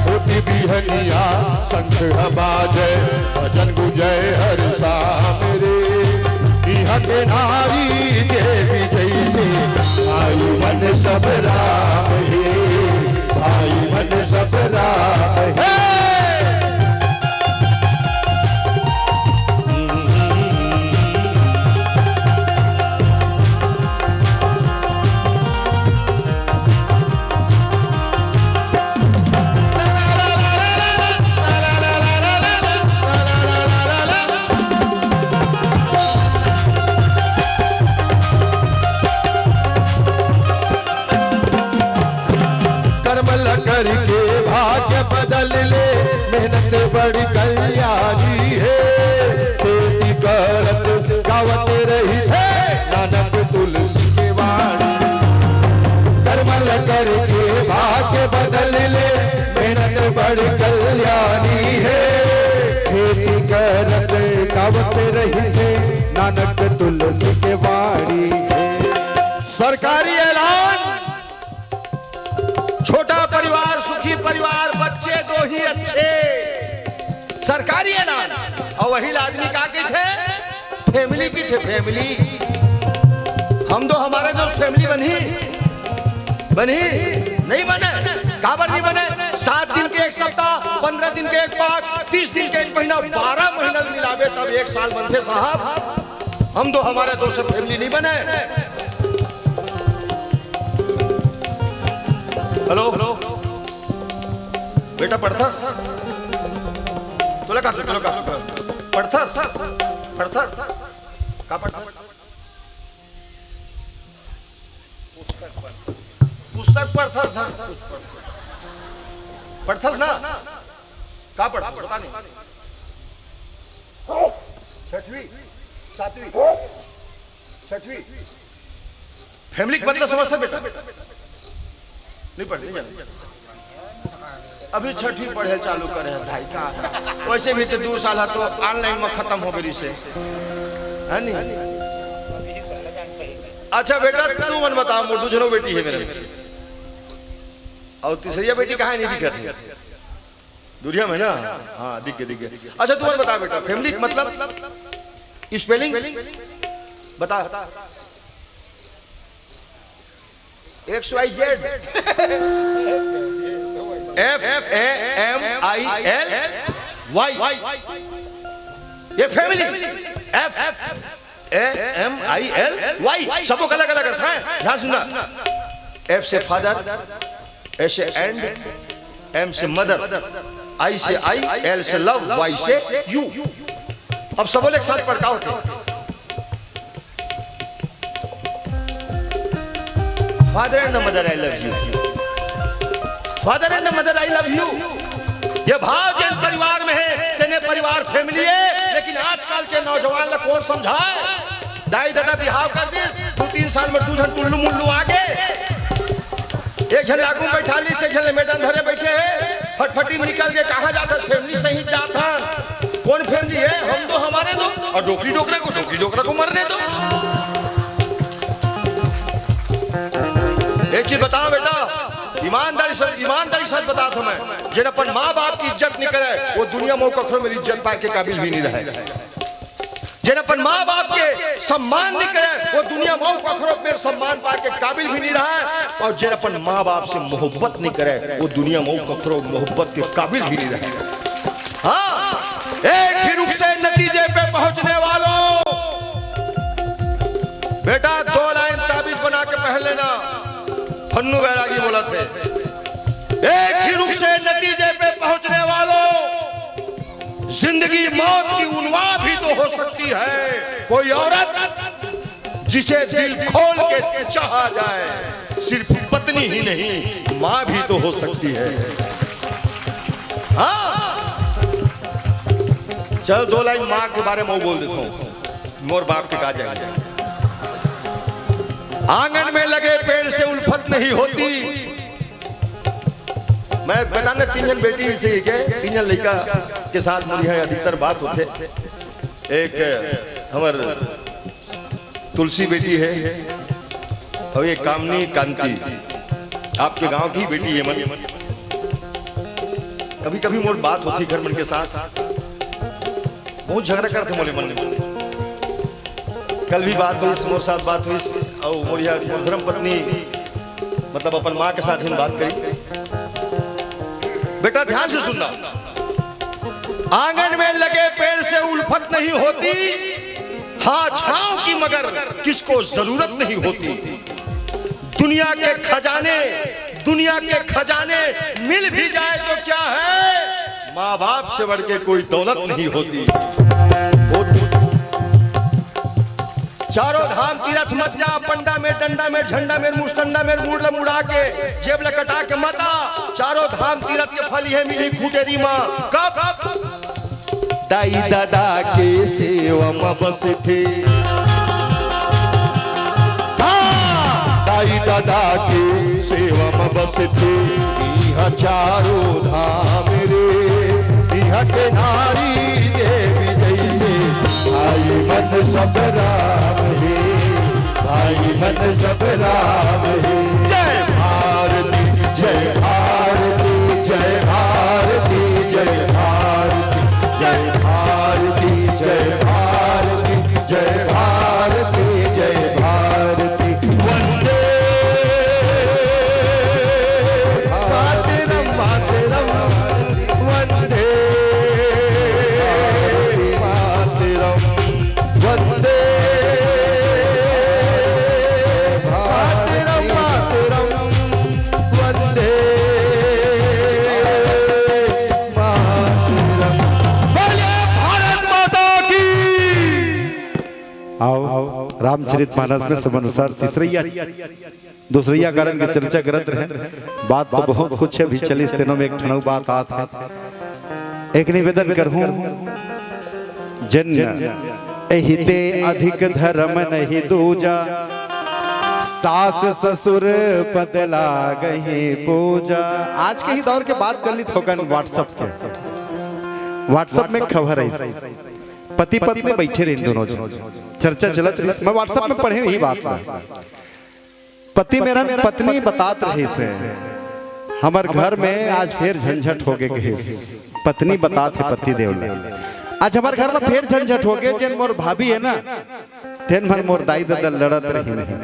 होती बिहनिया शंख आवाजे, भजन गुंजे हर शाम रे। इहाँ के नारी देवी जैसे, भाई मन सब राम हे, भाई मन सब राम हे। कर्म ल करके भाग्य बदल ले, मेहनत बड़ कल्याणी हे। खेती करत गावत रहिथे, नानक तुलसी के वाणी। कर्म ल करके भाग्य बदल ले, मेहनत बड़ कल्याणी हे। खेती करत गावत रहिथे, नानक तुलसी के वाणी हे। सरकारी ऐलान, छोटा परिवार, सुखी परिवार, बच्चे दो ही अच्छे। सरकारी ऐलान। अउ वही ल आदमी का कहिथे? फैमिली कहिथे, फैमिली। हम दो हमारे दोस्त फैमिली बनही, बनही? नहीं बने। काबर नहीं बने? सात दिन के एक सप्ताह, पन्द्रह दिन के एक पाठ, तीस दिन के एक महीना, बारह महीना ल मिलाबे तब एक साल बनथे साहब। हम दो हमारे दोस्त फैमिली नहीं बने। हेलो, हेलो, बेटा पढ़थस? तोला का, तोला का? पढ़थस? पढ़थस? का पढ़थस? पुस्तक पढ़-, पुस्तक पढ़थस ना? पढ़थस ना? का पढ़थस? बता नहीं। छठवीं, सातवीं, छठवीं। फैमिली के मतलब समझथस बेटा? नहीं पढ़, नहीं जाने। अभी छठवीं पढ़े चालू करे हे भाई, का? वैसे भी तो दू साल ह तो online में खतम हो गई से, है नहीं? अच्छा बेटा, तुमन बताओ, मोर दू झनो बेटी हे मेरे। अउ तीसरिया बेटी कहाँ हे, नहीं दिखत हे? दुरिहा में ना? हाँ, दिख गे, दिख गे। अच्छा, तुमन बताओ बेटा, फैमिली के मतलब spelling बता। X Y Z। F A M I L Y। ये family. F A M I L Y। सबो अलग-अलग अर्थ हे। ध्यान सुनना। F से फादर, A से एंड, M से मदर, I से आई, L से लव, Y से यू। अब सबो ल एक साथ पढ़, का होथे? Father and the mother, I love you। Father and the mother, I love you। ये भाव जेन परिवार में हे, तेने परिवार फैमिली हे। लेकिन आजकल के नौजवान ल कोन समझाय? दाई ददा बिहाव कर दिस, दू तीन साल में दू झन टुल्लू मुल्लू आ गे। एक झन आगू में बैठा लिस, एक झन ल मेडन धरे बैठे हे। फटफटी में निकल गे, कहाँ जात हस? फैमिली सहित जात हन। कोन फैमिली हे? हम दो हमारे दो, अउ डोकरी डोकरा को, डोकरी डोकरा को मरने दो। ईमानदारी से, ईमानदारी से बतात हंव मैं, जेन अपन माँ बाप के इज्जत नइ करय, वो दुनिया म कखरो मेर इज्जत पाय के काबिल भी नइ रहय। जेन अपन माँ बाप के सम्मान नइ करय, वो दुनिया म कखरो मेर सम्मान पाय के काबिल भी नइ रहय, अउ जेन अपन माँ बाप से मोहब्बत नइ करय, वो दुनिया म कखरो मोहब्बत के काबिल भी नइ रहय। हाँ, एक ही रुख से नतीजे पे पहुंचने वालों, बेटा, दो लाइन ताबीज बना के पहन लेना। फन्नू बैरागी बोलत हे, एक ही रुख से नतीजे पे पहुंचने वालों, जिंदगी मौत की उनवा भी तो हो सकती है। कोई औरत जिसे दिल खोल के चाहा जाए, सिर्फ पत्नी ही नहीं, माँ भी तो हो सकती है। हाँ, चल, दो लाइन माँ के बारे में बोल देता हूँ, मोर बाप के का जाए। आंगन में लगे पेड़ से उल्फत नहीं होती। मैं बताना, तीन झन बेटी से के, तीन झन लइका के साथ मोर इहाँ अधिकतर बात होथे। एक हमर तुलसी बेटी हे, अउ एक कामनी कांति, आपके गांव की बेटी हे मन। कभी-कभी मोर बात होथे घर मन के साथ, बहुत झगड़ा करथे मोले मन। कल भी बात होइस, मोर साथ बात होइस, अउ मोर इहाँ मोर धर्म पत्नी, मतलब अपन माँ के साथ ही बात करी। बेटा, ध्यान से सुनना, आंगन में लगे पेड़ से उल्फत नहीं होती, हाँ, छांव की मगर किसको जरूरत नहीं होती। दुनिया के खजाने, दुनिया के खजाने मिल भी जाए तो क्या है, माँ बाप से बढ़ के कोई दौलत नहीं होती। होती। चारों धाम तीरथ मत जा, पंडा में, डंडा में, झंडा में, मुस्टंडा में, मूड़ ल मुड़ा के, जेब ल कटा के मत आ। चारों धाम तीरथ के फल ये मिली खूंटे री माँ। कब? दाई ददा के सेवा म बसथे। हाँ, दाई ददा के सेवा म बसथे। इहाँ चारों धाम रे, इहाँ के नारी देवी जैसे। भाई मन सब राम हे, भाई मन सब राम हे। जय भारती, जय भारती, जय भारती, जय भारती, जय भारती, जय भारती, जय भारती, जय भारती। वंदे मातरम, मातरम, वंदे मातरम, वंदे मातरम, मातरम, वंदे मातरम। बोलिए भारत माता की। आओ, रामचरित मानस में सब अनुसार तीसरैया, दूसरैया गारन के चर्चा करत रहे। बात तो बहुत कुछ हे, अभी चलिस तेनो में एक ठन अउ बात आत हे। एक निवेदन करहूं, जिन एहिते अधिक धर्म नहीं दूजा, सास ससुर पद लागहि पूजा। आज के ही दौर के बात कर ली थोकन WhatsApp के। WhatsApp में खबर हे, पति पत्नी बैठे रहिन दोनों झन, चर्चा चलत रहिस, मैं WhatsApp में पढ़े हंव इही बात ला। पति मेरन पत्नी बतात रहिस हे, हमर घर में आज फेर झंझट होगे कहिस। पत्नी बतात हे पति देव ले, आज हमर घर में फेर झंझट होगे, जेन मोर भाभी हे ना, तेन मन मोर दाई ददा लड़त रहिन हे।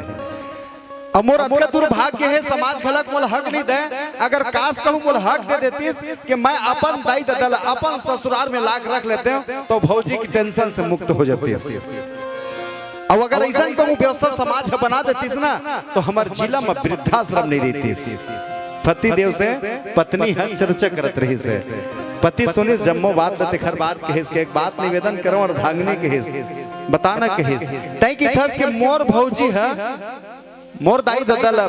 अब मोर अतका दुर्भाग्य हे, समाज घलक मोला हक नइ दे। अगर काश कहूं मोला हक दे देतिस कि मैं अपन दाई ददा ला अपन ससुरार में लाके रख लेतेंव, तो भौजी के tension से मुक्त हो जातिस। अउ अगर अइसन कहूं व्यवस्था समाज ह बना देतिस ना, तो हमर जिला में वृद्धाश्रम नइ रहितिस। पति देव से पत्नी ह चर्चा करत रहिस हे। पति सुनिस जम्मो बात ल, तेखर बाद कहिस के एक बात निवेदन करंव अर्धांगिनी कहिस, बताना कहिस, तैं कहिथस कि मोर भौजी ह मोर दाई ददा ल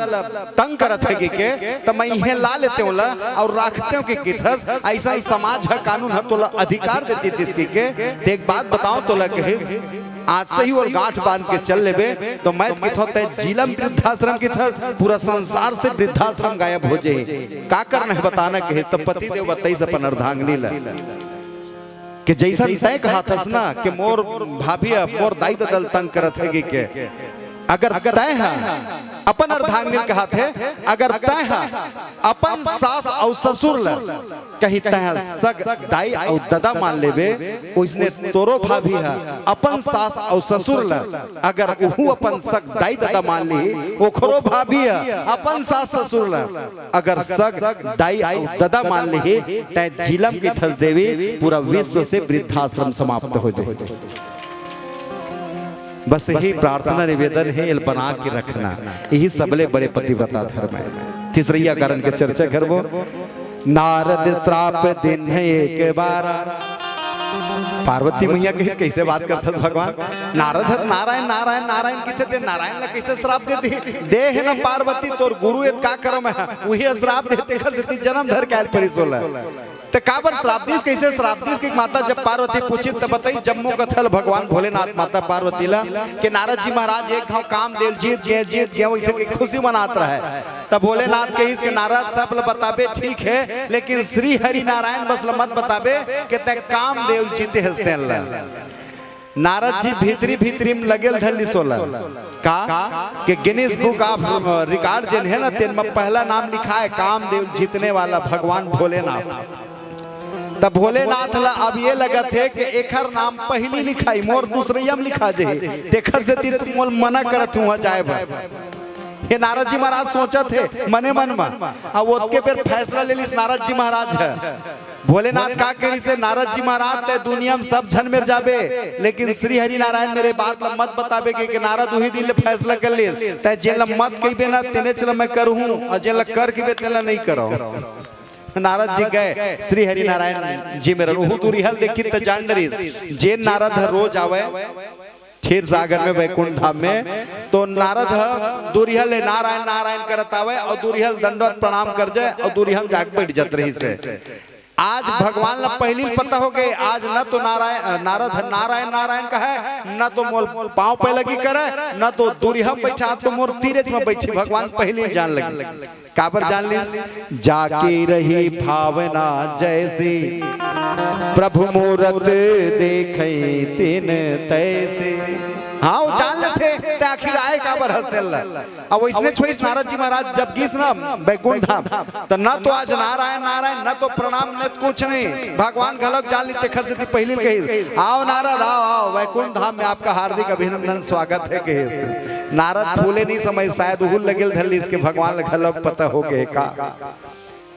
तंग करत हे कहिके, त मैं इहें ला लेतेंव ओला अउ राखतेंव कहिके कहिथस। अइसन समाज ह, कानून ह तोला अधिकार दे देतिस कहिके। त एक बात बतावंव तोला कहिस, आज से ही ओला गांठ बांध के चल लेबे, त मैं कहिथंव तैं जिला में वृद्धाश्रम कहिथस, पूरा संसार से वृद्धाश्रम गायब हो जाही। का करना हे बताना कहिस, त पति देव बताइस अपन अर्धांगिनी ल। कि जइसन तैं कहत हस ना कि मोर भाभी अब मोर दाई ददा ल तंग करत हे कहिके, अगर तैं ह अपन अर्धांगिनी ल कहत हे, अगर तैं ह अपन सास अउ ससुर ल कहीं तैं ह सग दाई अउ ददा मान लेबे, ओइसने तोरो भाभी ह अपन सास अउ ससुर ल अगर उहू अपन सग दाई ददा मान लिही, ओखरो भाभी ह अपन सास ससुर ल अगर सग दाई अउ ददा मान लिही, तैं झिलम के थस देवी, पूरा विश्व से वृद्धाश्रम समाप्त हो जाही। बस यही प्रार्थना निवेदन हे, एला बना के रखना, यही सबले बड़े पतिव्रता धर्म हे। तीसरइया कारण के चर्चा करबो। नारद श्राप दीन्ह एक बार। पार्वती मैया कहिस, "कइसे बात करथस भगवान? नारद ह नारायण, नारायण, नारायण कहिथे, तें नारायण ला कइसे श्राप दे दिही? दे हे ना पार्वती, तोर गुरु ए त का करंव मैं? उही श्राप दे, तेखर सेती जनम धर के आय ल परिस ओला।" त काबर श्राप दिस, कइसे श्राप दिस कि माता जब पार्वती पूछिस त बताइस जम्मो कथा ल भगवान भोलेनाथ माता पार्वती ला कि नारद जी महाराज एक घांव कामदेव ल जीत गे, जीत गे, वइसे के खुशी मनात रहय। त भोलेनाथ कहिस कि नारद सब ल बताबे ठीक हे, लेकिन श्री हरि नारायण बस ल मत बताबे कि तैं कामदेव ल जीते हस तेन ल। नारद जी भीतरी भीतरी म लगे ल धर लिस ओला। का? कि Guinness Book of Record जेन हे ना, तेन म पहला नाम लिखाय कामदेव जीतने वाला भगवान भोलेनाथ। त भोलेनाथ ला अब ये लगत हे कि एखर नाम पहिली लिखाही, मोर दूसरइया म लिखा जाही, तेखर सेती त मोला मना करत हंव उहां जाय बर। ये नारद जी महाराज सोचत हे मने मन म। अब ओतके बेर फैसला ले लिस नारद जी महाराज ह। भोलेनाथ का कहिस हे, "नारद जी महाराज, तैं दुनिया म सब झन मेर जाबे, लेकिन श्री हरि नारायण मेर बात ल मत बताबे," कहिके नारद उही दिन ले फैसला कर लिस, "तैं जेन ल मत कहिबे ना, तेनेच ल मैं करहूं, अउ जेन ल कर कहिबे, तेन ल नइ करंव।" नारद जी गय, श्री हरि नारायण जी मेर उहू दूरिहा ल देखिस त जान डरिस, जेन नारद ह रोज आवय, क्षीर सागर में, वैकुंठ धाम में, तो नारद ह दूरिहा ले नारायण नारायण करत आवय अउ दूरिहा ले दंडवत प्रणाम कर जाय अउ दूरिहा में जाके बैठ जात रहिस हे। आज भगवान ला पहिली पता हो गे, आज न तो नारायण, नारद ह नारायण नारायण कहय, न तो मोर पांव पैलगी करय, न तो दूरिहा में बैठा, तो मोर तीरेच में बैठी, भगवान पहिली जान लगिस। काबर जान लिस? "जाके रही भावना जैसी, प्रभु मूरत देखै तिन तैसी।" हाँ, वो जान लेथे, ते आखिर आय काबर हस तेला। अब वइसने छोइस नारद जी महाराज जब गिस ना बैकुंठ धाम, त न तो आज नारायण नारायण, न तो प्रणाम, न तो कुछ नहीं। भगवान घलोक जान लिस, तेखर सेती पहिली कहिस, "आओ नारद, आओ, आओ, बैकुंठ धाम में आपका हार्दिक अभिनंदन, स्वागत है," कहिस। नारद फूले नहीं समय, शायद उहू ल लगे ल धर लिस के भगवान ल घलोक पता हो गे का।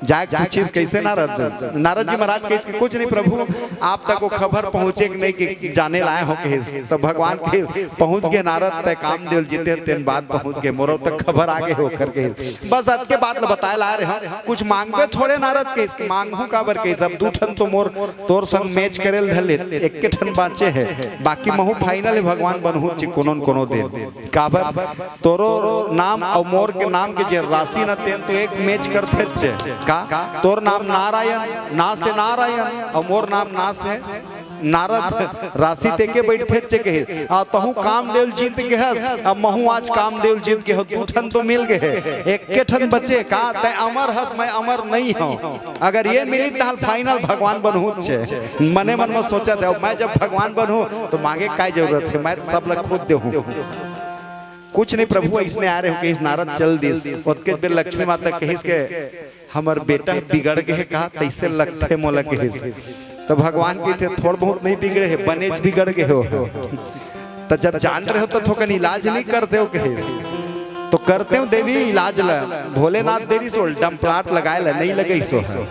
जाके पूछिस, "कइसे नारद?" नारद जी महाराज कहिस कि, "कुछ नहीं प्रभु, आप तक वो खबर पहुँचे कि नहीं कि जाने ल आय हों," कहिस। तो भगवान कहिस, "पहुँच गे नारद, तैं कामदेव ल जीते, तेन बात पहुँच गे, मोरो तक खबर आ गे हे ओखर," कहिस। "बस अतके बात ल बताय ल आय रहेंव, कुछ मांगबे थोड़े नारद?" कहिस। "मांगहूँ काबर?" कहिस, "अब दू ठन तो मोर तोर संग match करे ल धर ले, एक्के ठन बाँचे हे, बाकी महूँ final हे भगवान, बनहूँ च कोनो न कोनो दिन।" काबर? तोरो नाम अउ मोर के नाम के जे राशि न, तेन तो एक match करथेच हे। का? तोर नाम नारायण, ना से नारायण, अउ मोर नाम ना से नारद, राशि त एके बइठथेच हे कहे। आ तहूँ कामदेव जीत गे हस, अब महूँ आज कामदेव जीत गे हों, दू ठन तो मिल गे हे, एक्के ठन बचे। का तैं अमर हस, मैं अमर नइ हों? अगर ये मिली तहां final भगवान बनहूँच हे। मने मन में सोचत हे, मैं जब भगवान बनहूँ तो मांगे काय जरूरत हे, मैं सब ला खुद देहूँ। कुछ नहीं प्रभु, अइसने आय रहेंव कहिस, नारद चल दिस। ओतके बेर लक्ष्मी माता कहिस के, "हमर बेटा बिगड़ गे हे का, तइसे लगथे मोला," कहिस। त भगवान कहिथे, "थोड़ बहुत नहीं बिगड़े हे, बनेच बिगड़ गे हो। त जब जान रहे हो त थोकन इलाज नहीं करते हो," कहिस। तो करते हो देवी इलाज ला। भोलेनाथ दे रिहिस ओला डंपलाट लगाय ला, नहीं लगइस ओ ह।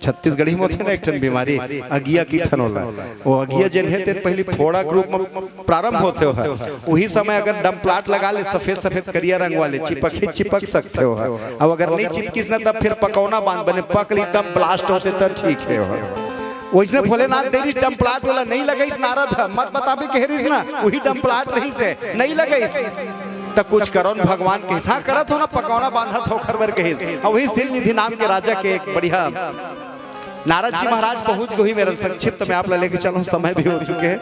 छत्तीसगढ़ी में होथे ना एक ठन बीमारी, अगिया कहिथन ओला। वो अगिया जेन हे, तेन पहिली फोड़ा के रूप में प्रारंभ होथे ओ ह। उही समय अगर डंपलाट लगा ले, सफेद सफेद करिया रंग वाले, चिपक ही चिपक सकथे ओ ह। अब अगर नहीं चिपकिस ना, तब फिर पकौना बांध बने, पक ली तब blast होथे, तब ठीक हे ओ ह। वइसने भोलेनाथ दे रिहिस डंपलाट, ओला नहीं लगइस नारद ह, मत बताबे कहे रिहिस ना, उही डंपलाट रहिस हे, नहीं लगइस। त कुछ करो न भगवान कहिस, हाँ करत हों ना, पकौना बांधत हों ओखर बर कहिस। अउ उही सिलनिधि नाम के राजा के एक बढ़िया नारद जी महाराज पहुंच गे, उही मेर संक्षिप्त में आप ला लेके चलहूं, समय भी हो चुके हे।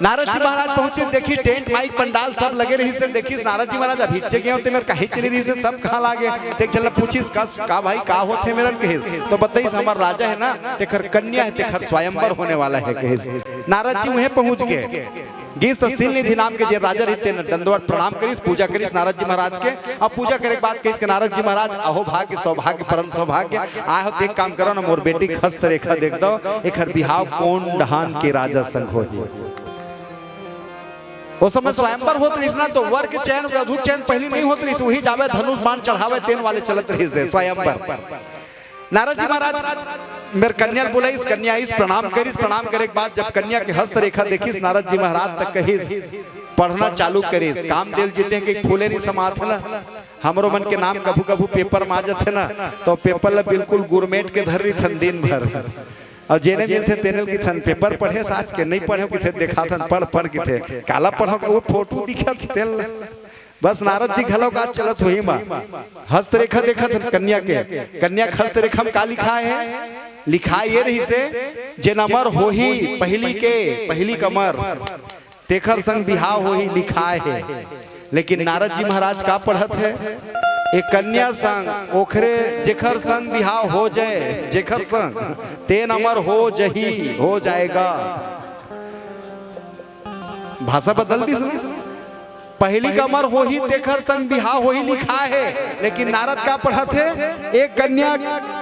नारद जी महाराज पहुंचिस, देखिस टेंट माइक पंडाल सब लगे रहिस हे, देखिस नारद जी महाराज अभीच्चे गे हों, ते मेर काहेच नइ रहिस हे, सब कहां लागे। ते एक झन ला पूछिस, "कस, का भाई, का होथे मेरन?" कहिस। तो बताइस, "हमर राजा हे ना, तेखर कन्या हे, तेखर स्वयंवर होने वाला हे," कहिस। नारद जी उहें पहुंच गे। गीस त शील निधि नाम के जे राजा रहिस, तेन दंडवत प्रणाम करिस, पूजा करिस नारद जी महाराज के। अब पूजा करे के बाद कहिस के नारद जी महाराज, अहो भाग्य, सौभाग्य, परम सौभाग्य, आय हो, त एक काम करो ना, मोर बेटी के हस्तरेखा देख दो, एखर बिहाव कोन डहान के राजा संग होही। ओ समय स्वयंवर होत रहिस ना, तो वर के चयन, वधु के चयन पहिली नहीं होत रहिस, उही जावे धनुष बाण चढ़ावे, तेन वाले चलत रहिस हे स्वयंवर। नारद जी महाराज मेर कन्या ल बुलाइस, कन्या आइस, प्रणाम करिस, प्रणाम करे के बाद जब कन्या के हस्तरेखा देखिस नारद जी महाराज, त कहिस, पढ़ना चालू करिस, काम देल जीते के फूले नहीं समात हे ना, हमरो मन के नाम कभू कभू पेपर म आ जाथे ना, तो पेपर ल बिल्कुल गुरमेट के धर रहिथन दिन भर। अउ जेने मिलथे तेने ल किथन, पेपर पढ़े साच के, नहीं पढ़े किथे, देखाथन, पढ़ पढ़ किथे, काला पढ़ो, वो फोटो दिखत तेल। बस नारद जी घलो का चलत होही मा, हस्तरेखा देखत हन कन्या के, कन्या के हस्तरेखा म का लिखाय हे? लिखाय ये रहिसे, जेन अमर होही पहिली के, पहिली के अमर, तेखर संग बिहाव होही लिखाय हे। लेकिन नारद जी महाराज का पढ़त हे? ए कन्या संग ओखरे, जेखर संग बिहाव हो जाए, जेखर संग, तेन अमर हो जही, हो जाएगा। भाषा बदल दिस ना। पहिली के अमर होही, तेखर संग बिहाव होही लिखाय हे, लेकिन नारद का पढ़त हे? ए कन्या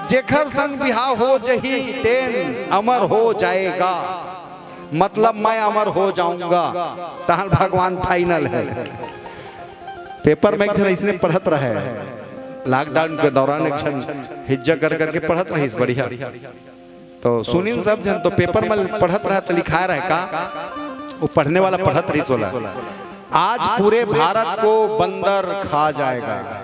जेखर संग बिहाव हो जही, तेन अमर हो जाएगा। मतलब मैं अमर हो जाऊंगा। तहन भगवान final हे। पेपर म एक झन अइसने पढ़त रहे, lockdown के दौरान एक झन हिज्जा कर करके पढ़त रहिस, बढ़िया। तो सुनिन सब झन, तो पेपर म पढ़त रहे, त लिखाय रहे का, वो पढ़ने वाला पढ़त रहिस, बोला, "आज पूरे भारत को बंदर खा जाएगा।"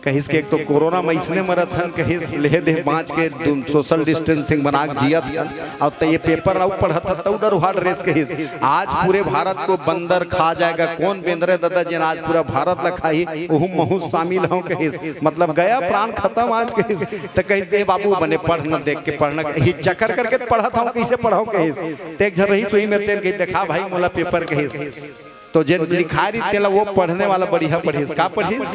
कहिस के एक तो कोरोना म अइसने मरत हन, कहिस लेह देह बाँच के दू-, social distancing बना के जियत हन, अउ त ये पेपर अउ पढ़त हन, तउ डर उहाड़ रेस कहिस। आज पूरे भारत को बंदर खा जाएगा। कोन बेंदर ए ददा जेन आज पूरा भारत ल खाही, ओहू महू शामिल हूँ कहिस। मतलब गया प्राण खतम आज कहिस। त कहिस, "ए बाबू बने पढ़ न देख के पढ़ न, हिच्चा कर करके त पढ़त हूँ, कइसे पढ़हूँ?" कहिस। त एक झन रहिस उही मेर तेन कहिस, "देखा भाई मोला पेपर," कहिस। तो जेन लिखाय रहिस तेला वो पढ़ने वाला बढ़िया पढ़िस। का पढ़िस?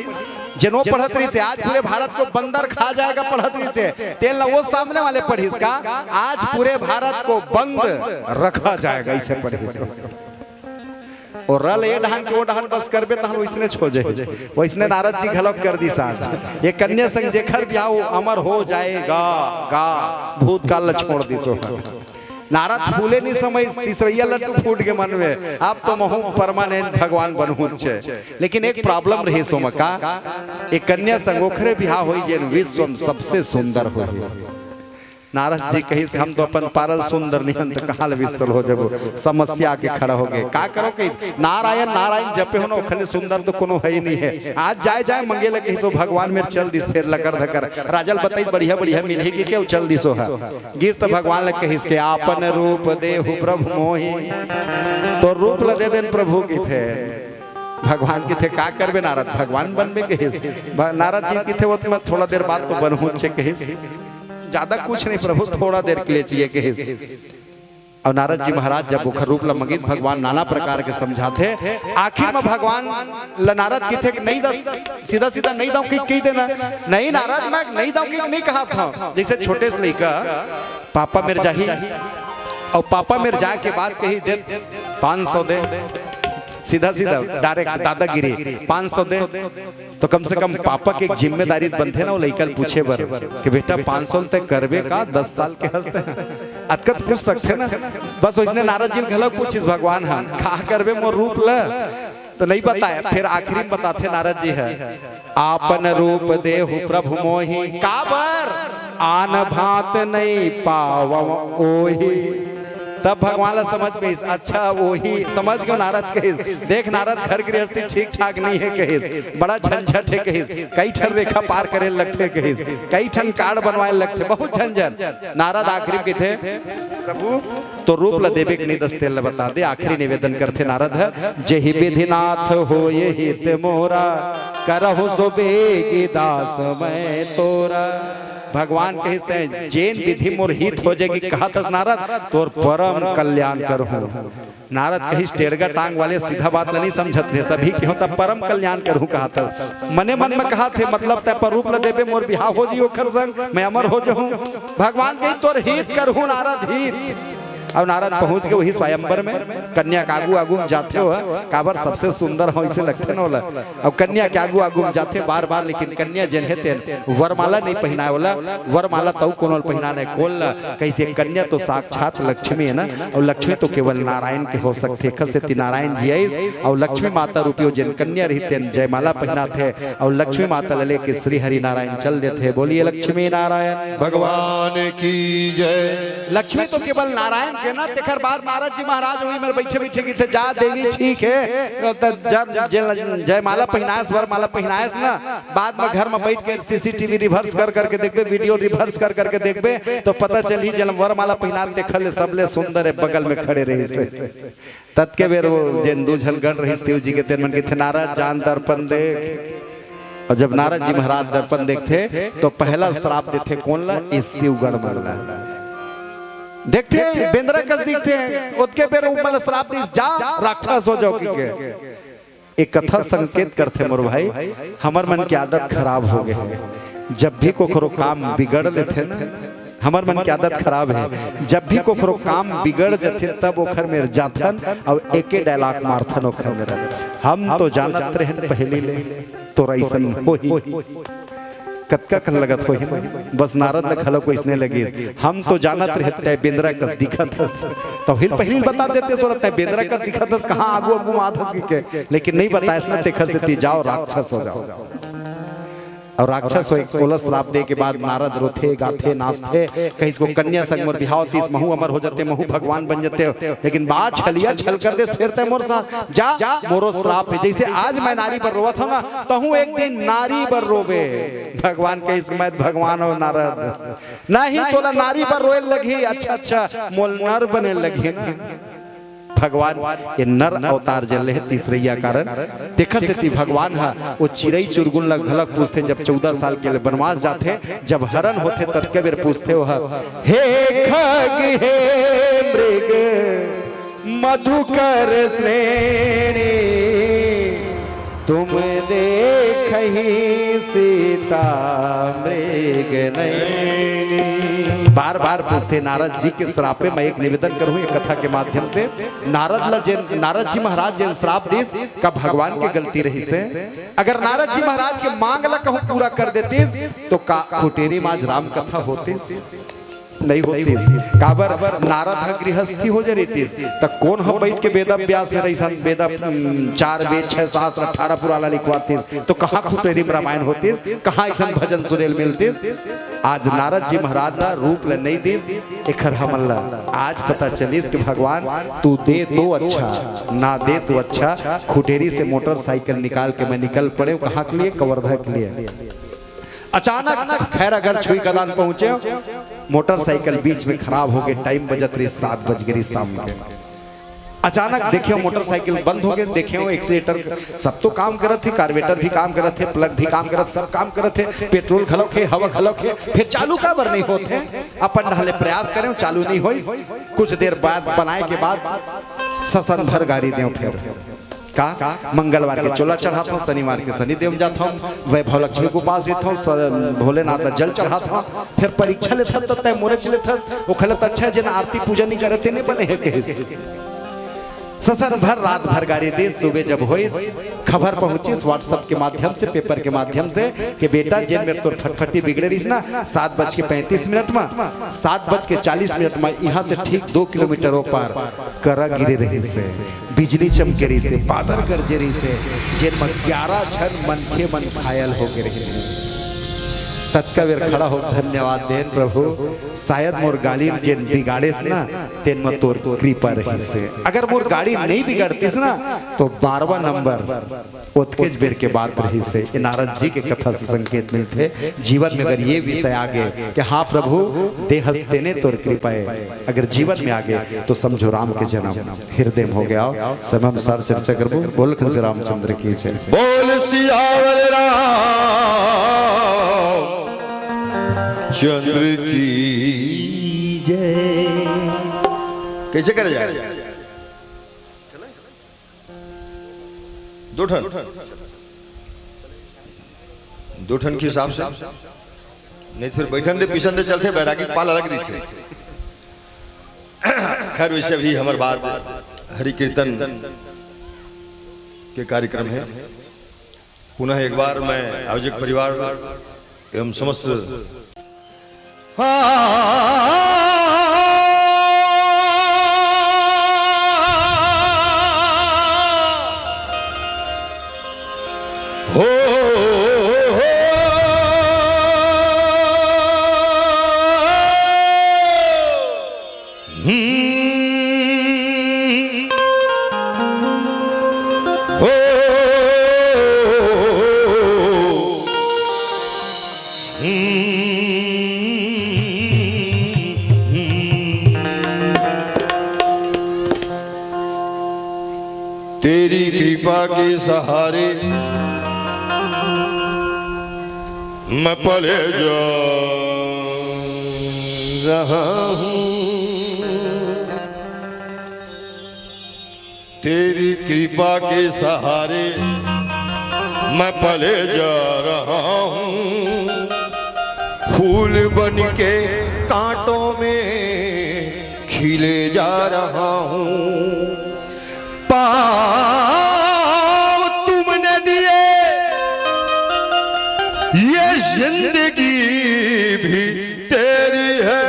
जेन वो पढ़त रहिस हे, "आज पूरे भारत को बंदर खा जाएगा," पढ़त रहिस हे, तेला वो सामने वाले पढ़िस का, "आज पूरे भारत को बंद रखा जाएगा," अइसे पढ़िस। अउ रल ए डहान के ओ डहान बस करबे तहन वइसने हो जाही। वइसने नारद जी घलो कर दिस आज। ए कन्या संग जेखर बिहाव अमर हो जाएगा, गा, भूतकाल ल छोड़ दिस ओ। नारद फूले नहीं समय तीसरैया लड्डू फूट के मन में, अब तो महू permanent भगवान बनहूँ चे। लेकिन एक problem रहिस ओमा का, ए कन्या संग ओखरे बिहाव होही जेन विश्व म सबसे सुंदर होही। नारद जी कहिस, "हम तो अपन पारा ल सुंदर नहीं हन, त कहाँ ले विश्व ल हो जबो?" समस्या के खड़ा होगे। का करो कहिस, "नारायण नारायण जपे हो ना, ओखर ले सुंदर तो कोनो हे ही नहीं हे।" आज जाय जाय मंगे ल कहिस, ओ भगवान मेर चल दिस, फेर लकर धकर। राजा ल बताइस, "बढ़िया बढ़िया मिलही," कहिके ओ चल दिस ओ ह। गीस त भगवान ल कहिस के, "आपन रूप देहु प्रभु मोहि।" तोर रूप ल दे देन प्रभु कहिथे। भगवान कहिथे, "का करबे नारद, भगवान बनबे?" कहिस। भ-, नारद जी कहिथे, "वो तो मैं थोड़ा देर बाद तो बनहूँ चे," कहिस। "ज्यादा कुछ नहीं प्रभु, थोड़ा देर के लिए चाहिए," कहिस। अउ नारद जी महाराज जब ओखर रूप ल मंगिस, भगवान नाना प्रकार के समझाथे। आखिर म भगवान ल नारद कहिथे कि नहीं दस, सीधा सीधा नहीं दंव कहि, कहि देना। "नहीं नारद, मैं नहीं दंव कहि नहीं कहत हंव।" जइसे छोटे से लइका पापा मेर जाही, अउ पापा मेर जाय के बाद कही, "दे, पाँच सौ दे।" सीधा सीधा direct दादागिरी, "पाँच सौ दे।" तो कम से कम पापा के एक जिम्मेदारी बनथे ना, ओ लइका ल पूछे बर कि, "बेटा, पाँच सौ ल तैं करबे का? दस साल के हस तैं, अतका त पूछ सकथे ना।" बस वइसने नारद जी ल घलो पूछिस भगवान ह, "का करबे मोर रूप ल?" तो नहीं बताय। फेर आखिरी म बताथे नारद जी ह, "आपन रूप देहु प्रभु मोहि।" काबर? "आन भांत नहीं पावव ओहि।" तब भगवान ला समझ में आइस, "अच्छा ओहि, समझ गयो नारद," कहिस। "देख नारद, घर गृहस्थी ठीक ठाक नहीं हे," कहिस, "बड़ा झंझट हे," कहिस, "कई ठन रेखा पार करे लगथे," कहिस, "कई ठन card बनवाए लगथे, बहुत झंझट।" नारद आखिरी म कहिथे, "प्रभु, तोर रूप ल देबे के नहीं दस, तेला बता दे।" आखिरी निवेदन करथे नारद ह, "जेहि विधि नाथ होय हित मोरा, करहु सो बेगी दास मैं तोरा।" भगवान कहिस, "तैं जेन विधि मोर हित हो जाय कहिके कहत हस नारद, तोर परम कल्याण करहूँ।" नारद कहिस, "टेड़गा टांग वाले सीधा बात ल नहीं समझत हे, सभी के हों त परम कल्याण करहूँ कहत हस। मने मन म कहत हे, मतलब तैं अपन रूप ल देबे, मोर बिहाव हो जही ओखर संग, मैं अमर हो जहूँ।" भगवान कहिस, "तोर हित करहूँ नारद, हित।" अउ नारद पहुंच के वही स्वयंवर में कन्या के आगू आगू में जाथे हो, काबर सबसे सुंदर हो इसे लगथे न ओला। अउ कन्या के आगू आगू में जाथे बार बार, लेकिन कन्या जेन हे तेन वरमाला नहीं पहिनाए ओला। वरमाला तउ कोनो ल पहिनाना हे कोन ल, कइसे कन्या तो साक्षात लक्ष्मी हे ना, अउ लक्ष्मी तो केवल नारायण के हो सकथे। एखर सेती नारायण जी आइस अउ लक्ष्मी माता रूपी ओ जेन कन्या रही तेन जयमाला पहिनाथे अउ लक्ष्मी माता ल लेके श्री हरि नारायण चल देथे। बोलिए लक्ष्मी नारायण। भगवान की जय। लक्ष्मी तो केवल नारायण के ना, तेखर बाद नारद जी महाराज वही में बैठे बैठे कहिथे, जा देवी ठीक है, त जब जे जयमाला पहिनायस, वरमाला पहिनायस ना, बाद में घर में बैठ के सीसीटीवी रिवर्स कर करके देखबे, वीडियो रिवर्स कर करके देखबे, तो पता चलही जेन वरमाला पहिनात तेखर ले सबले सुंदर है बगल में खड़े रहिसे। ततके बेर वो जेन दू झन गण रहिस शिव जी के, तेन मन कहिथे, नारद जान दर्पण देख। अउ जब नारद जी महाराज दर्पण देखथे तो पहला श्राप देथे कोन ला? ए शिव गण मन ला। देखथे बेंदरा कस दिखथे, ओतके बेर उ मन ला श्राप दिस, जा राक्षस हो जाओ कहिके। ए कथा संकेत करथे मोर भाई, हमर मन के आदत खराब हो गे हे। जब भी कोखरो काम बिगड़ लेथे ना, हमर मन के आदत खराब हे। जब भी कोखरो काम बिगड़ जथे तब ओखर मेर जाथन अउ एके डायलॉग मारथन ओखर मेर, हम तो जानत रहेन पहिली ले तोर अइसन होही। कतका कन लगत होही ना, बस नारद ल घलो को अइसने लगिस। हम तो जानत रहे तैं बेंदरा कस दिखत हस, तो हिल पहिली बता देते सोरा तैं बेंदरा कस दिखत हस, कहाँ आगू आगू मात हस कहिके, लेकिन नहीं बतायस ना, तेखर सेती जाओ राक्षस हो जाओ। अउ राक्षस होय ओला श्राप दे के बाद नारद रोथे गाथे नाचथे, कहिस को कन्या संग मोर बिहाव तीस, महू अमर हो जते, महू भगवान बन जते। लेकिन बात छलिया छल कर देस, फेर तैं मोर साथ जा, मोरो श्राप हे। जइसे आज मैं नारी बर रोवत हंव ना, तहूं एक दिन नारी बर रोबे। भगवान कहिस मैं भगवान हंव नारद, नहीं तोला नारी बर रोए लगही। अच्छा अच्छा, मोल नर बने लगही ना। भगवान ये नर अवतार जेन ले हे तीसरइया कारण, तेखर सेती भगवान ह ओ चिरई चुरगुन ल घलक पूछथे। जब चौदह साल के ले बनवास जाथे, जब हरण होथे ततके बेर पूछथे ओह, हे खग हे मृग मधुकर श्रेणी, तुम देखही सीता मृग नैनी। बार बार पूछथे नारद जी के श्रापे। मैं एक निवेदन करूं ये कथा के माध्यम से, नारद ला जेन नारद जी महाराज जेन श्राप दिस, का भगवान के गलती रहिसे? अगर नारद जी महाराज के मांग ला कहूं पूरा कर देतिस तो का खुटेरी म आज राम कथा होतिस? नहीं होतिस। काबर नारद ह गृहस्थी हो जरितिस, त कोन ह बैठ के वेद व्यास में रहिसन, वेद, हम्म, चार वेद, छह शास्त्र, अठारह पुराण ला लिखवातिस, तो कहाँ खुटेरी में रामायण होतिस, कहाँ अइसन भजन सुनेल मिलतिस? आज नारद जी महाराज ला रूप ला नहीं दिस, एखर हमन ला आज पता चलिस कि भगवान तू दे तो अच्छा, ना दे तो अच्छा। खुटेरी से मोटरसाइकिल निकाल के मैं निकल पड़े, कहाँ के लिए? कवर्धा के लिए। अचानक खैरागढ़ छुईकादान पहुंचे, मोटरसाइकिल बीच में खराब हो गे, टाइम बजत रहिस सात बज गे रहिस शाम के। अचानक देखे मोटरसाइकिल बंद हो गे, देखे एक्सीलेटर सब तो काम करत हे, कार्बोरेटर भी काम करत हे, प्लग भी काम करत, सब काम करत हे, पेट्रोल घलोक हे, हवा घलोक हे, फिर चालू काबर नहीं होत हे? अपन ढाले प्रयास करेंव, चालू नहीं होइस। कुछ देर बाद बनाए के बाद ससन भर गारी देंव फिर। का मंगलवार के चोला चढ़ाथंव, शनिवार के शनिदेव जाथंव, वैभव लक्ष्मी के उपास रहिथंव, स-, भोलेनाथ ला जल चढ़ाथंव, फिर परीक्षा लेथंव त तैं मोरेच लेथस, ओखर ले त अच्छा हे जेन आरती पूजा नहीं करे तेने बने हे कहिस। ससन भर रात भर गारी दिस। सुबह जब होइस, खबर पहुंचिस WhatsApp के माध्यम से, पेपर के माध्यम से कि बेटा जेन मेर तोर फटफटी बिगड़े रहिस ना, सात बज के पैंतीस मिनट में, सात बज के चालीस मिनट में इहां से ठीक दो किलोमीटर ओ पार करा गिरे रहिस हे, बिजली चमके रहिस हे, बादर गरजे रहिस हे, जेन म ग्यारह झन मनखे मन घायल हो गे रहिस हे। ततका बेर खड़ा हो धन्यवाद देन प्रभु, शायद मोर गाड़ी जेन बिगाड़ेस ना, तेन म तोर कृपा रहिस हे। अगर मोर गाड़ी नहीं बिगड़तिस ना, तो बारहवाँ नंबर ओतकेच बेर के बात रहिस हे। ये नारद जी के कथा से संकेत मिलथे। जीवन में अगर ये विषय आ गे कि हाँ प्रभु, देहस तेने तोर कृपा हे, अगर जीवन में आ गे तो समझो राम के जन्म हृदय में हो गे। समय अनुसार चर्चा करबो। बोल खन से रामचंद्र की जय। बोल सियावर राम चंद्र की जय। कैसे करे जाए? दो ठन, दो ठन के हिसाब से, नहीं तो फिर बैठन दे, पीसन दे चलथे, बैरागी के पाला लग रहिथे। खैर, वैसे भी हमर बात हरि कीर्तन के कार्यक्रम हे। पुनः एक बार मैं आयोजक परिवार एवं समस्त हो, हो, हो, हम्म। हो, हम्म। तेरी कृपा के सहारे मैं पले जा रहा हूँ। तेरी कृपा के सहारे मैं पले जा रहा हूँ। फूल बन के कांटों में खिले जा रहा हूँ। पाँव तुमने दिए, ये जिंदगी भी तेरी है।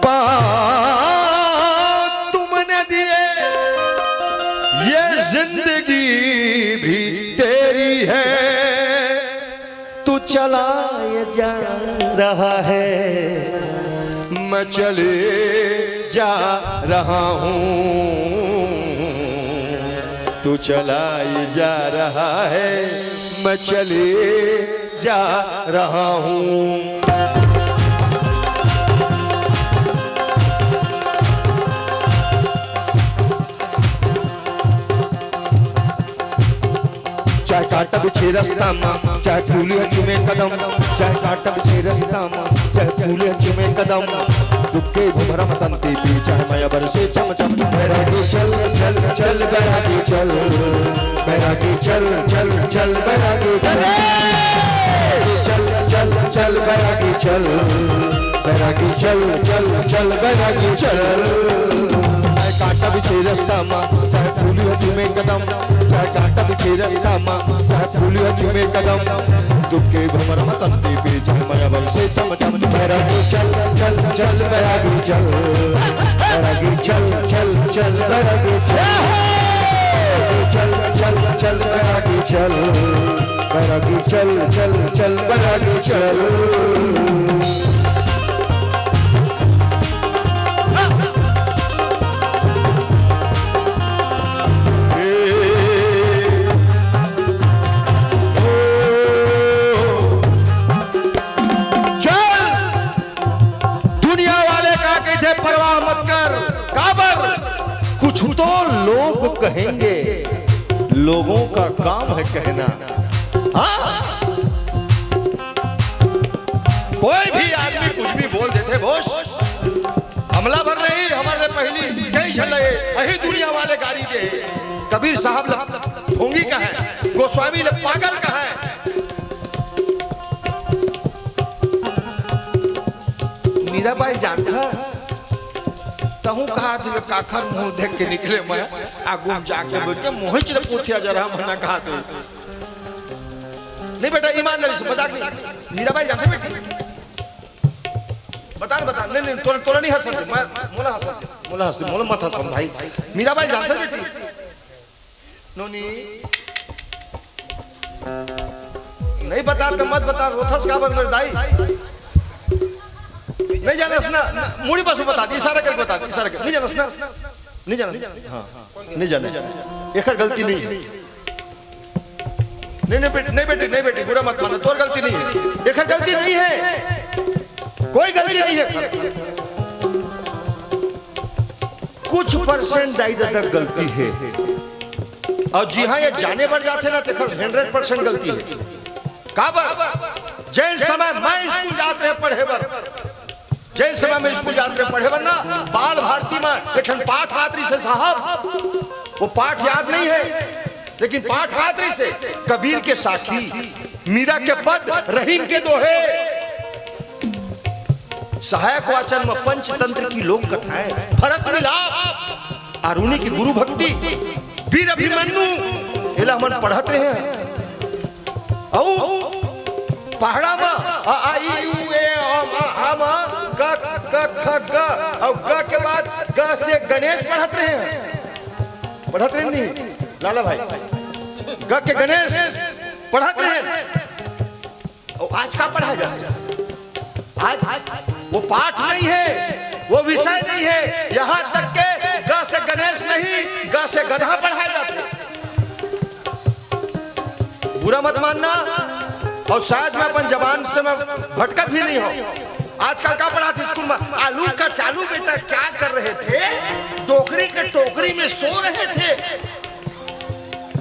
पाँव तुमने दिए, ये जिंदगी भी तेरी है। तू चला ये जा रहा है, मैं चले जा रहा हूँ। तू चला ये जा रहा है, मैं चले जा रहा हूँ। चाहे कांटा बिछे रस्ता मा, चाहे फूल ह चुमे कदम, चाहे कांटा बिछे रस्ता मा, चाहे फूल ह चुमे कदम, दुख के भुभरम तंती पी, चाहे मया बरसे चम चम। बैरागी चल, चल, चल, बैरागी चल, बैरागी चल, चल, चल, बैरागी चल, चल, चल, चल, बैरागी चल, बैरागी चल, चल, चल, बैरागी चल। चाहे कांटा बिछे रस्ता मा, चाहे फूल ह चुमे कदम, चाहे कांटा बिछे रस्ता मा, चाहे फूल ह चुमे कदम, दुख के भुमर म तंती पी, चाहे मया बरसे चम चम। बैरागी चल, चल, चल, बैरागी चल, बैरागी चल, चल, चल, बैरागी चल, चल, चल, चल, बैरागी चल, बैरागी चल, चल, चल, बैरागी चल। चल, दुनिया वाले का कहिथे, परवाह मत कर। काबर? कुछ तो लोग कहेंगे, लोगों का काम है कहना। हाँ? कोई भी आदमी कुछ भी बोल देथे, बोस। हमला भर नहीं, हमर ले पहिली कई झन लगे, अही दुनिया वाले गारी दे। कबीर साहब ल ढोंगी कहे, गोस्वामी ल पागल कहे। मीराबाई जानथा, तहूँ कहा तू काखर मुँह देख के निकले, मैं आगू म जाके बैठ के मोहित ल पूछिया जरा, मना कहा तू। नहीं बेटा, ईमानदारी से, मजाक नहीं। मीराबाई जानथे बेटी? बता न, बता। नहीं, नहीं, तोला, तोला नहीं हंसन दे। मैं, मोला हंसन दे। मोला हंस दे, मोला मत हंसन भाई। मीराबाई जानथे बेटी? नोनी। नहीं बता तो मत बता, रोथस काबर मेरे दाई? नहीं जानस ना, ना, मुड़ी पास बता दे, इशारा करके बता दे, इशारा कर। नहीं जानस ना? नहीं जानस? हाँ, नहीं जाने। एकर गलती नहीं है। नहीं, नहीं बेटी, नहीं बेटी, नहीं बेटी, बुरा मत मानो, तोर गलती नहीं है, एकर गलती नहीं है, कोई गलती नहीं है। कुछ परसेंट दाई ददा गलती है, अउ जिहाँ ये जाने बर जाथे ना, तेकर हंड्रेड परसेंट गलती है। काबर? जेन समय मैं स्कूल जात रहे पढ़े बर, जेन समय मैं स्कूल जात रहे पढ़े बर ना, बाल भारती में एक ठन पाठ आत रहिस हे साहब, वो पाठ याद नहीं है। लेकिन पाठ हाथ रहिसे, कबीर के साखी, मीरा के पद, रहीम के दोहे, सहायक वाचन म पंचतंत्र की लोक कथाएं, भरत मिलाप, आरुणि की गुरु भक्ति, वीर अभिमन्यु, एला हमन पढ़त रहे हन। अउ पहाड़ा म अ, आ, ई, उ, ए, अ, म, आ, म, क, क, ख, ग, अउ ग के बाद ग से गणेश पढ़त रहे हन। पढ़त रहे नहीं, लाला भाई, ग के गणेश पढ़त रहे हन। अउ आज का पढ़ा जाथे? आज वो पाठ नहीं है, वो विषय नहीं है। यहाँ तक के ग से गणेश नहीं, ग से गधा पढ़ाए जाथे। बुरा मत मानना, अउ शायद मैं अपन जबान से मैं भटकत भी नहीं हूँ। आजकल का पढ़ाथे स्कूल में, आलू का चालू बेटा क्या कर रहे थे, डोकरी के टोकरी में सो रहे थे।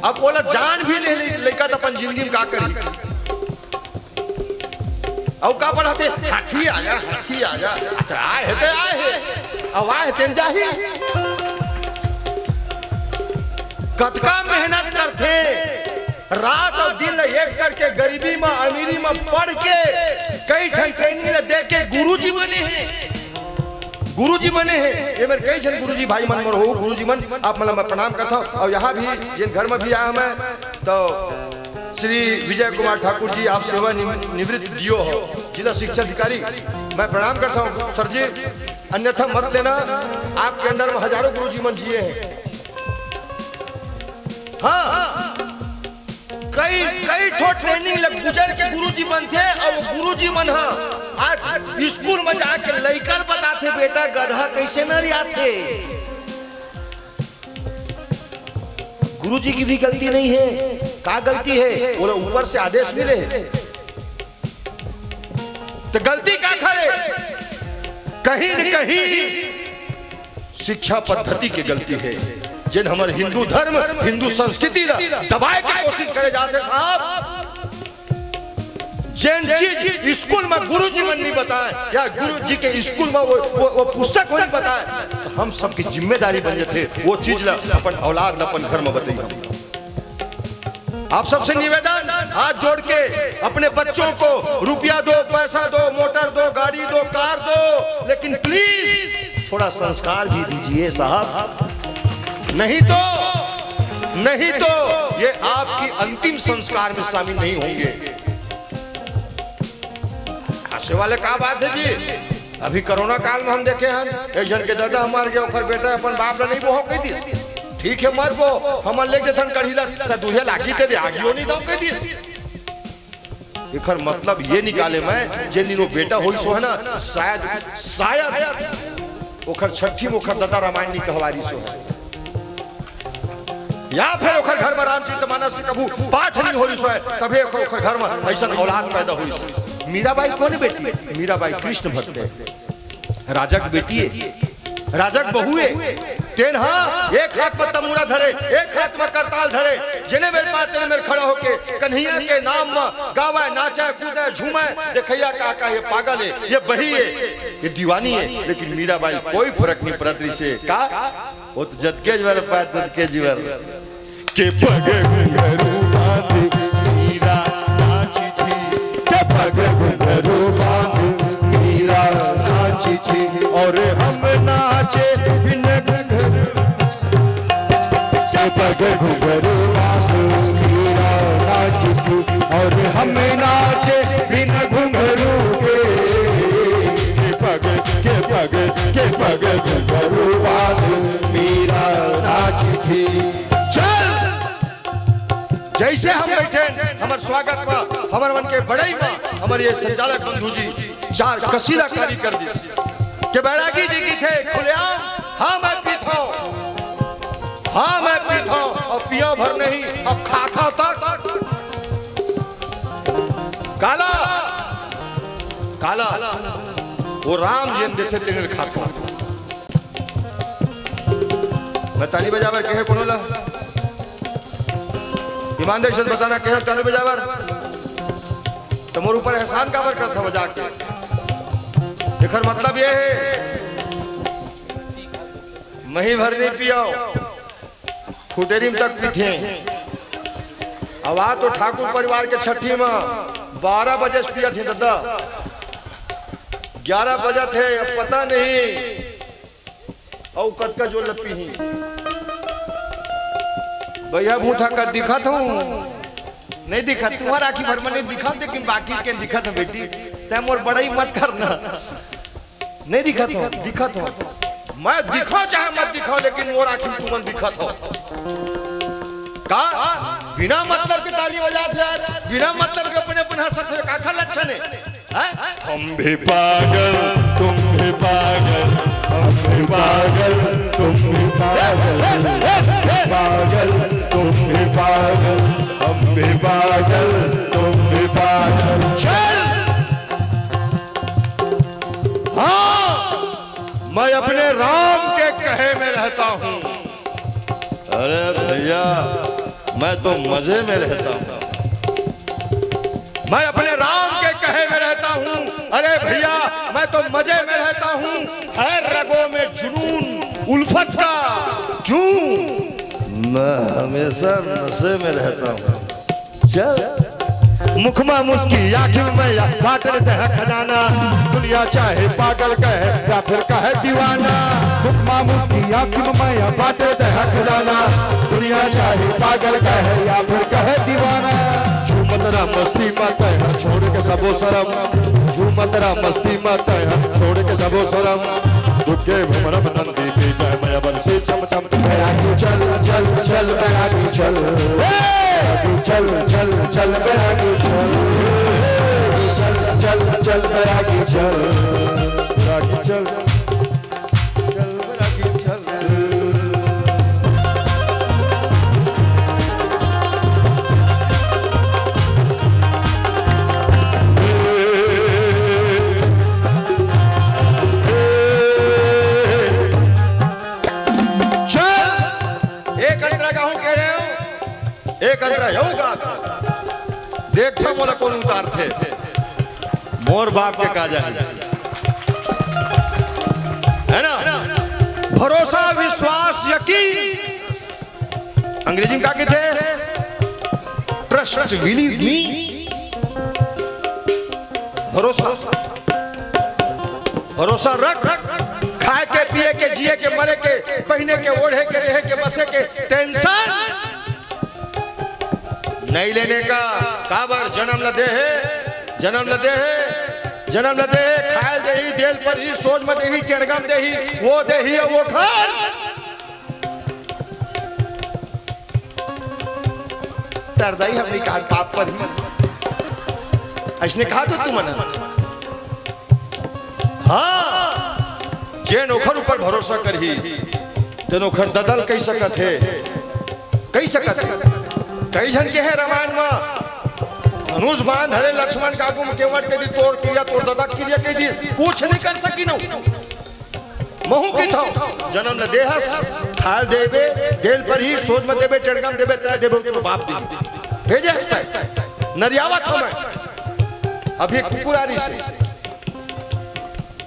अब ओला जान भी ले ली, लइका त अपन जिंदगी में का करी? अउ का पढ़ाथे? हाथी आया, हाथी आया। अ, त आए हे, त आए हे। अउ आए हे, तेन जाही। कतका मेहनत करथे, रात अउ दिन ल एक करके गरीबी म, अमीरी म पढ़ के कई ठन ट्रेनिंग ल दे के गुरुजी बने हे। गुरुजी बने हे, ये मेरे कई झन गुरुजी भाई मन मोर हो, गुरुजी मन, आप मन ल मैं प्रणाम करथव। अउ यहाँ भी जिन घर में भी आया हूँ मैं, तो श्री विजय कुमार ठाकुर जी, आप सेवा निव-, निवृत्त डीओ हो, जिला शिक्षा अधिकारी, मैं प्रणाम करता हूँ सर जी, अन्यथा मत लेना, आपके अंडर में हजारों गुरुजी मन जिए हैं। हाँ, कई, कई ठो ट्रेनिंग ले गुजर के गुरुजी बनथे, अउ वो गुरुजी मन ह आज स्कूल में जाके लइका ल बताथे, "बेटा, गधा कइसे नरियाथे।" गुरुजी की भी गलती नहीं है, का गलती है? वो लोग ऊपर से आदेश मिले हैं। तो गलती का करे? कहीं न कहीं शिक्षा पद्धति के गलती है, जेन हमर हिंदू धर्म, हिंदू संस्कृति ला दबाए के कोशिश करे जाथे साहब। जेन चीज स्कूल में गुरुजी मन नहीं बताए या गुरुजी के स्कूल में वो, वो, वो पुस्तक नहीं बताए, तो हम सबकी जिम्मेदारी बन जाथे वो चीज ला अपन औलाद ला अपन घर में बताई। आप सबसे निवेदन, हाथ जोड़ के अपने बच्चों को रुपया दो, पैसा दो, मोटर दो, गाड़ी दो, कार दो, लेकिन प्लीज थोड़ा संस्कार भी दीजिए साहब, नहीं तो, नहीं तो ये आपकी अंतिम संस्कार में शामिल नहीं होंगे। हंसे वाले का बात है जी? अभी कोरोना काल में हम देखे हन, एक जन के दादा हमार गया, ओकर बेटा अपन बाप ला नहीं बोहो कह दिस। ठीक है, मत बो, हमन लेके देथन कढ़ी ला, त दूल्हे लागी दे दे, आगियो नहीं दो कह दिस। एकर मतलब ये निकाले मैं, जे दिन वो बेटा होइस हो ना, शायद, शायद ओकर छट्ठी में ओकर दादा रामायण नहीं कहवारी सो है, या फिर ओकर घर में रामचरित मानस के कभू पाठ नहीं होइस हो, तभे ओकर, ओकर घर में ऐसन औलाद पैदा होइस हो। मीराबाई कौन बेटी? मीराबाई कृष्ण भक्त है। राजा के बेटी है, राजा के बहू है। तेन हा एक हाथ में तमूरा धरे, एक हाथ में करताल धरे, जेने मेर पाए तेने मेर खड़ा होके कन्हैया के नाम में गावे, नाचे, कूदे, झूमे। देखैया का का ये पागल है, ये बही है, ये दीवानी है, लेकिन मीराबाई कोई फर्क नहीं पड़त रही से का। वो तो जतके जीवर पाए ततके जीवर। के पग घुंघरू बांध मीरा नाची थी, के पग घुंघरू बांध मीरा नाची थी, और हम नाचे बिन घुंघरू। के पग घुंघरू बांध मीरा नाची थी, और हम नाचे बिन घुंघरू के। के पग, के पग, के पग घुंघरू बांध मीरा नाची थी। चल, जैसे हम बैठे, हमर स्वागत में, हमर मन के बड़ई में, हमर ये संचालक बंधु जी चार कसीदा कारी कर दी के बैरागी जी की थे खुलेआम, हाँ मैं पीथो, हाँ मैं पीथो, और पिया भर नहीं, अब खाता तक। काला, काला, वो राम जेन देथे तेने खाथो। मैं ताली बजावर कहे कोनो ला? ईमानदारी से बताना, कहे ताली बजावर? तो मोर ऊपर एहसान काबर करत हव जाके? एकर मतलब ये है, मही भर नहीं पियो, फुटेरी में तक पीथे। अब आ तो ठाकुर परिवार के छट्ठी म बारह बजे से पियत हे ददा, ग्यारह बजत हे, अब पता नहीं अउ कतका जोर ल पीही। भैया भूथा का दिखत हूँ, नहीं दिखत, तुम्हार आँखी भर में नहीं दिखत, लेकिन बाकी के दिखत हे बेटी, तै मोर बड़ाई मत करना। नहीं दिखत हो, दिखत हो। मैं दिखाओ चाहे मत दिखाओ, लेकिन मोर आँखी में तुमन दिखत हो। का बिना मतलब के ताली बजात हे यार, बिना मतलब के अपने अपन हंसत हे, काखर लक्षण हे? हैं? हम भी पागल, तुम भी पागल, हम भी पागल, तुम भी पागल, पागल, तुम भी पागल, हम भी पागल, तुम भी पागल। चल! हाँ, मैं अपने राम के कहे में रहता हूँ। अरे भैया, मैं तो मजे में रहता हूँ। मैं अपने राम के कहे में रहता हूँ। अरे भैया, मैं तो मजे में रहता हूँ। है रगों में जुनून उल्फत का, जूं। मैं हमेशा नशे में रहता हूँ। चल। मुख मा मुस्की, आँखी में मैया, बाटल तैं खजाना। दुनिया चाहे पागल कहे या फिर कहे दीवाना। मुख मा मुस्की, आँखी में मैया, बाटल तैं खजाना। दुनिया चाहे पागल कहे या फिर कहे दीवाना। झूमत रह मस्ती मा तैं, छोड़ के सबो शरम। झूमत रह मस्ती मा तैं, छोड़ के सबो शरम। दुख के भ्रमर नंदी पी जाए, मया बरसे चम चम। बैरागी चल, चल, चल, बैरागी चल। बैरागी चल, चल, चल, बैरागी चल। चल, चल, चल, बैरागी चल। बैरागी चल, चल, बैरागी चल। चल, एक अंतरा गाहूं कह रहे हो, एक अंतरा यहू गा। देखथव मोला कोन उतारथे, मोर बाप के का जाही, है ना? भरोसा, विश्वास, यकीन, अंग्रेजी में का कहिथे? Trust, believe me। भरोसा, भरोसा रख। खाए के, पिए के, जिए के, मरे के, पहिने के, ओढ़े के, रहे के, बसे के tension नहीं लेने का। काबर जनम ल दे हे, जनम ल दे हे, जनम ल दे हे। खाए ल देही, दे ल परही, सोझ म देही, टेड़गा म देही, वो देही अउ वो घर। डरदाई हमनी कान पाप परही। अइसने कहा तो तुमन। हाँ, जेन ओखर ऊपर भरोसा करही, तेन ओखर ददा ल कहि सकत हे, कहि सकत हे। कई झन के हे रामायण म, धनुष बाण धरे लक्ष्मण के आगू म केंवट कहि दिस, तोर किरिया, तोर ददा के किरिया कहि दिस, कुछ नहीं कर सकिन। महूं कहिथंव, जनम ल दे हस, खाए ल देबे, दे ल परही, सोझ म देबे, टेड़गा म देबे, तैं देबे, तोर बाप दिही। भेजे हस तैं। नरियावत हंव मैं। अभी एक कुकुर आ रिहिस हे।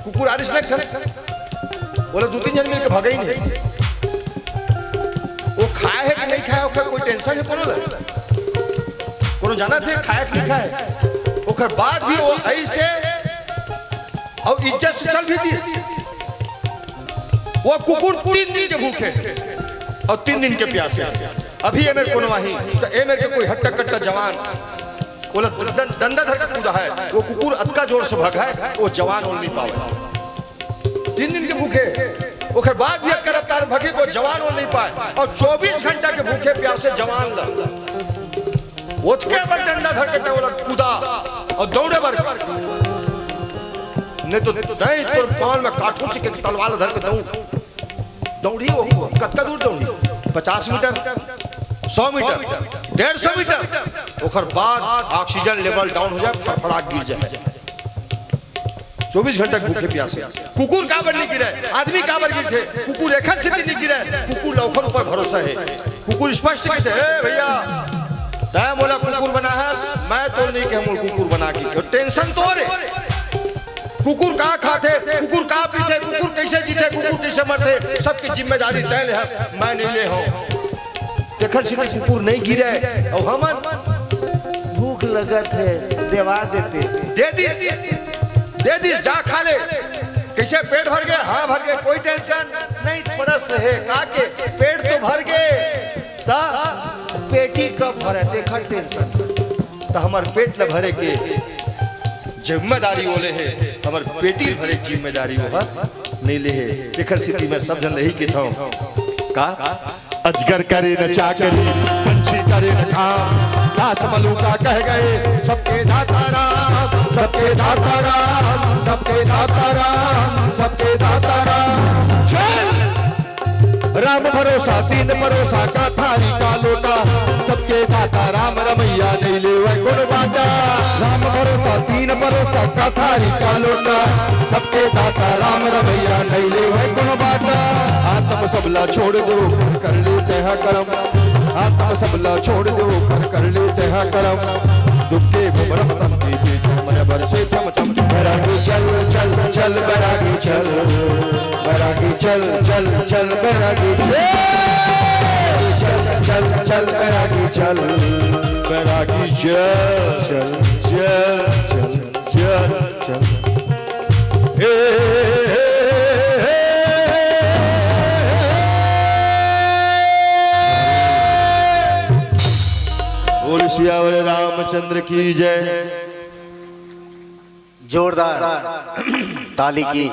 कुकुर आ रिहिस ना एक ठन। ओला दू तीन झन मिलके भगाइन हे। वो खाए हे कि नहीं खाए, ओखर कोई tension हे कोनो ला? कोनो जानत हे खाए कि नहीं खाए? ओखर बाद भी वो अइसे अउ इज्जत से चल भी दिस। वो कुकुर तीन दिन के भूखे अउ तीन दिन के प्यासे। अभी ए मेर कोनो आही, त ए मेर के कोई हट्टा कट्टा जवान, ओला डं-, डंडा धर के कूदा हे। वो कुकुर अतका जोर से भगाय, वो जवान ओला नहीं पावे। तीन दिन के भूखे, ओकर बाद भी अतका रफ्तार भगे, वो जवान ओला नहीं पाए। अउ चौबीस घंटा के भूखे प्यासे जवान ला ओतके बर डंडा धर के तैं ओला कूदा अउ दौड़े बर। नहीं तो तैं तोर पाँव में काटहूं चिके के तलवार धर के दऊं। दौड़ी वो कतका दूर दौड़ी? पचास मीटर, सौ मीटर, डेढ़ सौ मीटर। ओकर बाद oxygen level down हो जाए, फड़फड़ा गिर जाए। चौबीस घंटा भूखे प्यासे। कुकुर काबर नहीं गिरे? आदमी काबर गिरथे? कुकुर एखर सेती नहीं गिरे, कुकुर ला ओखर ऊपर भरोसा हे। कुकुर स्पष्ट कहिथे, "ए भैया, तैं मोला कुकुर बना हस, मैं तो नहीं कहे मोला कुकुर बना के, tension तोर हे।" कुकुर का खाथे, कुकुर का पीथे, कुकुर कइसे जीथे, कुकुर कइसे मरथे, सबके जिम्मेदारी तैं ले हस, मैं नहीं ले हंव। ते खर्च कुकुर नहीं गिरे। अउ हमन भूख लगत हे, देवा देते। दे दिस, दे दिस, जा खा ले। कइसे पेट भर गे? हाँ, भर गे, कोई टेंशन नहीं, थोड़ा सा हे। का के पेट तो भर गे, त पेटी कब भरे, तेखर टेंशन। त हमर पेट ल भरे के जिम्मेदारी ओले हे, हमर पेटी भरे के जिम्मेदारी ओहा नहीं ले हे। तेखर सेती मैं सब झन ल ही कहिथंव का, अजगर करे न चाकरी, पंछी करे न काम। दास मलूका कह गए, सबके दाता राम, सबके दाता राम, सबके दाता राम, सबके दाता राम। चल! राम भरोसा, दीन परोसा, का थारी का लोटा, सबके दाता राम रमैया, नहीं लेवै कोनो बाटा। राम भरोसा, दीन परोसा, का थारी का लोटा, सबके दाता राम रमैया, नहीं लेवै कोनो बाटा। आतम सबला छोड़ दो, कर ले तेहा करम। आतम सबला छोड़ दो, कर, कर ले तेहा करम। दुख के घुमरम तम के बीच, हमर बरसे चम चम। बैरागी चल, चल, चल, बैरागी चल। बैरागी चल, चल, चल, बैरागी चल। चल, चल, चल, बैरागी चल। बैरागी चल, चल, चल, चल, चल, चल। हे, हे, हे, हे, हे। बोल सियावर रामचंद्र की जय। जोरदार ताली की